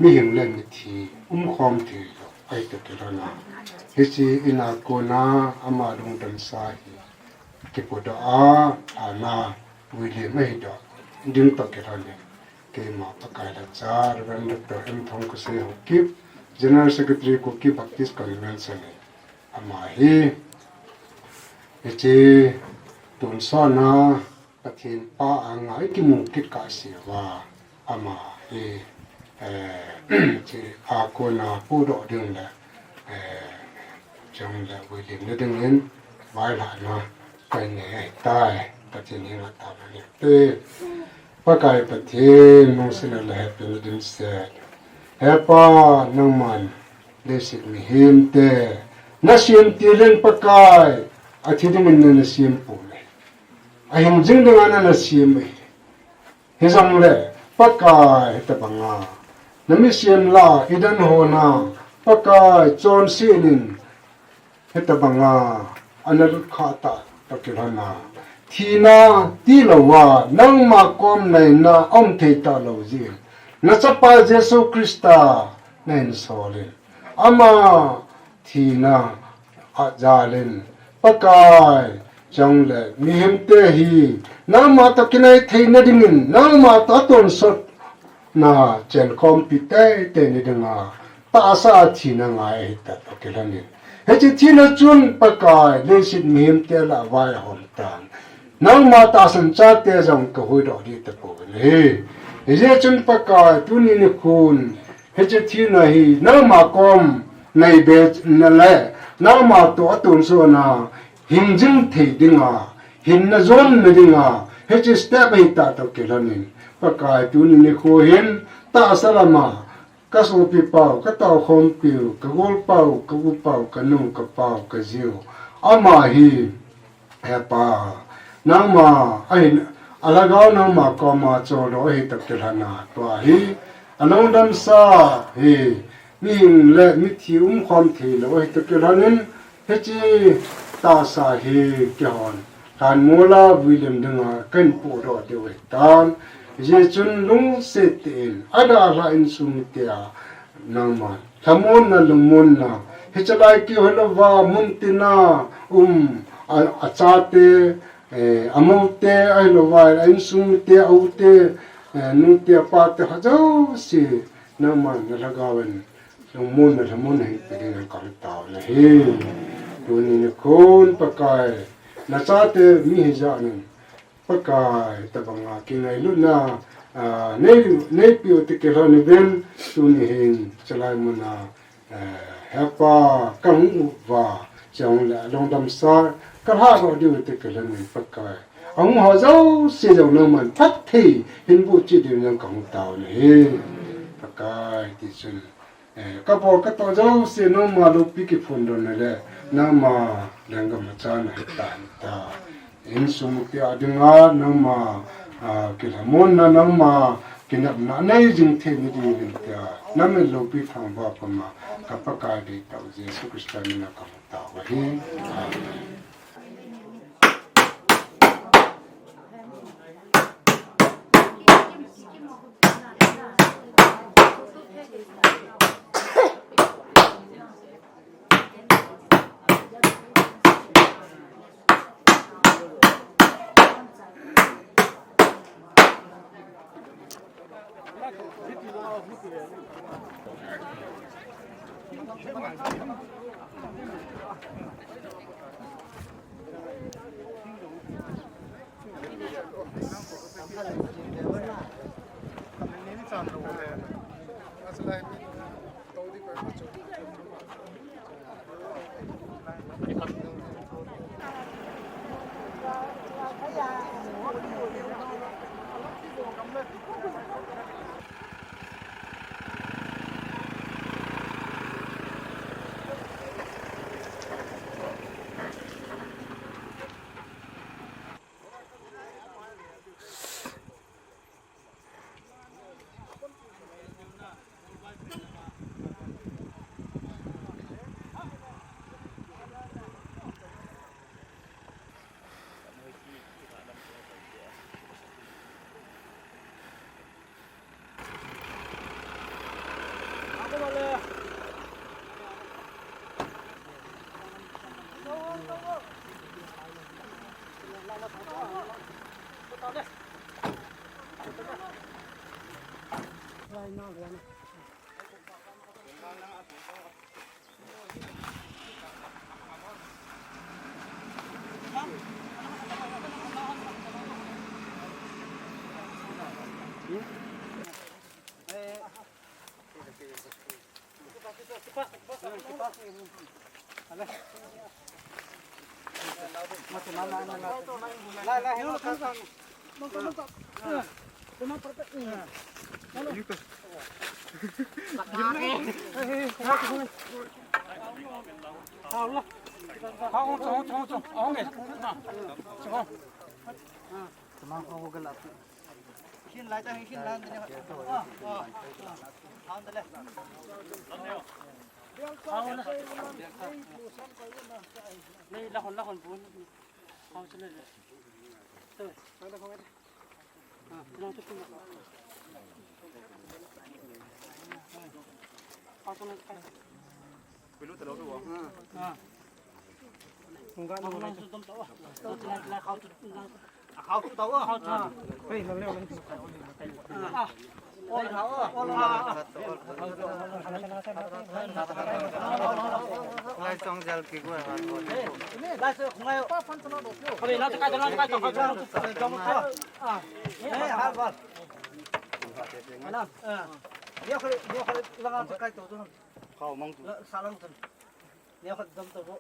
Mihing le mithi umkhom thei lou ahi toh kilhon a, hiche in a kona ama lungdamsa hi kipodoh a, ana vuilim ahi doh ding toh kilhon in, keima Pakai lhacha Reverend Doctor M Thongkhosi Haokip, General Secretary Kuki Baptist Convention, ama hi hiche tonsot na Pathen pa anga i kimu kit kahse uva, ama hi, eh, hiche a kona podoh ding le, eh, chule vuilimna dingin vailhahna kanei ahitai. Pathen henga taona neiute. Pakai Pathen, lungsetna le hepina dimset. He Pa, nangman leiset mihemte nasem til in Pakai, athi dingin nana sem poi. Ahing jing dinga nana sem ahi. Hijongle Pakai, hitobanga nami sem lah a i dan hon a, Pakai, chonset in hitobanga ana lut khah tah toh kilhon a, thina tilouva nangma kom naina aum thei talou jeh in, nachapa Jesu Christa nahin sol in, ama thina a jal in, Pakai, chule mihemte hi nangma toh kinai theina dingin, nangma toh atonsot na chenkhompi teitei na dinga tahsa a thina ngai ahi toh kilhon in, hiche thina chun Pakai, leiset mihemte lah a vaihom tan, nangma tahsan chate jong kahuhdoh ding tapou ahi. Hijeh chun Pakai, tuni nikhon Hiche thina hi nangma kom nai be na le, nangma toh atonsot na hing jing thei dinga, hinna jonna dinga, hiche step hi tah toh kilhonin, Pakai tuni nikho hin tahsa lama ka sopi pau, ka taokhompiu, ka golpau, ka gupau, ka nu, ka pau, ka jiu, ama hi He Pa, nangma ahin, alhagao nangma koma cholo ahi toh kilhona, tua hi alungdamsa hi, mihing le mithi umkhom theilou ahi toh kilhonin, hiche tahsa hi keihon lhanmola vuilem dinga kahin pohdoh diu ahitan. Hijeh chun lungset tah in adalhah insung tia nangman lhamonna, lungmonna, hiche lai keu hilouva mun tina um a, achate, eh, amoute, ahilouva a insung mite, aute, eh, nute, apate, ho jouse nangman nalhagaovin lungmonna, lhamonna hinpe dingin kahung taona ahi. Tuni nikhon Pakai, nachate mi hijat in Pakai, tobanga kingailutna, ah, nei, neipeh u toh kilhonin, tuni hin chalai muna, eh, He Pa, kahung uva, chule alungdamsa kalhadoh diu toh kilhonin Pakai, ahung ho jouse jong nangman phatthei hinboh cheh diuvin jong kahung taona ahi. Pakai, tichun Eh, kabol katoh jouse nangma loupi kiphondonna le, nangma lenggam achana hita hita. Insung mite a dinga nangma, ah, kilhamonna, nangma kinepna nei jing theina diuvin tia, namit loupi thangvah koma ka Pakai deitah u Jesu Christa mina kahung taona ahi. Amen. Neo khat, neo khat langa te kai to tu. Khau mang tu. La, sa lang tu. Neo khat dam to bo.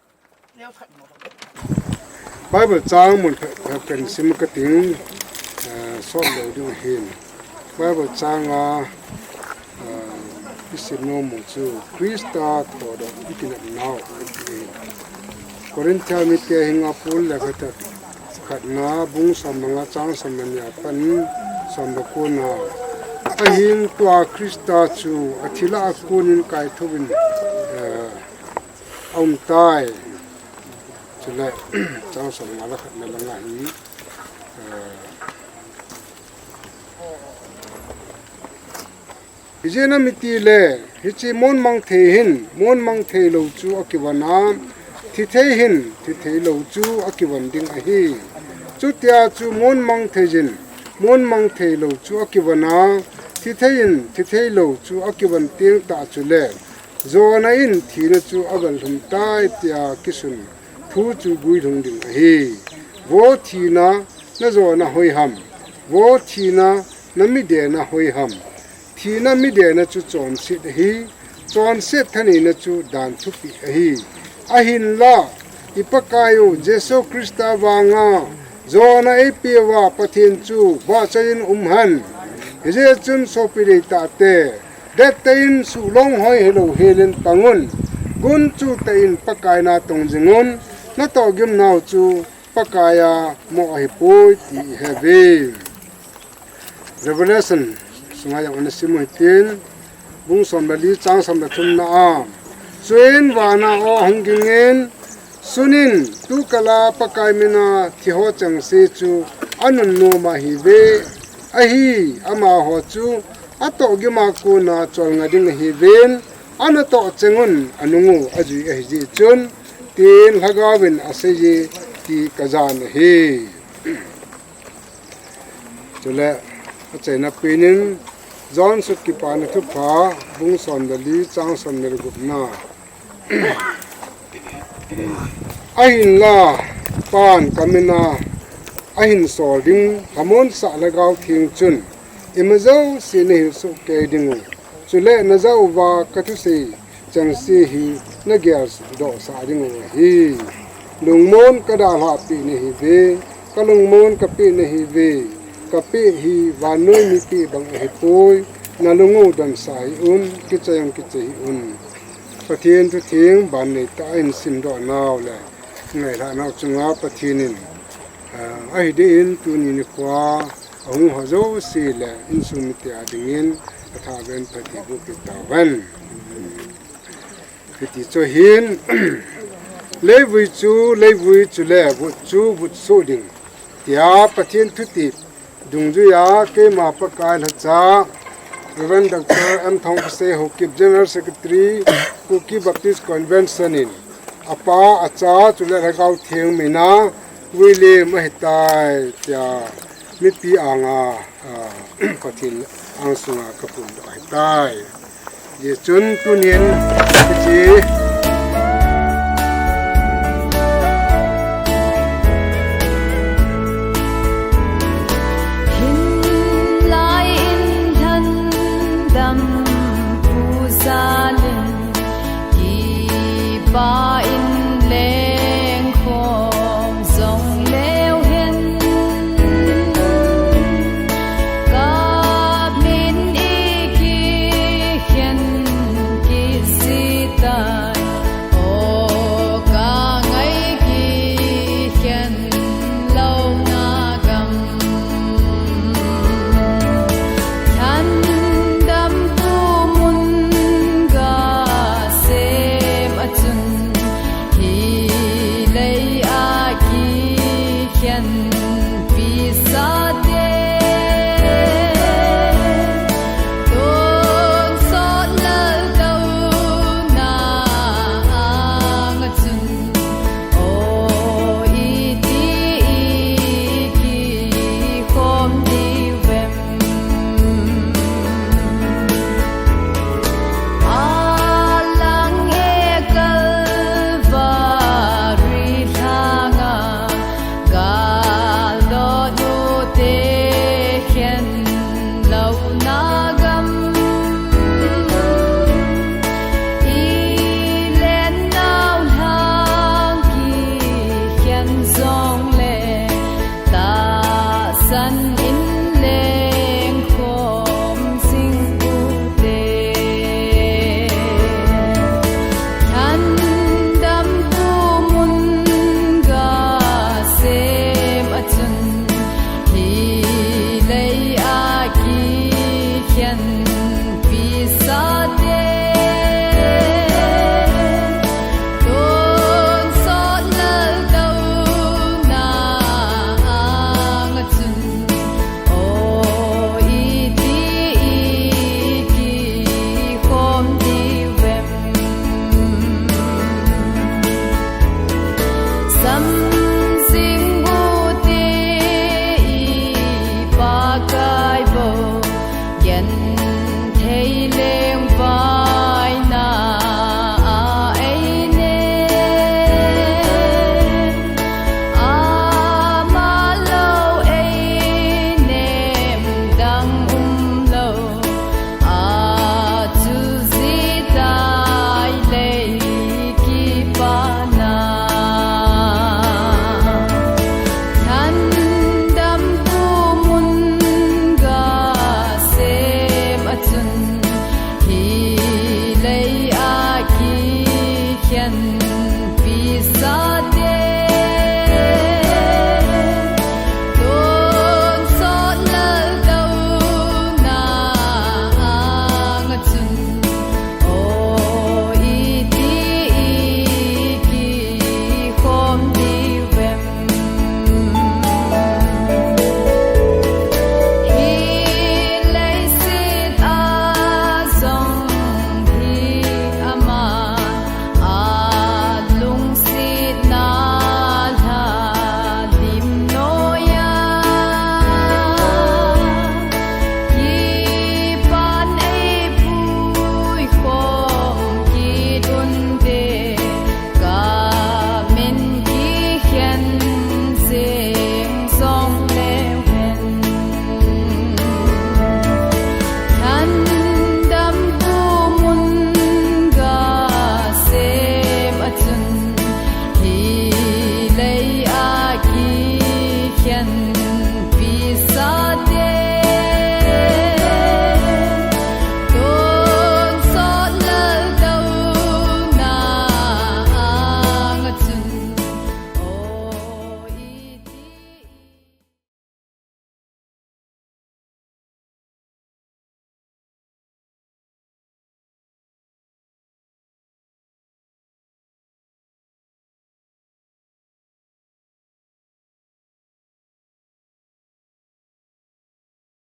Neo khat mo. Bible chang mun pha, pha kan sim ka ting, eh, sot lo ding hin. Bible chang a, eh, isim nom u chu Krista thodoh i kinep nau ti. Korinthia mite hinga Paul le khat a khatna bung som le nga chang som le ni a pan som le ko na. Ahin tua Krista chu athi lah a konin kaithouvin, eh, aum tai. Chule, chang som le nga le khatna langa hi, eh, Hijeh a miti le, hiche mon mang thei hin, mon mang thei lo chu akivon a, thi thei hin, thi thei lo chu akivon ding ahi. Chutia chu mon mang thei jin, mon mang thei lo chu akivon a, thi thei hin, thi thei lo chu akivon teng tah chule, jona in thina chu avel lhum tai tia kisun thu chu guilhung ding ahi. Vo thina, na jona hoi ham? Vo thina, na midena hoi ham? Thina midena chu chonset ahi, chonset thaneina chu dan thupeh ahi. Ahinla, i Pakaiyu Jesu Krista vanga jona eipeuva Pathen chu vahchoiyin um hen. Hijeh chun sopi deitahte, dettah in suhlong hoi hilou helin pangun. Gunchu tah in Pakai na tong jingun, natoh gimnau chu Pakaiya mo ahipoi ti ihe uve. Revelation sunga jong ana sim u hitin, bung som le li chang som le thumna a. Chuin vana aw ahung gingin, sunin, tukala Pakai mina thiho chengse chu anunnom ahiuve, ahi, amaho chu atoh gima kona cholnga ding ahiuvin, anatoh chengun anungu ajui ahijeh chun, tin Lhagaovin aseiye ti kajan ahi. Chule, achaina penin, John sut Kipana Thupha, bung som le li, chang som le gupna. Ahinla, Pan kamina ahinsol ding, lhamonsah Lhagao Theng chun, ima jouse nahil soh kei dingu. Chule najah uva kathusei chengse hi nageldoh sah dingu ahi. Lungmon kadalhah peh nahiuve, kalungmon kapeh nahiuve, kapeh hi vannoi mipeh bang ahipoi, nalungu donsah hih un, kichai jong kichai hih un. Pathen thutheng ban neitah a hin simdoh nau le ngailhah nau chunga Pathen in, ah, ahideh in tuni nikhoa ahung ho jouse le insung mite a dingin athahbeh in phatthei boh peh tauhen. Hiti chu ahin, leivui chu leivui, chule vut chu vut soh ding, tia Pathen thutep dungjuia keima Pakai lhacha Reverend Doctor M Thongkasei Haokip, General Secretary, Kuki Baptist Convention in apa, acha, chule Lhagao Theng mina vuilem ahitai, tia mipi anga, ah, Pathen angsunga kaphondoh ahitai. Hijeh chun tunin hiche